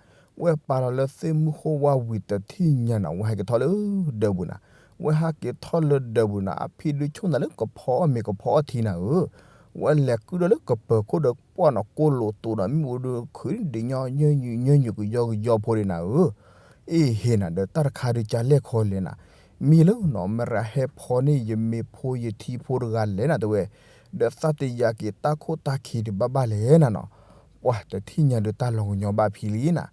ဝဲပာ်လီၤလၢသ့ၣ်မုၣ်ဃိဝါဝံၤတထံၣ်ညါနီၤ ဝဲဟဲက့ၤထီၣ်လၢဒၢးပူၤနၤ, ဝဲဟးက့ၤထီၣ်လၢဒၢးပူၤနၤ အဖံဒုးဆိကမိၣ်သးလၢကဖီအီၣ်မ့ၤကဖီအီၣ်ထံနၤဧၢ, ဝဲလဲၤကုၢ်ဒီးလၢကပၢၤခိၣ်ဒီးပှၢ်နီၤ ကိၢ်လိာ်တိာ်ဒီး မ့ၣ်အူဒုးခုးဒံးညီ ညၢညူးကယီကယီဖိဒံးနၤဧၢ အ့ၣ်ဟ့ၣ်နၤ ဒီးတၢ်တခါဒုးကလဲၣ်ခီလဲၣ်နၤ, မ့ၢ်လၢနီၤ မရၤဟဲဖီန့ၢ်ယမ့ၤဖိယထံဖိတဂၤလဲၣ်နၤတဲဝဲ, ဒီးသးတယာ်က့ၤတၢ်ခိၣ်တၢ်ခံဒုးဘၣ်ဘၣ်လဲၣ်နၤနီၤ, ပှၤတထံၣ်ညါဒုးတၢ်လီၤကညီဘၣ်ဖံလံနၤ,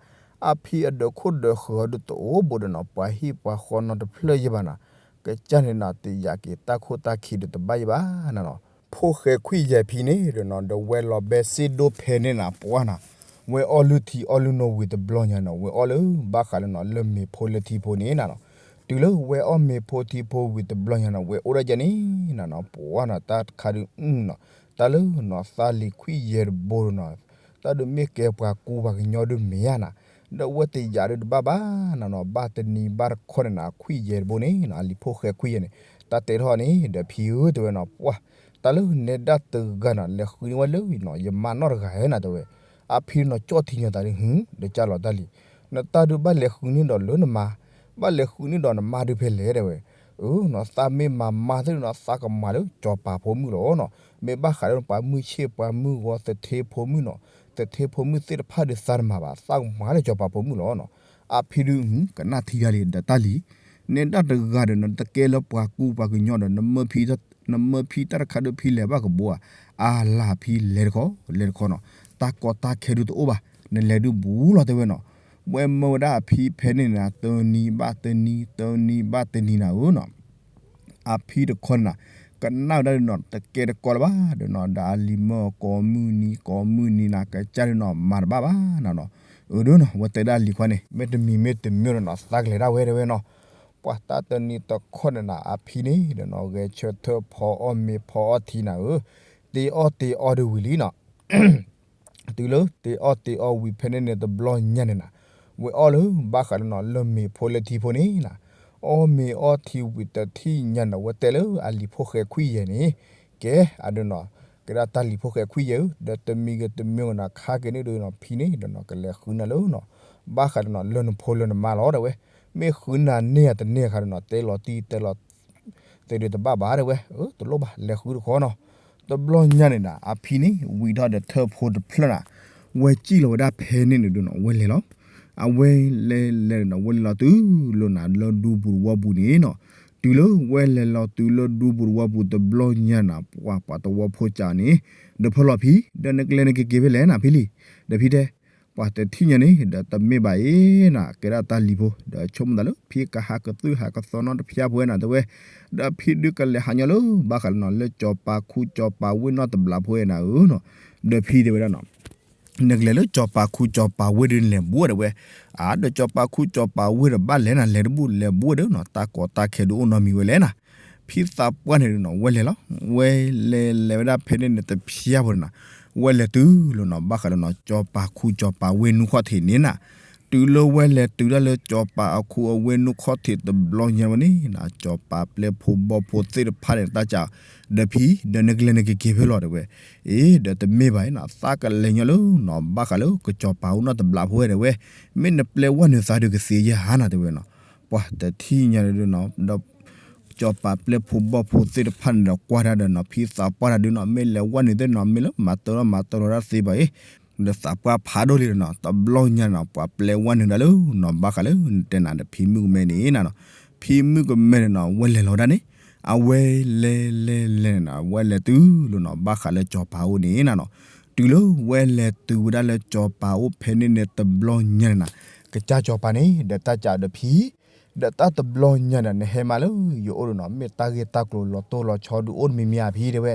အဖံအဒၢးခိၣ်ဒၢးဃၢၤအီၤဒုးတအိၣ်ဘူးဒီးနီၤ ပှၤဟံၣ်ပှၤဃီနီတဖျၢၣ်ယဲၢ်ဘၣ်နၤ, ကစၢ်န့ၣ်နၤ တယာ်က့ၤတၢ်ခိၣ်တၢ်ခံဒုးတဘၣ်ယဲၢ်ဘၣ်နၤနီၤ, ဖိၣ်ဃဲခွံယဲၢ်ဖံန့ၣ်ဒီးနီၤ ဒီးဝဲလီၤဘဲစ့ဒိၣ်ဖဲန့ၣ်နၤ ပှၢ်နၤ ဝဲအီၣ်လုၢ်ထံအီၣ်လုၢ်နိဝံၤတဘျီညါနီၤ ဝဲအီၣ်လၢဘၣ်ဃးလၢနီၤ လၢမ့ၤဖိလၢထံဖိန့ၣ်နၤနီၤ, တုၤလၢဝဲအီၣ်မ့ၤဖိထံဖိဝံၤတဘျီညါနီၤ ဝဲအိၣ်ဒၣ်ကဲန့ၣ်နၤနီၤ ပှၢ်နီၤ တၢ်တခါဒုးနီၤ တၢ်လၢနီၤ သးလံၤခွံယဲၢ်တဘိနီၤ တၢ်ဒုးမ့ၢ်ကဲပှၤကူပှၤကညီဒုးမ့ၢ်ဧါနၤ, ဒီးဝဲတယာ်ဒုးတဘၣ်ဘၣ်နၤနီၤ ဘၣ်တနံၤဘၣ်တခီန့ၣ်နၤ ခွံယဲၢ်တဘိန့ၣ်နၤ အလံၤဖိၣ်ဃဲခွံယဲၢ်န့ၣ် တၢ်တဲထီၣ်န့ၣ် ဒီးဖံဧၢ တဲဝဲနီၤ ပှၢ် တၢ်လၢနဲဒၣ်တဂၤနီၤ လဲၤဃုန့ၢ်ဝဲလၢနီၤ ယမါနီၢ်တဂၤဧါနၤ တဲဝဲ, အဖံနီၤကၠီၣ်ထံညီၤသးဒုး ဟူ ဒီးကၢ်လီၤတၢ်လံၤ, နတၢ်ဒုးဘၣ်လဲၤဃုန့ၢ်ဒီးလၢနမါ, ဘၣ်လဲၤဃုန့ၢ်ဒီးနမါဒုးဖဲလဲၣ် တဲဝဲ. အၢနီၤ သးမ့ၢ်မၤမါသ့ၣ်နီၤ သးကမၤလၢကၠီၤပၤဖိမုၣ်လီၤနီၤ. မ့ၢ်ဘၣ်ဃးလၢပှၤမုၢ်ဆ့ၣ်ပှၤမုၢ်ဂီၤ သထ့ဖိမုၣ်နီၤ, သထ့ဖိမုၣ်သ့ၣ်တဖၣ်ဒုးသးတမၤဘၣ် သးကမၤလၢကၠီၤပၤဖိမုၣ်လီၤနီၤ. အဖံဒုး ကနၣ်ထံတၢ်လံ ဒီးတၢ်လံၤ, နဲဒၣ်တဂၤဒီး နတကဲလၢပှၤကူပှၤကညီဒီး နမၢဖံတၢ်တခါဒုးဖံလဲၤဘၣ်ကဘိဧါ, အါလၢဖံလဲၤတခီ လဲၤတခီနီၤ, တၢ်ကီတၢ်ခဲဒုးတအိၣ်ဘၣ်, နလဲၤဒုးဘူးလီၤ တဲဝဲနီၤ. ဝဲမၢဝဲဒၣ်အဖံဖဲန့ၣ်နၤ တနံၤဘၣ်တနံၤ တနံၤဘၣ်တနံၤနၤဧၢနီၤ. အဖံတခီန့ၣ်နၤ ကနၣ်ဝဲဒၣ်ဒုးနီၤ တကဲတကီလၢၤဘၣ်ဒီးနီၤ ဒီးအလံၤမၢကိးမုၢ်နံၤကိးမုၢ်နံၤနၤ ကစၢ်ဒုးနီၤ မၤတဘၣ်ဘၣ်နၤနီၤ. အၢဒုးနီၤ ဝဲတဲဒၣ်အလံၤခွါန့ၣ် မ့တမံၤမ့တမ့ၢ်ဒီးနီၤ သးကလဲၤဒၣ်ဝဲ တဲဝဲနီၤ. ပှၤတၢ်တနံၤတခီန့ၣ်နၤ အဖံန့ၣ်ဒီးနီၤ ဂဲၤဆၢထၢၣ်ဖီအီၣ်မ့ၤဖီအီၣ်ထံနၤဧၢ, တ့အီၣ်တ့အီဒုးဝံၤလံနီၤ. တုၤလၢတ့အီၣ်တ့အီဝံၤဖဲန့ၣ်န့ၣ် တဘျီညါန့ၣ်နၤ ဝဲအီၣ်လၢဘၣ်ဃးဒီးနီၤ လၢမ့ၤဖိလၢထံဖိန့ၣ်နၤ, အီၣ်မ့ၤအီၣ်ထံဝံၤတထံၣ်ညါန့ၣ် ဝဲတဲလၢအလံၤဖိဃဲခွံယဲၢ်န့ၣ်, ကဲအဒုးနီၤ ကဲဒၣ်တၢ်လံၤဖိဃဲခွံယဲၢ်ဧၢ, ဒီးတမံၤဂ့ၤတမံၤဂ့ၤနၤ ခါက့ၤန့ၣ်ဒုးနီၤ ဖံန့ၣ်ဒီးနီၤ ကလဲၤဃုနၤလၢနီၤ ဘၣ်ဃးဒီးနီၤ လၢနဖိလၢနမါလီၤ တဲဝဲ. မ့ၢ်ဃုနၤန့ၢ်ဧါတန့ၢ်အခါဒီးနီၤ တဲလီၤတံၢ်တဲလီၤ သ့ဒုးတဘၣ်ဘၣ် တဲဝဲ. အၢ တလိၣ်ဘၣ် လဲၤဃုတခီနီၤ. တဘျီညါန့ၣ်နၤ အဖံန့ၣ် ဝံၤထီၣ်ဒီးထၢၣ်ဖိတဖျၢၣ်နၤ, ဝဲစံၣ်လီၤဝဲဒၣ်ဖဲန့ၣ်န့ၣ်ဒုးနီၤ ဝဲလဲၤလီၤ. အဝဲလဲၤလဲၤဒီးနီၤ ဝဲလဲၤလီၤတုၤလၢနၤ လၢဒူပူၤတဝီပူၤန့ၣ်နီၤ. တုၤလၢဝဲလဲၤလီၤတုၤလၢဒူပူၤတဝီပူၤ တဘျီညါနၤ ပှၤပှၤတဝီဖိကၢ်န့ၣ် ဒီးဖီလီၤဖံ ဒီးနကလဲၤနကက့ၤဖဲလဲၣ်နၤ ဖံလံၤ, ဒီးဖံတဲ ပှၤတထံၣ်ညါန့ၣ် ဒီးတမ့ၢ်ဘၣ်အံၤနၤ ကဲဒၣ်တၢ်လံၤဖိ ဒီးဆိကမိၣ်သးလၢ ဖံကဟးကသုၣ်ဟးကသီနီတဖျၢၣ်ဖိဝဲနၤ တဲဝဲ. ဒီးဖံဒုးကလဲၤဟးညီလၢ ဘၣ်ဃးလၢနီၤ လၢကၠီၤပၤခူကၠီၤပၤဝ့ၢ်နီတဘျီဖိဝဲနၤဧၢနီၤ. ဒီးဖံတဲဝဲဒၣ်နီၤ နကလဲၤလၢကၠီၤပၤခူကၠီၤပၤဝ့ၢ်ဒုးနလဲၤဘူး တဲဝဲ. အါ ဒီးကၠီၤပၤခူကၠီၤပၤဝ့ၢ်ဒီးဘၣ်လဲၤနၤ လဲၤတဘူးလဲၤဘူးဒီးနီၤ တၢ်ကီတၢ်ခဲဒုးအိၣ်နီတမံၤဝဲလဲၣ်နၤ. ဖံသးပှၢ်န့ၣ်ဒုးနီၤ ဝဲလဲၤလီၤ. ဝဲလဲၤလဲၤဝဲဒၣ်ဖဲန့ၣ်န့ၣ် တဖျၢၣ်ဖိန့ၣ်နၤ ဝဲလဲၤတုၤလၢနီၤ ဘၣ်ဃးလၢနီၤ ကၠီၤပၤခူကၠီၤပၤဝ့ၢ်နူခီၣ်ထံးန့ၣ်နၤ. တုၤလၢဝဲလဲၤတုၤဒၣ်လၢကၠီၤပၤအခူအဝ့ၢ်နူခီၣ်ထံးတဘျီညါဝဲန့ၣ်နၤ ကၠီၤပၤပျဲၢ်ဖိဘီၣ်ဖိသ့ၣ်တဖၣ်န့ၣ် တၢ်ကး ဒီးဖံ ဒီးနကလဲၤနကက့ၤဖဲလီၤ တဲဝဲ. အ့ ဒီးတမ့ၢ်ဘၣ်အံၤနၤ သးကလဲၤညီလၢနီၤ ဘၣ်ဃးလၢကၠီၤပၤအိၣ်နီတဘျီဖိဝဲ တဲဝဲ. မ့ၢ်နပျဲဝဲနုာ်သးဒုးကသ့ယဲၢ်ဟါနၤ တဲဝဲနီၤ. ပှၤတထံၣ်ညါန့ၣ်ဒုးနီၤ ဒီး ကၠီၤပၤပျဲၢ်ဖိဘီၣ်ဖိသ့ၣ်တဖၣ်န့ၣ်ဒီးကွၢ်တၢ်ဒီးနီၤ ဖံသးပှၢ်တၢ်ဒုးနီၤ မ့ၢ်လဲၤဝဲနုာ်သ့ၣ်နီၤ မ့ၢ်လၢမၤတၢ်လီၤမၤတၢ်လီၤတၢ်သ့ဘၣ်အံၤ ဒီးသးပှၢ်ဖးဒိၣ်လံဒီးနီၤ တဘျီညါနီၤ ပှၤပျဲဝဲနုာ်ဒၣ်လၢနီၤ ဘၣ်ဃးလၢနတဲနၤဒီးဖံမုၣ်ကမဲန့ၣ်နၤနီၤ. ဖံမုၣ်ကမဲန့ၣ်နီၤ ဝဲလဲၤလီၤဝဲဒၣ်န့ၣ် အဝဲလဲၤလဲၤလဲၤန့ၣ်နီၤ ဝဲလဲၤတုၤလၢနီၤ ဘၣ်ဃးလၢကၠီၤပၤအိၣ်န့ၣ်နၤနီၤ. တုၤလၢဝဲလဲၤတုၤဝဲဒၣ်လၢကၠီၤပၤအိၣ်ဖဲန့ၣ်န့ၣ် တဘျီညါန့ၣ်နၤ ကစၢ်ကၠီၤပၤန့ၣ် ဒီးတၢ်ကးဒီးဖံ ဒီးတၢ်တဘျီညါဒီး နဟဲမးလၢယအိၣ်ဒီးနီၤ မ့ၢ်တၢ်ဂ့ၢ်တၢ်ကျိၤလီၤတိၢ်လီၤဆီဒုးအိၣ်တမံၤမံၤဧါဖံ တဲဝဲ.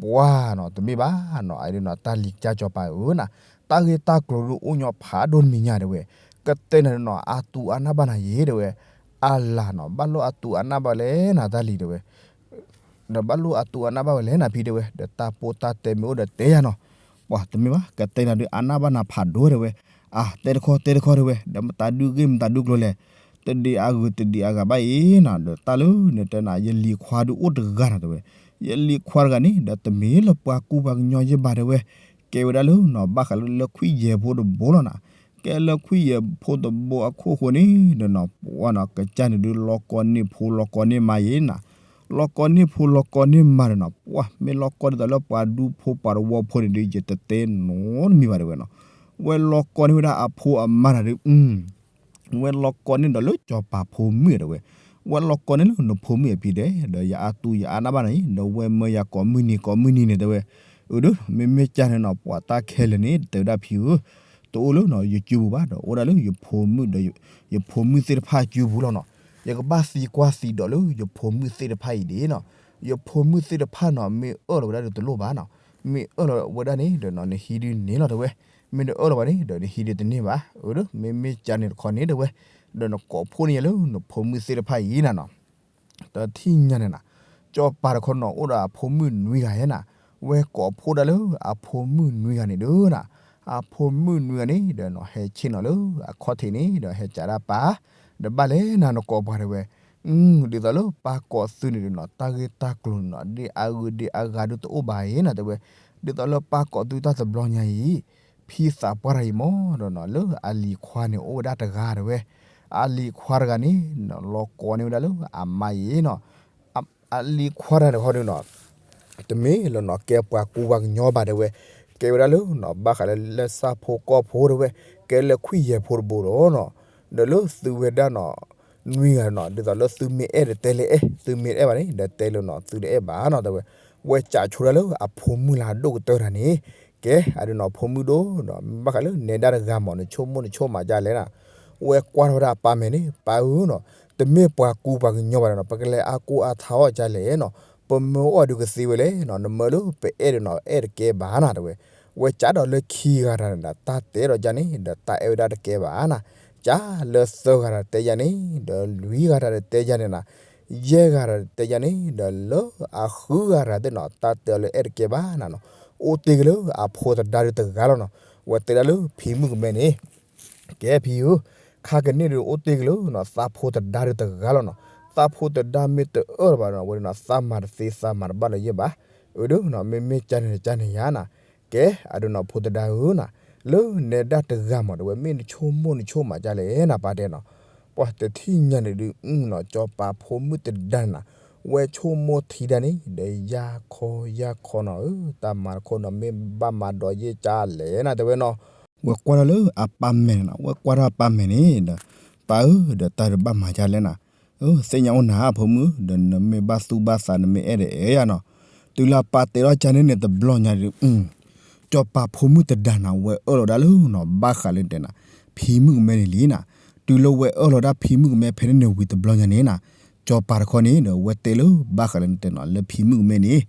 ပှၤနီၤ တမ့ၢ်ဘၣ်နီၤ အဒုးနီၤ တၢ်လံၤကစၢ်ကၠီၤပၤဧၢနၤ တၢ်ဂ့ၢ်တၢ်ကျိၤဒုးအိၣ်ညီဖးဒိၣ်တမံၤညါ တဲဝဲ. ကတဲနၤဒုးနီၤ အသူၣ်အနၢ်ဘၣ်နၤယဲ တဲဝဲ. အလၤနီၤ ဘၣ်လိၣ်အသူၣ်အနၢ်ဘၣ်လဲၣ်နၤ တၢ်လံၤ တဲဝဲ ဒီးဘၣ်လိၣ်အသူၣ်အနၢ်ဘၣ်ဝဲလဲၣ်နၤဖံ တဲဝဲ. ဒီးတၢ်ပိၢ်တၢ်တဲမ့ၢ်အိၣ်ဒီးတဲယၤနီၤ. ပှၤတမ့ၢ်ဘၣ် ကတဲနၤဒုးအနၢ်ဘၣ်နၤဖးဒိၣ် တဲဝဲ. အါ တဲတခီတဲတခီ တဲဝဲ ဒီးမတၤဒုးဂ့ၢ်မတၤဒုးကျိၤလဲၣ်. တဒံးအဂုၤတဒံးအဂၤဘၣ်အံၤနၤ ဒီးတၢ်လၢနတဲနၤ ယလံၤခွါဒုးအိၣ်တဂၤနၤ တဲဝဲ. ယလံၤခွါတဂၤန့ၣ် ဒီးတမ့ၢ်လၢပှၤကူပှၤကညီယဲၢ်ဘၣ် တဲဝဲ. ကဲဝဲဒၣ်လၢနီၤ ဘၣ်ဃးလၢလၢခွံယဲၢ်ဖိတဘိလီၤနၤ. ကဲလၢခွံယဲၢ်ဖိတဘိအခိၣ်ဃိန့ၣ် ဒီးနီၤပှၤနီၤ ကစၢ်န့ၣ်ဒုးလီၤကီန့ၢ်ဖိလီၤကီန့ၢ်မါယဲၢ်နၤ. လီၤကီန့ၢ်ဖိလီၤကီန့ၢ်မါဒီးနီၤ ပှၤမ့ၢ်လီၤကီဒ်သိးလၢပှၤဒူဖိပှၤတဝီဖိန့ၣ်ဒုး ယတတဲနီတမံၤဘၣ် တဲဝဲနီၤ. ဝဲလီၤကီန့ၢ်ဝဲဒၣ်အဖိအမါနၤဒုး ဝဲလီၤကီန့ၢ်ဒီးလၢကၠီၤပၤဖိမုၣ် တဲဝဲ. ဝဲလီၤကီန့ၢ်လၢနဖိမုၣ်အဖံတဲ ဒီးယအါသူယအါနၢ်ဘၣ်နၤအံၤ ဒီးဝဲမၢယၤကိးမုၢ်နံၤကိးမုၢ်နံၤန့ၣ် တဲဝဲ. အၢ ဒီး မ့မ့ၢ်ကၢ်န့ၣ်နီၤ ပှၤတၢ်ခဲလၢာ်န့ၣ် တဲဝဲဒၣ်ဖံဧၢ, တအိၣ်လၢနီၤ ယစုပူၤဘၣ် ဒီးအိၣ်ဒၣ်လၢယဖိမုၣ်ဒီး ယဖိမုၣ်သ့ၣ်တဖၣ်အစုပူၤလီၤနီၤ. ယကဘၣ်သံကွၢ်သံဒိးလၢယဖိမုၣ်သ့ၣ်တဖၣ်အံၤဒ်နီၤ. ယဖိမုၣ်သ့ၣ်တဖၣ်နီၤ မ့ၢ်အၢၣ်လီၤဝဲဒၣ်ဒီးတလိၣ်ဘၣ်နီၤ. မ့ၢ်အၢၣ်လီၤဝဲဒၣ်န့ၣ်ဒီးနီၤ နဟံးဒုးန့ၣ်လီၤ တဲဝဲ. မ့ၢ်နအၢၣ်လီၤဝဲန့ၣ်ဒီးနဟံးဒုးတန့ၢ်ဘၣ်. အၢ ဒီး မ့မ့ၢ်ကၢ်န့ၣ်တခီန့ၣ် တဲဝဲ, ဒီးနကိးဖှိၣ်န့ၢ်ယၤလၢနဖိမုၣ်သ့ၣ်တဖၣ်အံၤနၤနီၤ. တထံၣ်ညါန့ၣ်နၤ ကၠီၤပၤတခီနီၤ အိၣ်ဒီးအဖိမုၣ်နွံဂၤယဲၢ်နၤ. ဝဲကိးဖှိၣ်ဒၣ်လၢအဖိမုၣ်နွံဂၤန့ၣ်ဒီးနၤ, အဖိမုၣ်နွံဂၤန့ၣ်ဒီးနီၤ ဟဲဆ့ၣ်နီၤလၢအခီၣ်ထံးန့ၣ် ဒီးဟဲကးဒၣ်ပၢ်, ဒီးဘၣ်လဲၣ်နၤနကိးပှၤ တဲဝဲ. ဒ်သိးလၢပၢ်ကိးသုန့ၣ်ဒီးနီၤ တၢ်ဂ့ၢ်တၢ်ကျိၤန့ၣ်နီၤ ဒ်အဂုၤဒ်အဂၤဒုးတအိၣ်ဘၣ်အံၤနၤ တဲဝဲ. ဒ်သိးလၢပၢ်ကိးသုတၢ်တဘျီညါအံၤ ဖံသးပှၢ်တဂၤအံၤမ့ၢ်ဒီးနီၤ လၢအလံၤခွါန့ၣ်အိၣ်ဝဲဒၣ်တဂၤတဲဝဲ, အလံၤခွါတဂၤန့ၣ် လီၤကိးန့ၢ်ဝဲဒၣ်လၢအမါအံၤနီၤ, အလံၤခွါတဂၤတခီဒုနီၤ တမ့ၢ်လၢနီၤ ကဲပှၤကူပှၤကညီဘၣ်တဲဝဲ, ကဲဝဲဒၣ်လၢနီၤ ဘၣ်ဃးလၢလၢၢ်ဆၣ်ဖိကီၢ်ဖိတဲဝဲ, ကဲလၢခွံယဲၢ်ဖိတဘိဒီးနီၤ, ဒီးလၢသုဝဲဒၣ်နီၤ နွံဂၤနီၤ ဒ်သိးလၢသုမ့ၢ်အဲၣ်ဒီးတဲလၢအဲၣ်, သုမ့ၢ်တအဲၣ်ဘၣ်န့ၣ် ဒီးတဲလၢနီၤ သုတအဲၣ်ဘၣ်နီၤတဲဝဲ, ဝဲကးဆိဒၣ်လၢအဖိမုၣ်လၢအဒိၣ်ကတၢၢ်တဂၤန့ၣ်, ကဲအဒုနီၤ ဖိမုၣ်ဒိၣ်နီၤ မ့ၢ်ဘၣ်ဃးလၢနဲဒၣ်တဂၤမ့ၢ် နဆိကမိၣ်နဆိကမးဒ်လဲၣ်နီၤ, ဝဲကွၢ်ထီၣ်ဝဲဒၣ်အပၢ်မဲာ်န့ၣ် ပၢ်ဧၢနီၤ, တမ့ၢ်ပှၤကူပှၤကညီဘၣ်ဒီးနီၤ ပကလဲၤအါကူအါထါအီၤဒ်လဲၣ်နီၤ, ပမၢအီၣ်ဒုးကသ့ဝဲလဲၣ်နီၤ, နမၢလၢပအဲၣ်ဒီးနီၤ အဲၣ်တကဲဘၣ်နီၤတဲဝဲ, ဝဲကးဒီးလၢခံဂၤတဂၤန့ၣ်ဒီး တၢ်တဲဒီးယၤန့ၣ် ဒီးတၢ်အဲၣ်ဝဲဒၣ်တကဲဘၣ်နီၤ, ကးလၢသၢဂၤတဂၤတဲယၤန့ၣ် ဒီးလွံၢ်ဂၤတဂၤတဲယၤန့ၣ်နီၤ, ယဲၢ်ဂၤတဂၤတဲယၤန့ၣ် ဒီးလၢအဃုဂၤတဂၤသ့ၣ်နီၤ တၢ်တဲအီၤလၢအဲၣ်တကဲဘၣ်နီၤနီၤ, အိၣ်တ့ၢ်က့ၤလၢအဖိသဒါဒုတဂၤလီၤနီၤ, ဝဲတဲဒၣ်လၢဖံမုၣ်ကမဲန့ၣ် ကဲဖံဧၢ, ခါကန့ၣ်ဒုးအိၣ်တ့ၢ်က့ၤလၢနီၤ သးဖိသဒါဒုတဂၤလီၤနီၤ, သးဖိသဒါမ့ၢ်တအၢၣ်လီၤဘၣ်ဒီး ဝဲဒၣ်နီၤ သးမၤတသ့ သးမၤတဘၣ်လၢၤယဲၢ်ဘၣ်, အၢဒုနီၤ မ့မ့ၢ်ကန့ၣ်ကန့ၣ်ယၤနီၤ, ကဲအဒုနီၤ ဖိသဒါဧၢနီၤ, လၢနဲဒၣ်တဂၤမ့ၢ်တဲဝဲ မ့ၢ်နဆိကမိၣ်နဆိကမးဒ်လဲၣ်နီၤ ပၢ်တဲနီၤ, ပှၤတထံၣ်ညါန့ၣ်ဒုး အနီၤ စီၤပၤဖိမုၣ်သဒါန့ၣ်နီၤ, ဝဲဆိကမိၣ်ထံဒၣ်န့ၣ် ဒီးယၢ်ခီယၢ်ခီနီၤဧၢ, တၢ်မၤတခီနီၤ မ့ၢ်ဘၣ်မၤဒီးယဲၢ်ကၢ်လဲၣ်နီၤတဲဝဲနီၤ, ဝဲကွၢ်ထီၣ်လၢအပၢ်မဲာ်န့ၣ်နီၤ, ဝဲကွၢ်ထီၣ်အပၢ်မဲာ်န့ၣ်ဒီး ပၢ်ဧၢ ဒီးတၢ်တဘၣ်မၤဒ်လဲၣ်နီၤ, သ့ၣ်ညါအိၣ်နၤဖိမုၣ်ဧၢ, ဒီးနမ့ၢ်ဘၣ်သူၣ်ဘၣ်သး နမ့ၢ်အဲၣ်ဒိးအဲၣ်ယၤနီၤ, တုၤလၢအပၢ်တဲထီၣ်ကန့ၣ်န့ၣ် တဘျီညါဒုး စီၤပၤဖိမုၣ်သဒါနီၤ ဝဲအၢၣ်လီၤဒၣ်လၢနီၤ ဘၣ်ဃးလၢတဲနီၤ ဖံမုၣ်ကမဲန့ၣ်လံနီၤ, တုၤလၢဝဲအၢၣ်လီၤဒၣ်ဖံမုၣ်ကမဲဖဲန့ၣ်န့ၣ်ဝံၤတဘျီညါန့ၣ်နီၤ, စီၤပၤတခီန့ၣ်ဒီး ဝဲတဲလၢဘၣ်ဃးလၢနတဲနီၤ လၢဖံမုၣ်ကမဲန့ၣ်,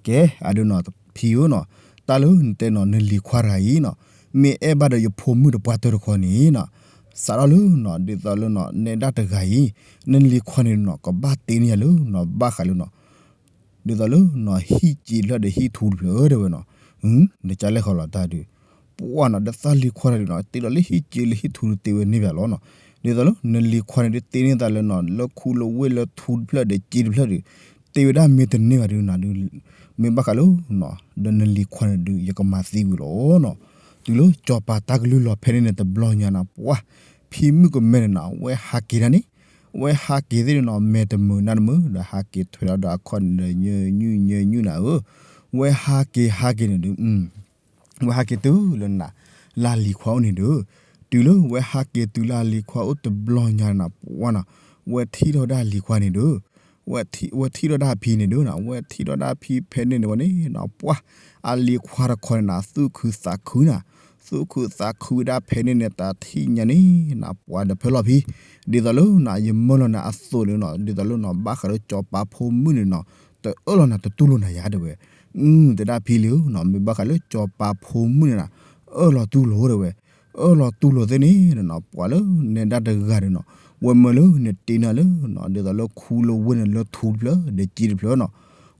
ကဲအဒုနီၤ ဖံဧၢနီၤ, တၢ်လၢနတဲနီၤ နလံၤခွါတဂၤအံၤနီၤ, မ့ၢ်အဲၣ်ဘၣ်ဒီးယဖိမုၣ်တပှၢ်တၢၢ်တခီန့ၣ်နီၤ, စးထီၣ်လၢနီၤ ဒ်သိးလၢနီၤ နဲဒၣ်တဂၤအံၤ နလံၤခွါန့ၣ်နီၤ ကဘၣ်တ့န့ၢ်ယၤလၢနီၤ ဘၣ်ဃးလၢနီၤ ဒ်သိးလၢနီၤ ဟံၣ်စ့တဖျၢၣ်ဒီးဟံၣ်ထူတဖျၢၣ်တဲဝဲနီၤ, နကလဲၤဃီၤလီၤတၢ်ဒုး, ပှၢ်နီၤ ဒီးသးလံၤခွါတဂၤဒုးနီၤ တ့လီၤလၢဟံၣ်စ့လၢဟံၣ်ထူတသ့ဝဲန့ၣ်ဘၣ်လီၤနီၤ, ဒ်သိးလၢနလံၤခွါန့ၣ်ဒုးတ့န့ၢ်သးလၢနီၤ လၢခူလၢဝ့ၢ်လၢထူတဖျၢၣ်ဒီးစ့တဖျၢၣ်ဒုး, တ့ဝဲဒၣ်မ့ၢ်တန့ၢ်ဘၣ်ဒုးနီၤဒုး, မ့ၢ်ဘၣ်ဃးလၢနီၤ ဒီးနလံၤခွါန့ၣ်ဒုး ယကမၤသံကွံာ်လီၤနီၤ, တုၤလၢစီၤပၤတၢ်ကလုၢ်လီၤဖဲန့ၣ်န့ၣ်တဘျီညါနီၤ ပှၢ် ဖံမုၣ်ကမဲန့ၣ်နီၤ ဝဲဟးက့ၤဒၣ်န့ၣ် ဝဲဟးက့ၤသ့ၣ်န့ၣ်နီၤ မဲာ်တမုာ်နါတမုာ် ဒီးဟးက့ၤထွဲဒီးအခီၣ်န့ၣ်ဒီးညၣ်ညၣ်နုၣ်နၤဧၢ, ဝဲဟးက့ၤဟးက့ၤန့ၣ်ဒုး ဝဲဟးက့ၤတုၤလၢနၤ လၢလံၤခွါအိၣ်န့ၣ်ဒုး, တုၤလၢဝဲဟးက့ၤတုၤလၢအလံၤခွါအိၣ်တဘျီညါနၤ ပှၢ်နီၤ, ဝဲထံၣ်ထီၣ်ဝဲဒၣ်အလံၤခွါန့ၣ်ဒုး ဝဲထံၣ်ထီၣ်ဝဲဒၣ်အဖံန့ၣ်ဒုးနီၤ ဝဲထံၣ်ထီၣ်ဝဲဒၣ်အဖံဖဲန့ၣ်န့ၣ်ဝဲန့ၣ်နီၤ ပှၢ် အလံၤခွါတခီန့ၣ်နီၤ သူၣ်ခုသးခုနီၤ, သူၣ်ခုသးခုဝဲဒၣ်ဖဲန့ၣ်န့ၣ် တၢ်ထံၣ်ညါန့ၣ်နီၤ ပှၢ်ဒီးဖဲလီၤဖံ, ဒ်သိးလၢနီၤ ယမၢလီၤနၤအသိးန့ၣ်နီၤ ဒ်သိးလၢနီၤ ဘၣ်ဃးလၢစီၤပၤဖိမုၣ်န့ၣ်နီၤ တအၢၣ်လီၤနၤတတူၢ်လိာ်နၤယၤတဲဝဲ, အု တဲဒၣ်ဖံလံဧၢနီၤ မ့ၢ်ဘၣ်ဃးလၢစီၤပၤဖိမုၣ်န့ၣ်နီၤ အၢၣ်လီၤတူၢ်လိာ်တဲဝဲ, အၢၣ်လီၤတူၢ်လိာ်သ့ၣ်န့ၣ်နီၤ ပှၤလၢနဲဒၣ်တဂၤဒီးနီၤ ဝဲမၢလၢနတ့န့ၢ်လၢနီၤ ဒ်သိးလၢခူလၢဝ့ၢ်န့ၣ်လၢထူတဖျၢၣ်ဒီးစ့တဖျၢၣ်နီၤ,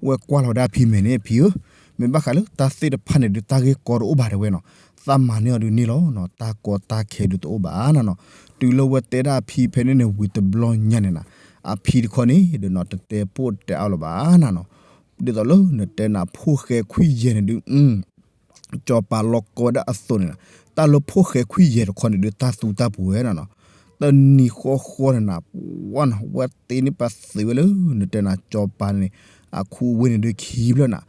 ဝဲကွၢ်လီၤဝဲဒၣ်ဖံမဲာ်န့ၣ် ဖံဧၢ, မ့ၢ်ဘၣ်ဃးလၢတၢ်သ့ၣ်တဖၣ်န့ၣ်ဒုး တၢ်ဂ့ၢ်ကီတအိၣ်ဘၣ်တဲဝဲနီၤ, သးမၤန့ၢ်အီၤဒုးန့ၣ်လီၤနီၤ တၢ်ကီတၢ်ခဲဒုးတအိၣ်ဘၣ်နၤနီၤ, တုၤလၢဝဲတဲဒၣ်အဖံဖဲန့ၣ်န့ၣ်ဝံၤတဘျီညါန့ၣ်နီၤ, အဖံတခီန့ၣ်ဒီးနီၤ တတဲပိာ်တဲအါလၢၤဘၣ်နၤနီၤ, ဒ်သိးလၢနတဲနၤဖိၣ်ဃဲခွံယဲၢ်န့ၣ်ဒုး စီၤပၤလီၤကီဝဲဒၣ်အသိးန့ၣ်နီၤ, တၢ်လၢဖိၣ်ဃဲခွံယဲၢ်တခီန့ၣ်ဒုး တၢ်သူတၢ်ပူၤဝဲနၤနီၤ, တနံၤဃီဃီန့ၣ်နီၤ ပှၢ်နီၤ ဝဲတ့န့ၢ်ပာ်သုးဝဲလၢ နတဲနၤစီၤပၤန့ၣ် အခူအဝ့ၢ်န့ၣ်ဒုးခံဖျၢၣ်နၤ,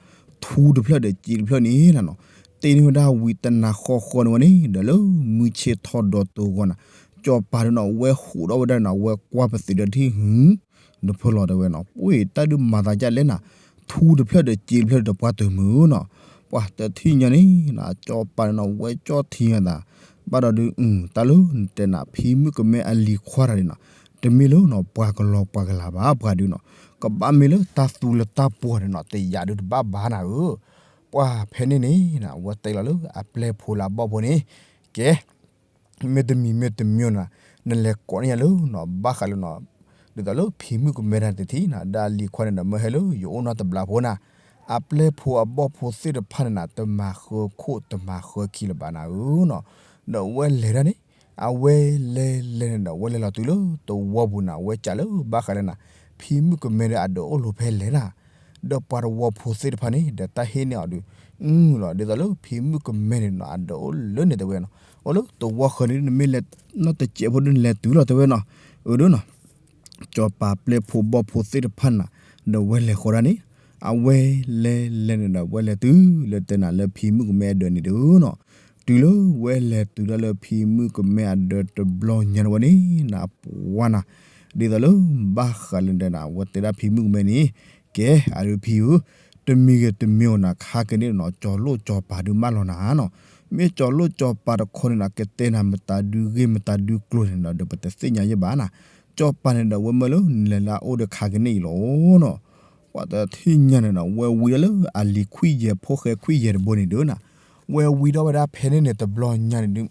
ထူတဖျၢၣ်ဒီးစ့တဖျၢၣ်န့ၣ်နၤနီၤ, တ့န့ၢ်ဝဲဒၣ်ဝံၤတနၤဃီဃီန့ၣ်ဝဲန့ၣ် ဒီးလၢမုၢ်ဆ့ၣ်ထီၣ်ဒီးတိၤဂီၤနၤ, စီၤပၤဒုးနီၤ ဝဲဟူးထီၣ်ဝဲဒၣ်နၤ ဝဲကွၢ်ပသုးဒီးတဟံၣ်ဟု တဖၢလီၤတဲဝဲနီၤ, ပှၢ်တၢ်ဒုးမၤသးဒ်လဲၣ်နၤ, ထူတဖျၢၣ်ဒီးစ့တဖျၢၣ်ဒီးတပှၢ်တၢၢ်မုာ်နီၤ, ပှၢ်တထံၣ်ညါန့ၣ်နၤ စီၤပၤန့ၣ်နီၤ ဝဲကၠီၣ်ထံအသး, ဘၣ်ဒီးဒုး တၢ်လၢနတဲနၤ ဖံမုၣ်ကမဲအလံၤခွါတဂၤန့ၣ်နီၤ, တမ့ၢ်လၢနီၤ ပှၤကလီပှၤကလၤဘၣ်ပှၤဒုးနီၤ, ကဘၣ်မ့ၢ်လၢတၢ်သူလၢတၢ်ပှီၢ်န့ၣ်နီၤ တယာ်ဒုးတဘၣ်ဘၣ်နၤဧၢ, ပှၢ်ဖဲန့ၣ်န့ၣ်နၤ ဝဲတဲလီၤလၢအပျဲၢ်ဖိလၢအဘီၣ်ဖိန့ၣ်, ကဲ မ့တမံၤမ့တမံၤနၤ, နလဲၤကိးန့ၢ်ယၤလၢနီၤ ဘၣ်ဃးလၢနီၤ, ဒ်သိးလၢဖံမုၣ်ကမဲတၢ်တထံၣ်နၤ ဒီးအလံၤခွါန့ၣ်ဒီး မၢဟဲလၢယအိၣ်နီတဘျီဖိနၤ, အပျဲၢ်ဖိအဘီၣ်ဖိသ့ၣ်တဖၣ်န့ၣ်နၤ တမၤဃၢခိၣ်တမၤဃၢခံလၢၤဘၣ်နၤဧၢနီၤ, ဒီးအဝဲလဲၤဒၣ်န့ၣ်, အဝဲလဲၤလဲၤန့ၣ်ဒီး အဝဲလဲၤလီၤတုၤလၢသဝီပူၤနၤ အဝဲကးလၢဘၣ်ဃးလၢနၤ, ဖံမုၣ်ကမဲဒီးအဒုးအိၣ်လီၤဖဲလဲၣ်နၤ, ဒီးပှၤသဝီဖိသ့ၣ်တဖၣ်န့ၣ် ဒီးတၢ်ဟ့ၣ်န့ၢ်အီၤဒီး အလီၤ ဒ်သိးလၢဖံမုၣ်ကမဲန့ၣ်နီၤ အဒၢးအိၣ်လၢန့ၣ်တဲဝဲနီၤ, အိၣ်လၢသဝီဃၢၤန့ၣ် နမ့ၢ်လဲၤနီတစဲးဖိဒုးနလဲၤတုၤလီၤတဲဝဲနီၤ, အၢဒၣ်နီၤ စီၤပၤပျဲၢ်ဖိဘီၣ်ဖိသ့ၣ်တဖၣ်နၤ, ဒီးဝဲလဲၤဃီၤဒၣ်န့ၣ်, အဝဲလဲၤလဲၤန့ၣ်ဒီး ဝဲလဲၤတုၤလၢတဲနၤလၢဖံမုၣ်ကမဲအဒၢးန့ၣ်ဒုးနီၤ, တုၤလၢဝဲလဲၤတုၤဒၣ်လၢဖံမုၣ်ကမဲအဒၢးတဘျီညါန့ၣ်ဝဲန့ၣ် နပှၢ်နၤ, ဒ်သိးလၢဘၣ်ဃးလၢတဲနၤ ဝဲတဲဒၣ်ဖံမုၣ်ကမဲန့ၣ်, ကဲ အဒုးဖံဧၢ, တမံၤဂ့ၤတမံၤဂ့ၤနၤ ခါက့ၤန့ၣ်နီၤ ကၠီၤလိၣ်ကၠီၤပၤဒုးမၢလီၤနၤနီၤ, မ့ၢ်ကၠီၤလိၣ်ကၠီၤပၤတခီန့ၣ်နီၤ ကတဲနၤမတၤဒုးဂ့ၢ်မတၤဒုးကျိၤန့ၣ်ဒီး ပတသ့ၣ်ညါယဲၢ်ဘၣ်နၤ, ကၠီၤပၤန့ၣ်ဒီး ဝဲမၢလၢနလဲၤလၢအအိၣ်ဒီးခါက့ၤန့ၣ်အံၤလီၤနီၤ, ပှၤတထံၣ်ညါန့ၣ်နီၤ ဝဲဝံၤဒၣ်လၢအလံၤခွံယဲၢ်ဖိဃဲခွံယဲၢ်တဘိန့ၣ်ဒုးနၤ, ဝဲဝံၤဒီးဝဲဒၣ်ဖဲန့ၣ်န့ၣ်တဘျီညါန့ၣ်ဒုး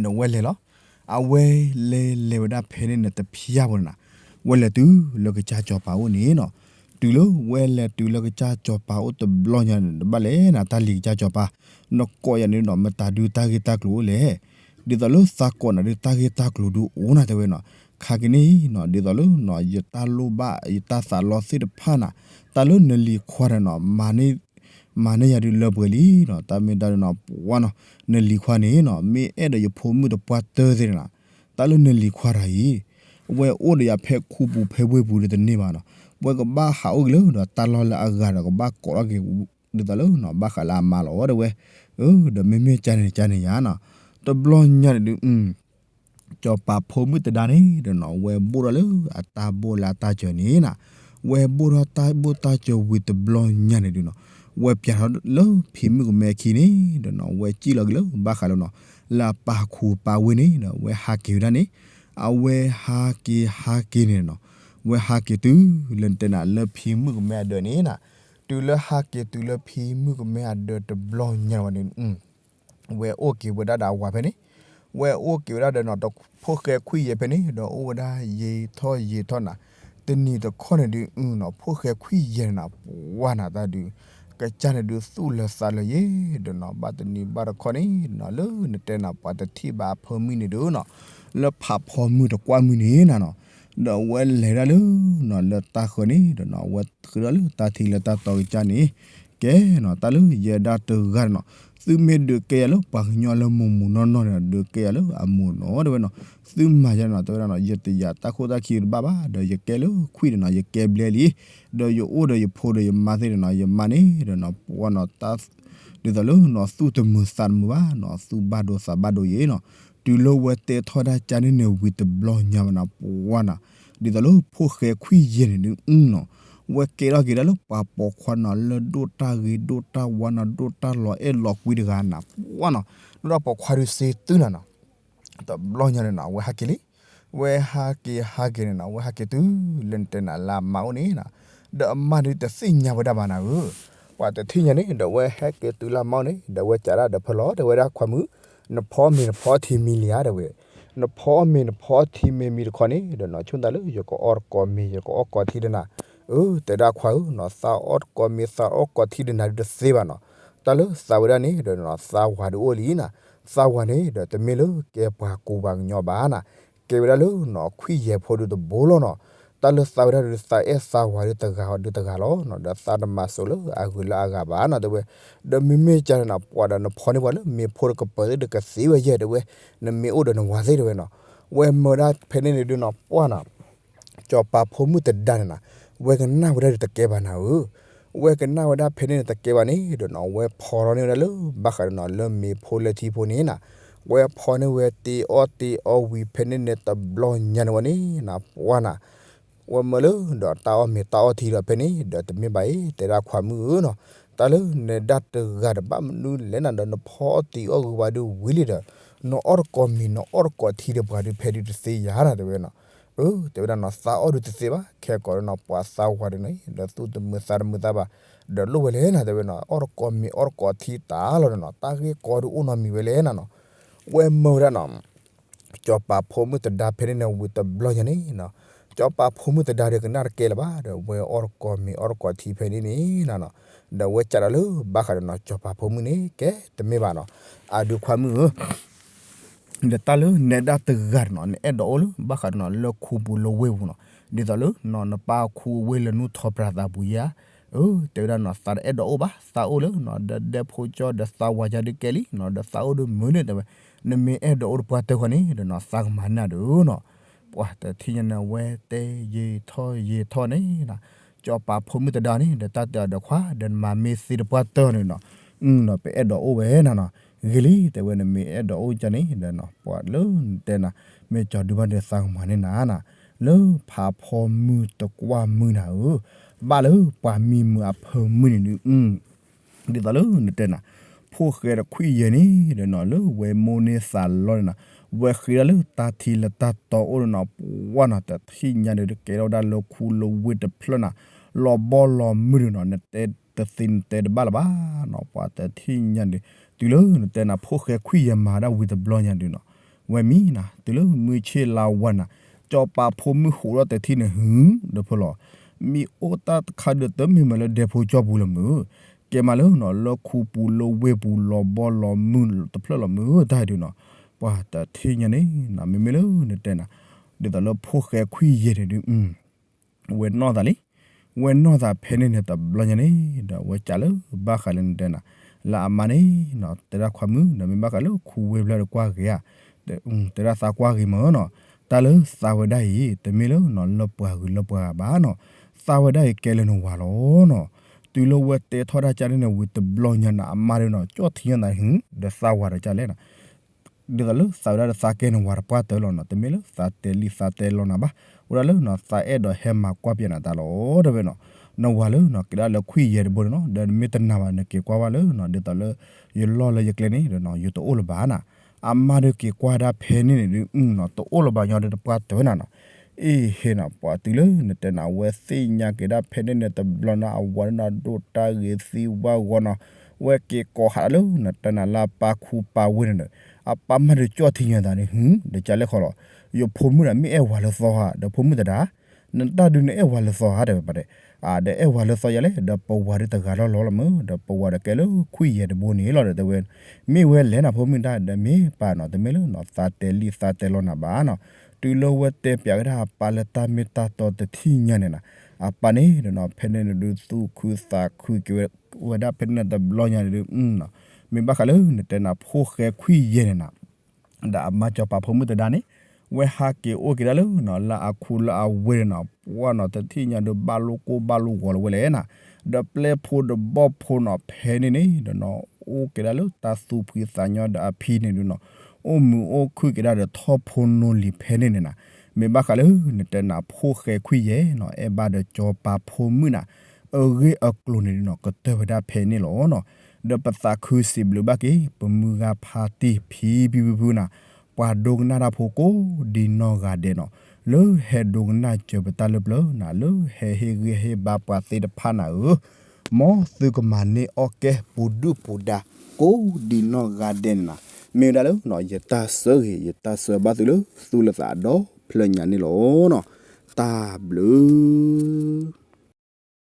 ဒီးဝဲလဲၤလီၤ, အဝဲလဲၤလဲၤဝဲဒၣ်ဖဲန့ၣ်န့ၣ်တဖျၢၣ်ဖိန့ၣ်နၤ, ဝဲလဲၤတုၤလၢကစၢ်ကၠီၤပၤအိၣ်န့ၣ်နီၤ, တုၤလၢဝဲလဲၤတုၤလၢကစၢ်ကၠီၤပၤအိၣ်တဘျီညါန့ၣ် နဘၣ်လဲၤနၤတၢ်လံၤကစၢ်ကၠီၤပၤ, နကိးယၤန့ၣ်နီၤ မတၤဒုးတၢ်ဂ့ၢ်တၢ်ကျိၤအိၣ်လဲၣ်, ဒ်သိးလၢသးကိးနၤဒုးတၢ်ဂ့ၢ်တၢ်ကျိၤဒုးအိၣ်နၤတဲဝဲနီၤ, ခါက့ၤန့ၣ်နီၤ ဒ်သိးလၢနီၤ ယတၢ်လိၣ်ဘၣ် ယတၢ်သးလီသ့ၣ်တဖၣ်နၤ, တၢ်လၢနလံၤခွါဒီးနီၤ မၤန့ၢ်ယၤဒုးလၢပှဲၤလံနီၤ, တၢ်မ့ၢ်တၢ်ဒုးနီၤ ပှၢ်နီၤ, နလံၤခွါန့ၣ်နီၤ မ့ၢ်အဲၣ်ဒိးယဖိမုၣ်တပှၢ်တၢၢ်သ့ၣ်န့ၣ်နၤ, တၢ်လၢနလံၤခွါတဂၤအံၤ, ဝဲအိၣ်ဒီးယၤဖဲခူပူၤဖဲဝ့ၢ်ပူၤဒုးတန့ၢ်ဘၣ်နီၤ, ဝဲကဘၣ်ဟးအိၣ်က့ၤလၢဒီးတၢ်လီၢ်လၢအဂၤဒီးကဘၣ်ကိးထီၣ်က့ၤ ဒ်သိးလၢနီၤ ဘၣ်ဃးလၢအမါလီၤတဲဝဲ, ဒီးမ့မ့ၢ်ကၢ်န့ၣ်ကၢ်န့ၣ်ယၤနီၤ, တဘျီညါန့ၣ်ဒုး ကၠီၤပၤဖိမုၣ်တဒါန့ၣ်ဒီးနီၤ ဝဲဘိၣ်ထီၣ်လၢအတၢ်ဘိၣ်လၢအတၢ်စၢၤန့ၣ်နၤ, ဝဲဘိၣ်ထီၣ်တၢ်ဘိၣ်တၢ်စၢၤဝံၤတဘျီညါန့ၣ်ဒုးနီၤ, ဝဲပၠးထီၣ်လၢဖံမုၣ်ကမဲအခံန့ၣ်ဒီးနီၤ ဝဲစံၣ်လီၤက့ၤလၢဘၣ်ဃးလၢနီၤ လၢအပၢ်ခူအပၢ်ဝ့ၢ်န့ၣ်ဒီး ဝဲဟးက့ၤဝဲဒၣ်န့ၣ်, အဝဲဟးက့ၤဟးက့ၤန့ၣ်နီၤ, ဝဲဟးက့ၤတုၤလၢနတဲနၤလၢဖံမုၣ်ကမဲအဒၢးန့ၣ်နၤ, တုၤလၢဟးက့ၤတုၤလၢဖံမုၣ်ကမဲအဒၢးတဘျီညါဝဲန့ၣ် ဝဲအိၣ်က့ၤဝဲဒၣ်ဒီးအဝၤဖဲန့ၣ်, ဝဲအိၣ်က့ၤဝဲဒၣ်ဒီးနီၤ တဖိၣ်ဃဲခွံယဲၢ်ဖဲန့ၣ် ဒီးအိၣ်ဝဲဒၣ်ယံာ်ထီၣ်ယံာ်ထီၣ်နၤ, တနံၤတခီန့ၣ်ဒုးနီၤ ဖိၣ်ဃဲခွံယဲၢ်န့ၣ်နၤ ပှၢ်နၤတၢ်ဒုး, ကစၢ်န့ၣ်ဒုးသူၣ်လၢသးလၢယဲၢ်ဒီးနီၤ ဘၣ်တနံၤဘၣ်တခီန့ၣ်နီၤ လၢနတဲနၤပှၤတထံၣ်ဘၣ်အဖၢမုၢ်န့ၣ်ဒုးနီၤ, လၢဖးဖီမုၢ်တကွၢ်မုၢ်န့ၣ်နၤနီၤ, ဒီးအဝဲလဲၤဒၣ်လၢနီၤ လၢတၢ်ဃၢၤန့ၣ်ဒီးနီၤ အဝဲဃုာ်ဒီးလၢတၢ်ထံလၢတၢ်တီကစၢ်န့ၣ်, ကဲနီၤ တၢ်လၢယဲဒၣ်တဂၤန့ၣ်နီၤ, သုမ့ၢ်ဒုးကဲယၤလၢပှၤကညီလၢမိၢ်မိၢ်နီၢ်နီၢ်န့ၣ် ဒုးကဲယၤလၢအမိၢ်နီၤတဲဝဲနီၤ, သုမၤယၤနီၤ တဲဝဲဒၣ်နီၤ ယတယာ်တၢ်ခိၣ်တၢ်ခံတဘၣ်ဘၣ် ဒီးယကဲလၢခွံၣ်ဒီးနီၤ ယကဲဘျဲလံ, ဒီးယအိၣ်ဒီးယဖိဒီးယမါသ့ၣ်န့ၣ်နီၤ ယမါန့ၣ်ဒီးနီၤ ပှၢ်နီၤ ဒ်သိးလၢနီၤ သူၣ်တမုာ်သးတမုာ်ဘၣ်နီၤ သူၣ်ဘၣ်ဒိသးဘၣ်ဒိယဲနီၤ, တုၤလၢဝဲတဲထီၣ်ဒၣ်ကၢ်န့ၣ်န့ၣ်ဝံၤတဘျီညါဘၣ်နီၤ ပှၢ်နီၤ, ဒ်သိးလၢဖိၣ်ဃဲခွံၣ်ယဲၢ်န့ၣ်ဒုးနီၤ, ဝဲကဲထီၣ်က့ၤဒၣ်လၢပှၤပိာ်ခွါနီၤ လၢဒိၣ်တၢ်ဂ့ၤဒိၣ်တၢ်ဝါနီၤ ဒိၣ်တၢ်လီၤအဲၣ်လီၤကွံတဂၤနၤ ပှၢ်နီၤ, ဒိၣ်တၢ်ပိာ်ခွါဒုးစ့တုၤနၤနီၤ တဘျီညါန့ၣ်နီၤ အဝဲဟးက့ၤလံ, ဝဲဟးက့ၤဟးက့ၤန့ၣ်နီၤ အဝဲဟဲက့ၤတုၤလၢနတဲနၤလၢအမါအိၣ်န့ၣ်နီၤ, ဒီးအမါဒုးတသ့ၣ်ညါဝဲဒၣ်ဘၣ်နၤဧၢ, ပှၤတထံၣ်ညါန့ၣ် ဒီးဝဲဟဲက့ၤတုၤလၢအမါအိၣ်န့ၣ် ဒီးဝဲကးဒၣ်ဒီးဖဲလီၤ တဲဝဲဒၣ်ခွါမုၣ်, နဖီမ့ၤနဖီထံမံၤလံဧါတဲဝဲ, နဖီမ့ၤနဖီထံမ့ၤမံၤတခီန့ၣ် ဒီးနီၤ ဆိၣ်သးလၢယကအီၣ်တကိးမ့ၤ ယကအီၣ်ကိးထံဒီးနၤ, အၢ တဲဒၣ်ခွါဧၢနီၤ သးအီၣ်တကိးမ့ၤ သးအီၣ်ကိးထံဒီးနၤဒုးတသ့ဘၣ်နီၤ, တၢ်လၢသးဝဲဒၣ်န့ၣ်ဒီးနီၤ သးဝၤဒုးအိၣ်လံနၤ, သးဝၤန့ၣ်ဒီးတမ့ၢ်လၢကဲပှၤကူပှၤကညီဘၣ်နၤ, ကဲဝဲဒၣ်လၢနီၤ ခွံၣ်ယဲၢ်ဖိဒုးတဘိလီၤနီၤ, တၢ်လၢသးဝဲဒၣ်ဒုးသးအဲၣ်သးဝၤဒုးတဂၤဒုးတဂၤလီၤနီၤ, ဒီးသးတမၤစိးလၢအဂုၤလၢအဂၤဘၣ်နီၤ တဲဝဲ, ဒီးမ့မ့ၢ်ကၢ်န့ၣ်နီၤ ပှၤဒီးနဖီန့ၢ်ပှၤလၢမ့ၤဖိတကပၤသ့ၣ်ဒီးကသ့ဝဲယဲၢ်တဲဝဲ, နမ့ၢ်အိၣ်ဒီးနဝၤသ့ၣ်တဲဝဲနီၤ, ဝဲမၢဒၣ်ဖဲန့ၣ်န့ၣ်ဒုးနီၤ ပှၢ်နီၤ စီၤပၤဖိမုၣ်တဒါန့ၣ်နီၤ, ဝဲကနၣ်ဝဲဒၣ်ဒုးတကဲဘၣ်နၤဧၢ, ဝဲကနၣ်ဝဲဒၣ်ဖဲန့ၣ်န့ၣ်တကဲဘၣ်န့ၣ်ဒီးနီၤ ဝဲဖီထီၣ်န့ၢ်ဝဲဒၣ်လၢဘၣ်ဃးဒီးနီၤ လၢမ့ၤဖိလၢထံဖိန့ၣ်နၤ, ဝဲဖီန့ၢ်ဝဲတ့အီၣ်တ့အီဝံၤဖဲန့ၣ်န့ၣ်တဘျီညါန့ၣ်ဝဲန့ၣ်နၤ ပှၢ်နၤ, ဝဲမၢလၢဒီးတၢ်အီၣ်မ့ၤတၢ်အီၣ်ထံဒီးဖဲန့ၣ်ဒီးတမ့ၢ်ဘၣ်အံၤ တဲဒၣ်ခွါမုၣ်ဧၢနီၤ, တၢ်လၢနဒါတဂၤဒီးဘၣ်မနုၤလဲၣ်နၤဒီး နဖီအီၣ်တ့အီၣ်ဂုၤဘၣ်ဒုးဝံၤလံဒီး နအီၣ်တကိးမ့ၤ နအီၣ်တကိးထံဒီးပှၤဒုးဖဲဒုးတသ့ယၤနၤတဲဝဲနီၤ, အၢ တဲဝဲဒၣ်နီၤ သးအီၣ်ဒုးတသ့ဘၣ် ခဲကိာ်ဒီးနီၤ ပှၤသးဝၤဒုးန့ၣ် ဒီးသူၣ်တမုာ်သးတမုာ်သးဘၣ်, ဒီးလိၣ်ဝဲလဲၣ်နၤတဲဝဲနီၤ အီၣ်တကိးမ့ၤအီၣ်တကိးထံတၢ်လီၤဒီးနီၤ တၢ်ဂ့ၢ်ကီဒုးအိၣ်နီတမံၤဝဲလဲၣ်နၤနီၤ, ဝဲမၢဝဲဒၣ်နီၤ စီၤပၤဖိမုၣ်တဒါဖဲန့ၣ်န့ၣ်ဝံၤတဘျီညါန့ၣ်နီၤ, စီၤပၤဖိမုၣ်တဒါဒီးကနၣ်တကဲလၢၤဘၣ် ဒီးဝဲအီၣ်တကိးမ့ၤအီၣ်တကိးထံဖဲန့ၣ်န့ၣ်နၤနီၤ, ဒီးဝဲကးဒီးလၢဘၣ်ဃးဒီးနီၤ စီၤပၤဖိမုၣ်န့ၣ် ကဲတမ့ၢ်ဘၣ်နီၤ, အဒုးခွါမုၣ်ဧၢ ဒီးတၢ်လၢနဲဒၣ်တဂၤဒီးနီၤ နအဲၣ်ဒိးအိၣ်လၢဘၣ်ဃးဒီးနီၤ လၢခူပူၤလၢဝ့ၢ်ပူၤနီၤ, ဒ်သိးလၢနီၤ နပၢ်ခူအဝ့ၢ်လၢနူၢ်ထီၣ်ပြၤသးပူၤယါ, အၢ တဲဝဲဒၣ်နီၤ သးတအဲၣ်ဒိးအိၣ်ဘၣ် သးအိၣ်လၢနီၤ ဒီးဒဲဖိကၠီဒီးသးဝၤယၤဒုးကဲလံနီၤ ဒီးသးအိၣ်ဒုးမုာ်န့ၣ် တဲဝဲ, နမ့ၢ်အဲၣ်ဒိးအိၣ်တပှၢ်တၢၢ်ဃီန့ၣ်ဒီးနီၤ သးကမၤန့ၢ်နၤဒုးနီၤ, ပှၤတထံၣ်ညါန့ၣ် အဝဲတဲယံာ်ထီၣ်ယံာ်ထီၣ်န့ၣ်နီၤ, ကၠီပာ်ဖိမုၣ်တဒါန့ၣ် ဒီးတၢ်တဲအီၤဒီးခွါ ဒီးနမၤမ့ၢ်သ့တပှၢ်တၢၢ်န့ၣ်နီၤ, နီၤ ပအဲၣ်ဒိးအိၣ်ဝဲနၤနီၤ, ဂ့ၤလံ တဲဝဲ နမ့ၢ်အဲၣ်ဒိးအိၣ်ကၠီန့ၣ်ဒီးနီၤ ပှၤလၢနတဲနၤ မ့ၢ်ကၠီဒုးဘၣ်ဒီးသးကမၤန့ၢ်နၤနီၤ, လၢဖးဖီမုၢ်တကွၢ်မုၢ်နၤဧၢ, ဘၣ်လၢပှၤမံမုာ်အဖၢမုၢ်န့ၣ်ဒုး ဒ်သိးလၢနတဲနၤ, ဖိၣ်ဃဲတခွံၣ်ယဲၢ်န့ၣ်ဒီးနီၤ လၢဝဲမိၢ်န့ၢ်သးလီန့ၣ်နီၤ, ဝဲဃ့ဒၣ်လၢတၢ်ထံလၢတၢ်တီအိၣ်န့ၣ်နီၤ, ပှၤနီၤ တထံၣ်ညါဒီး တကဲထီၣ်ဝဲဒၣ်လၢခူလၢဝ့ၢ်တဖျၢၣ်နၤ, လီၤဘီလီၤမုၢ်ဒုးနီၤ နတဲတသ့နတဲတဘၣ်လၢၤဘၣ်နီၤ, ပှၤတထံၣ်ညါဒီး တုၤလၢနတဲနၤ ဖိၣ်ဃဲခွံၣ်ယဲၢ်မၤဒၣ်ဝံၤတဘျီညါဒုးနီၤ, ဝဲမံနၤ တုၤလၢမုၢ်ဆ့ၣ်လါဝါနၤ, ကၠီပာ်ဖိမုၣ်ဟူးထီၣ်တထံၣ်န့ၣ် ဟု ဒီးဖဲလီၤ မ့ၢ်အိၣ်တၢ်တခါဒီးတမ့ၢ်မးလၢဒဲဖိကၠီပူၤလီၤမုၢ်, ကဲမးလၢနီၤ လၢခူပူၤလၢဝ့ၢ်ပူၤ လီၤဘီလီၤမုၢ်တဖျၢၣ်လီၤမုၢ် တၢ်ဒုးနီၤ, ပှၤတထံၣ်ညါန့ၣ်နီၤ မ့မ့ၢ်လၢနတဲနၤ, ဒ်သိးလၢဖိၣ်ဃဲခွံၣ်ယဲၢ်န့ၣ်ဒုး ဝဲနီၢ်သးလံ, ဝဲနီၢ်သးဖဲန့ၣ်န့ၣ်တဘျီညါန့ၣ် ဒီးဝဲကးလၢဘၣ်ဃးလၢနတဲနၤ, လၢအမါန့ၣ်နီၤ တဲဒၣ်ခွါမုၣ် ဒီးမ့ၢ်ဘၣ်ဃးလၢခူဝ့ၢ်ဖျၢၣ်ဒီးကွၢ်ဂ့ၤဧါ, တဲဒၣ်သးကွၢ်ဂ့ၤမးနီၤ, တၢ်လၢသးဝဲဒၣ်အံၤ တမ့ၢ်လၢနီၤ လၢပှၤဂုၤလၢပှၤဂၤဘၣ်နီၤ, သးဝဲဒၣ်အံၤကဲလၢနဝၤလီၤနီၤ, တုၤလၢဝဲတဲထီၣ်တၢ်ကၢ်န့ၣ်န့ၣ် ဝံၤတဘျီညါန့ၣ် အမါဒုးနီၤ ကၠီၣ်ထံညါသးန့ၣ် ဒီးသးဝၤဒီးကၢ်လဲၣ်နီၤ ဒ်သိးလၢသးဝဲဒၣ်ဒီးသးကဲနဝၤတပှၢ်တၢၢ်လီၤနီၤ, တမ့ၢ်လၢသးတဲလံသးတဲလီၤနၤဘၣ်, အိၣ်ဒၣ်လၢနီၤ သးအဲၣ်ဒိးဟဲမၤကွၢ်ပျဲနၤတၢ်လီၤ တဲဝဲနီၤ, နဝၤလၢနီၤ ကဲဒၣ်လၢခွံၣ်ယဲၢ်တဘိန့ၣ်နီၤ ဒီးနမ့ၢ်တနာ်ဘၣ် နက့ၤကွၢ်ဝဲလၢနီၤ ဒ်သိးလၢယလီၢ်လၢယကျဲန့ၣ်ဒီးနီၤ ယတအိၣ်လၢၤဘၣ်နၤ, အမါဒုးက့ၤကွၢ်ဒၣ်ဖဲန့ၣ်န့ၣ်ဒုးနီၤ တအိၣ်လၢၤဘၣ်ညီဒီးတပှၢ်တၢၢ်နၤနီၤ အ့ဟ့နီၤ ပှၤတုၤလၢနတဲနၤ ဝဲသ့ၣ်ညါက့ၤဒၣ်ဖဲန့ၣ်န့ၣ်တဘျီန့ၣ် အဝၤဒုးနီၤ ဒိၣ်တၢ်ဂ့ၤသံဝဲဂီၤနီၤ, ဝဲက့ၤကိးဟးလၢနတဲနၤလၢအပၢ်ခူပၢ်ဝ့ၢ်န့ၣ်ဒီး အပၢ်မါဒုးကၠီၣ်ထံညါသးန့ၣ် ဟု ဒီးကၢ်လဲၣ်ခီလီၤ, ယဖိမုၣ်ဒၣ်မ့ၢ်အဲၣ်ဝၤလၢသီဧါ ဒီးဖိမုၣ်တဒါ နတၢ်ဒုးနအဲၣ်ဝၤလၢသီဧါ တဲဝဲပှၤတဲ, ဒီးအဲၣ်ဝၤလၢသီယၤလဲၣ် ဒီးပဝၤဒုးတဂၤလီၤလီၤလီၤမုၢ် ဒီးပဝၤဒီးကဲလၢခွံၣ်ယဲၢ်တဘိန့ၣ်လီၤဒီးတဲဝဲ, မ့ၢ်ဝဲလဲၣ်နၤဖိမုၣ်တၢ် ဒီးမ့ၢ်ပၢ်နီၤ တမ့ၢ်လၢနီၤ သးတဲလံသးတဲလီၤနၤဘၣ်နီၤ, တုၤလၢဝဲတဲပျးကဒါအပၢ်လၢတၢ်မ့ၢ်တၢ်တီတထံၣ်ညါန့ၣ်နီၤ, အပၢ်န့ၣ်ဒီးနီၤ ဖဲန့ၣ်ဒုးသူၣ်ခုသးခုက့ၤဝဲဒၣ်ဖဲန့ၣ်တဘျီညါန့ၣ်ဒုးနီၤ, မ့ၢ်ဘၣ်ဃးလၢနတဲနၤဖိၣ်ဃဲခွံၣ်ယဲၢ်န့ၣ်နၤ ဒီးအမါကၠီၤပၤဖိမုၣ်သဒါန့ၣ်, ဝဲဟးက့ၤအိၣ်က့ၤဒၣ်လၢနီၤ လၢအခူလၢအဝ့ၢ်န့ၣ်နီၤ, ပှၤနီၤတထံၣ်ညါဒီးဘၣ်လိာ်ကိၢ်ဘၣ်လိာ်ဂီၤလၢၤဝဲလဲၣ်နၤ, ဒီးပျဲၢ်ဖိဒီးဘီၣ်ဖိနီၤ ဖဲန့ၣ်န့ၣ်ဒီးနီၤ အိၣ်က့ၤဒၣ်လၢတၢ်သူၣ်ဖှံသးညီဒီးအဖံန့ၣ်ဒုးနီၤ, အိၣ်မုာ်အိၣ်ခုၣ်က့ၤဒၣ်ဒီးထီၣ်ဖိနီၢ်လံၤဖဲန့ၣ်န့ၣ်နၤ, မ့ၢ်ဘၣ်ဃးလၢနတဲနၤဖိၣ်ဃဲခွံၣ်ယဲၢ်နီၤ အဲၣ်ဘၣ်ဒီးကၠီၤပၤဖိမုၣ်နၤ အဂ့ၢ်အကျိၤန့ၣ်ဒုးနီၤ ကတၢၢ်ဝဲဒၣ်ဖဲန့ၣ်လီၤနီၤ, ဒီးပသးခုစံးဘျုးဘၣ်က့ၤ ပမုၢ်ဂၤဖါတံၢ်ဖံဖံဖုဖုနၤ, ပှၤဒိကနၣ်တၢ်ဖိကိးဒံနီၢ်ဂၤဒဲးနီၤ, လၢဟဲဒိကနၣ်စၢၤပတၢ်လၢပျၢၤနၤ လၢဟဲဟ့ၣ်ဂံၢ်ဟ့ၣ်ဘါပှၤသ့ၣ်တဖၣ်နၤဧၢ, မ်သုကမၤန့ၢ်အီၣ်ကဲပူၤဒုၣ်ပူၤဒါ ကိးဒံနီၢ်ဂၤဒဲးန့ၣ်နၤ, မ့ၢ်ဝဲဒၣ်လၢနီၤ ယတၢ်ဆၢဂ့ၤ ယတၢ်ဆၢဘၣ်သုလၢသူၣ်လၢသးဒီဖျၢၣ်ညါန့ၣ်လီၤနီၤ, တၢ်ဘျုး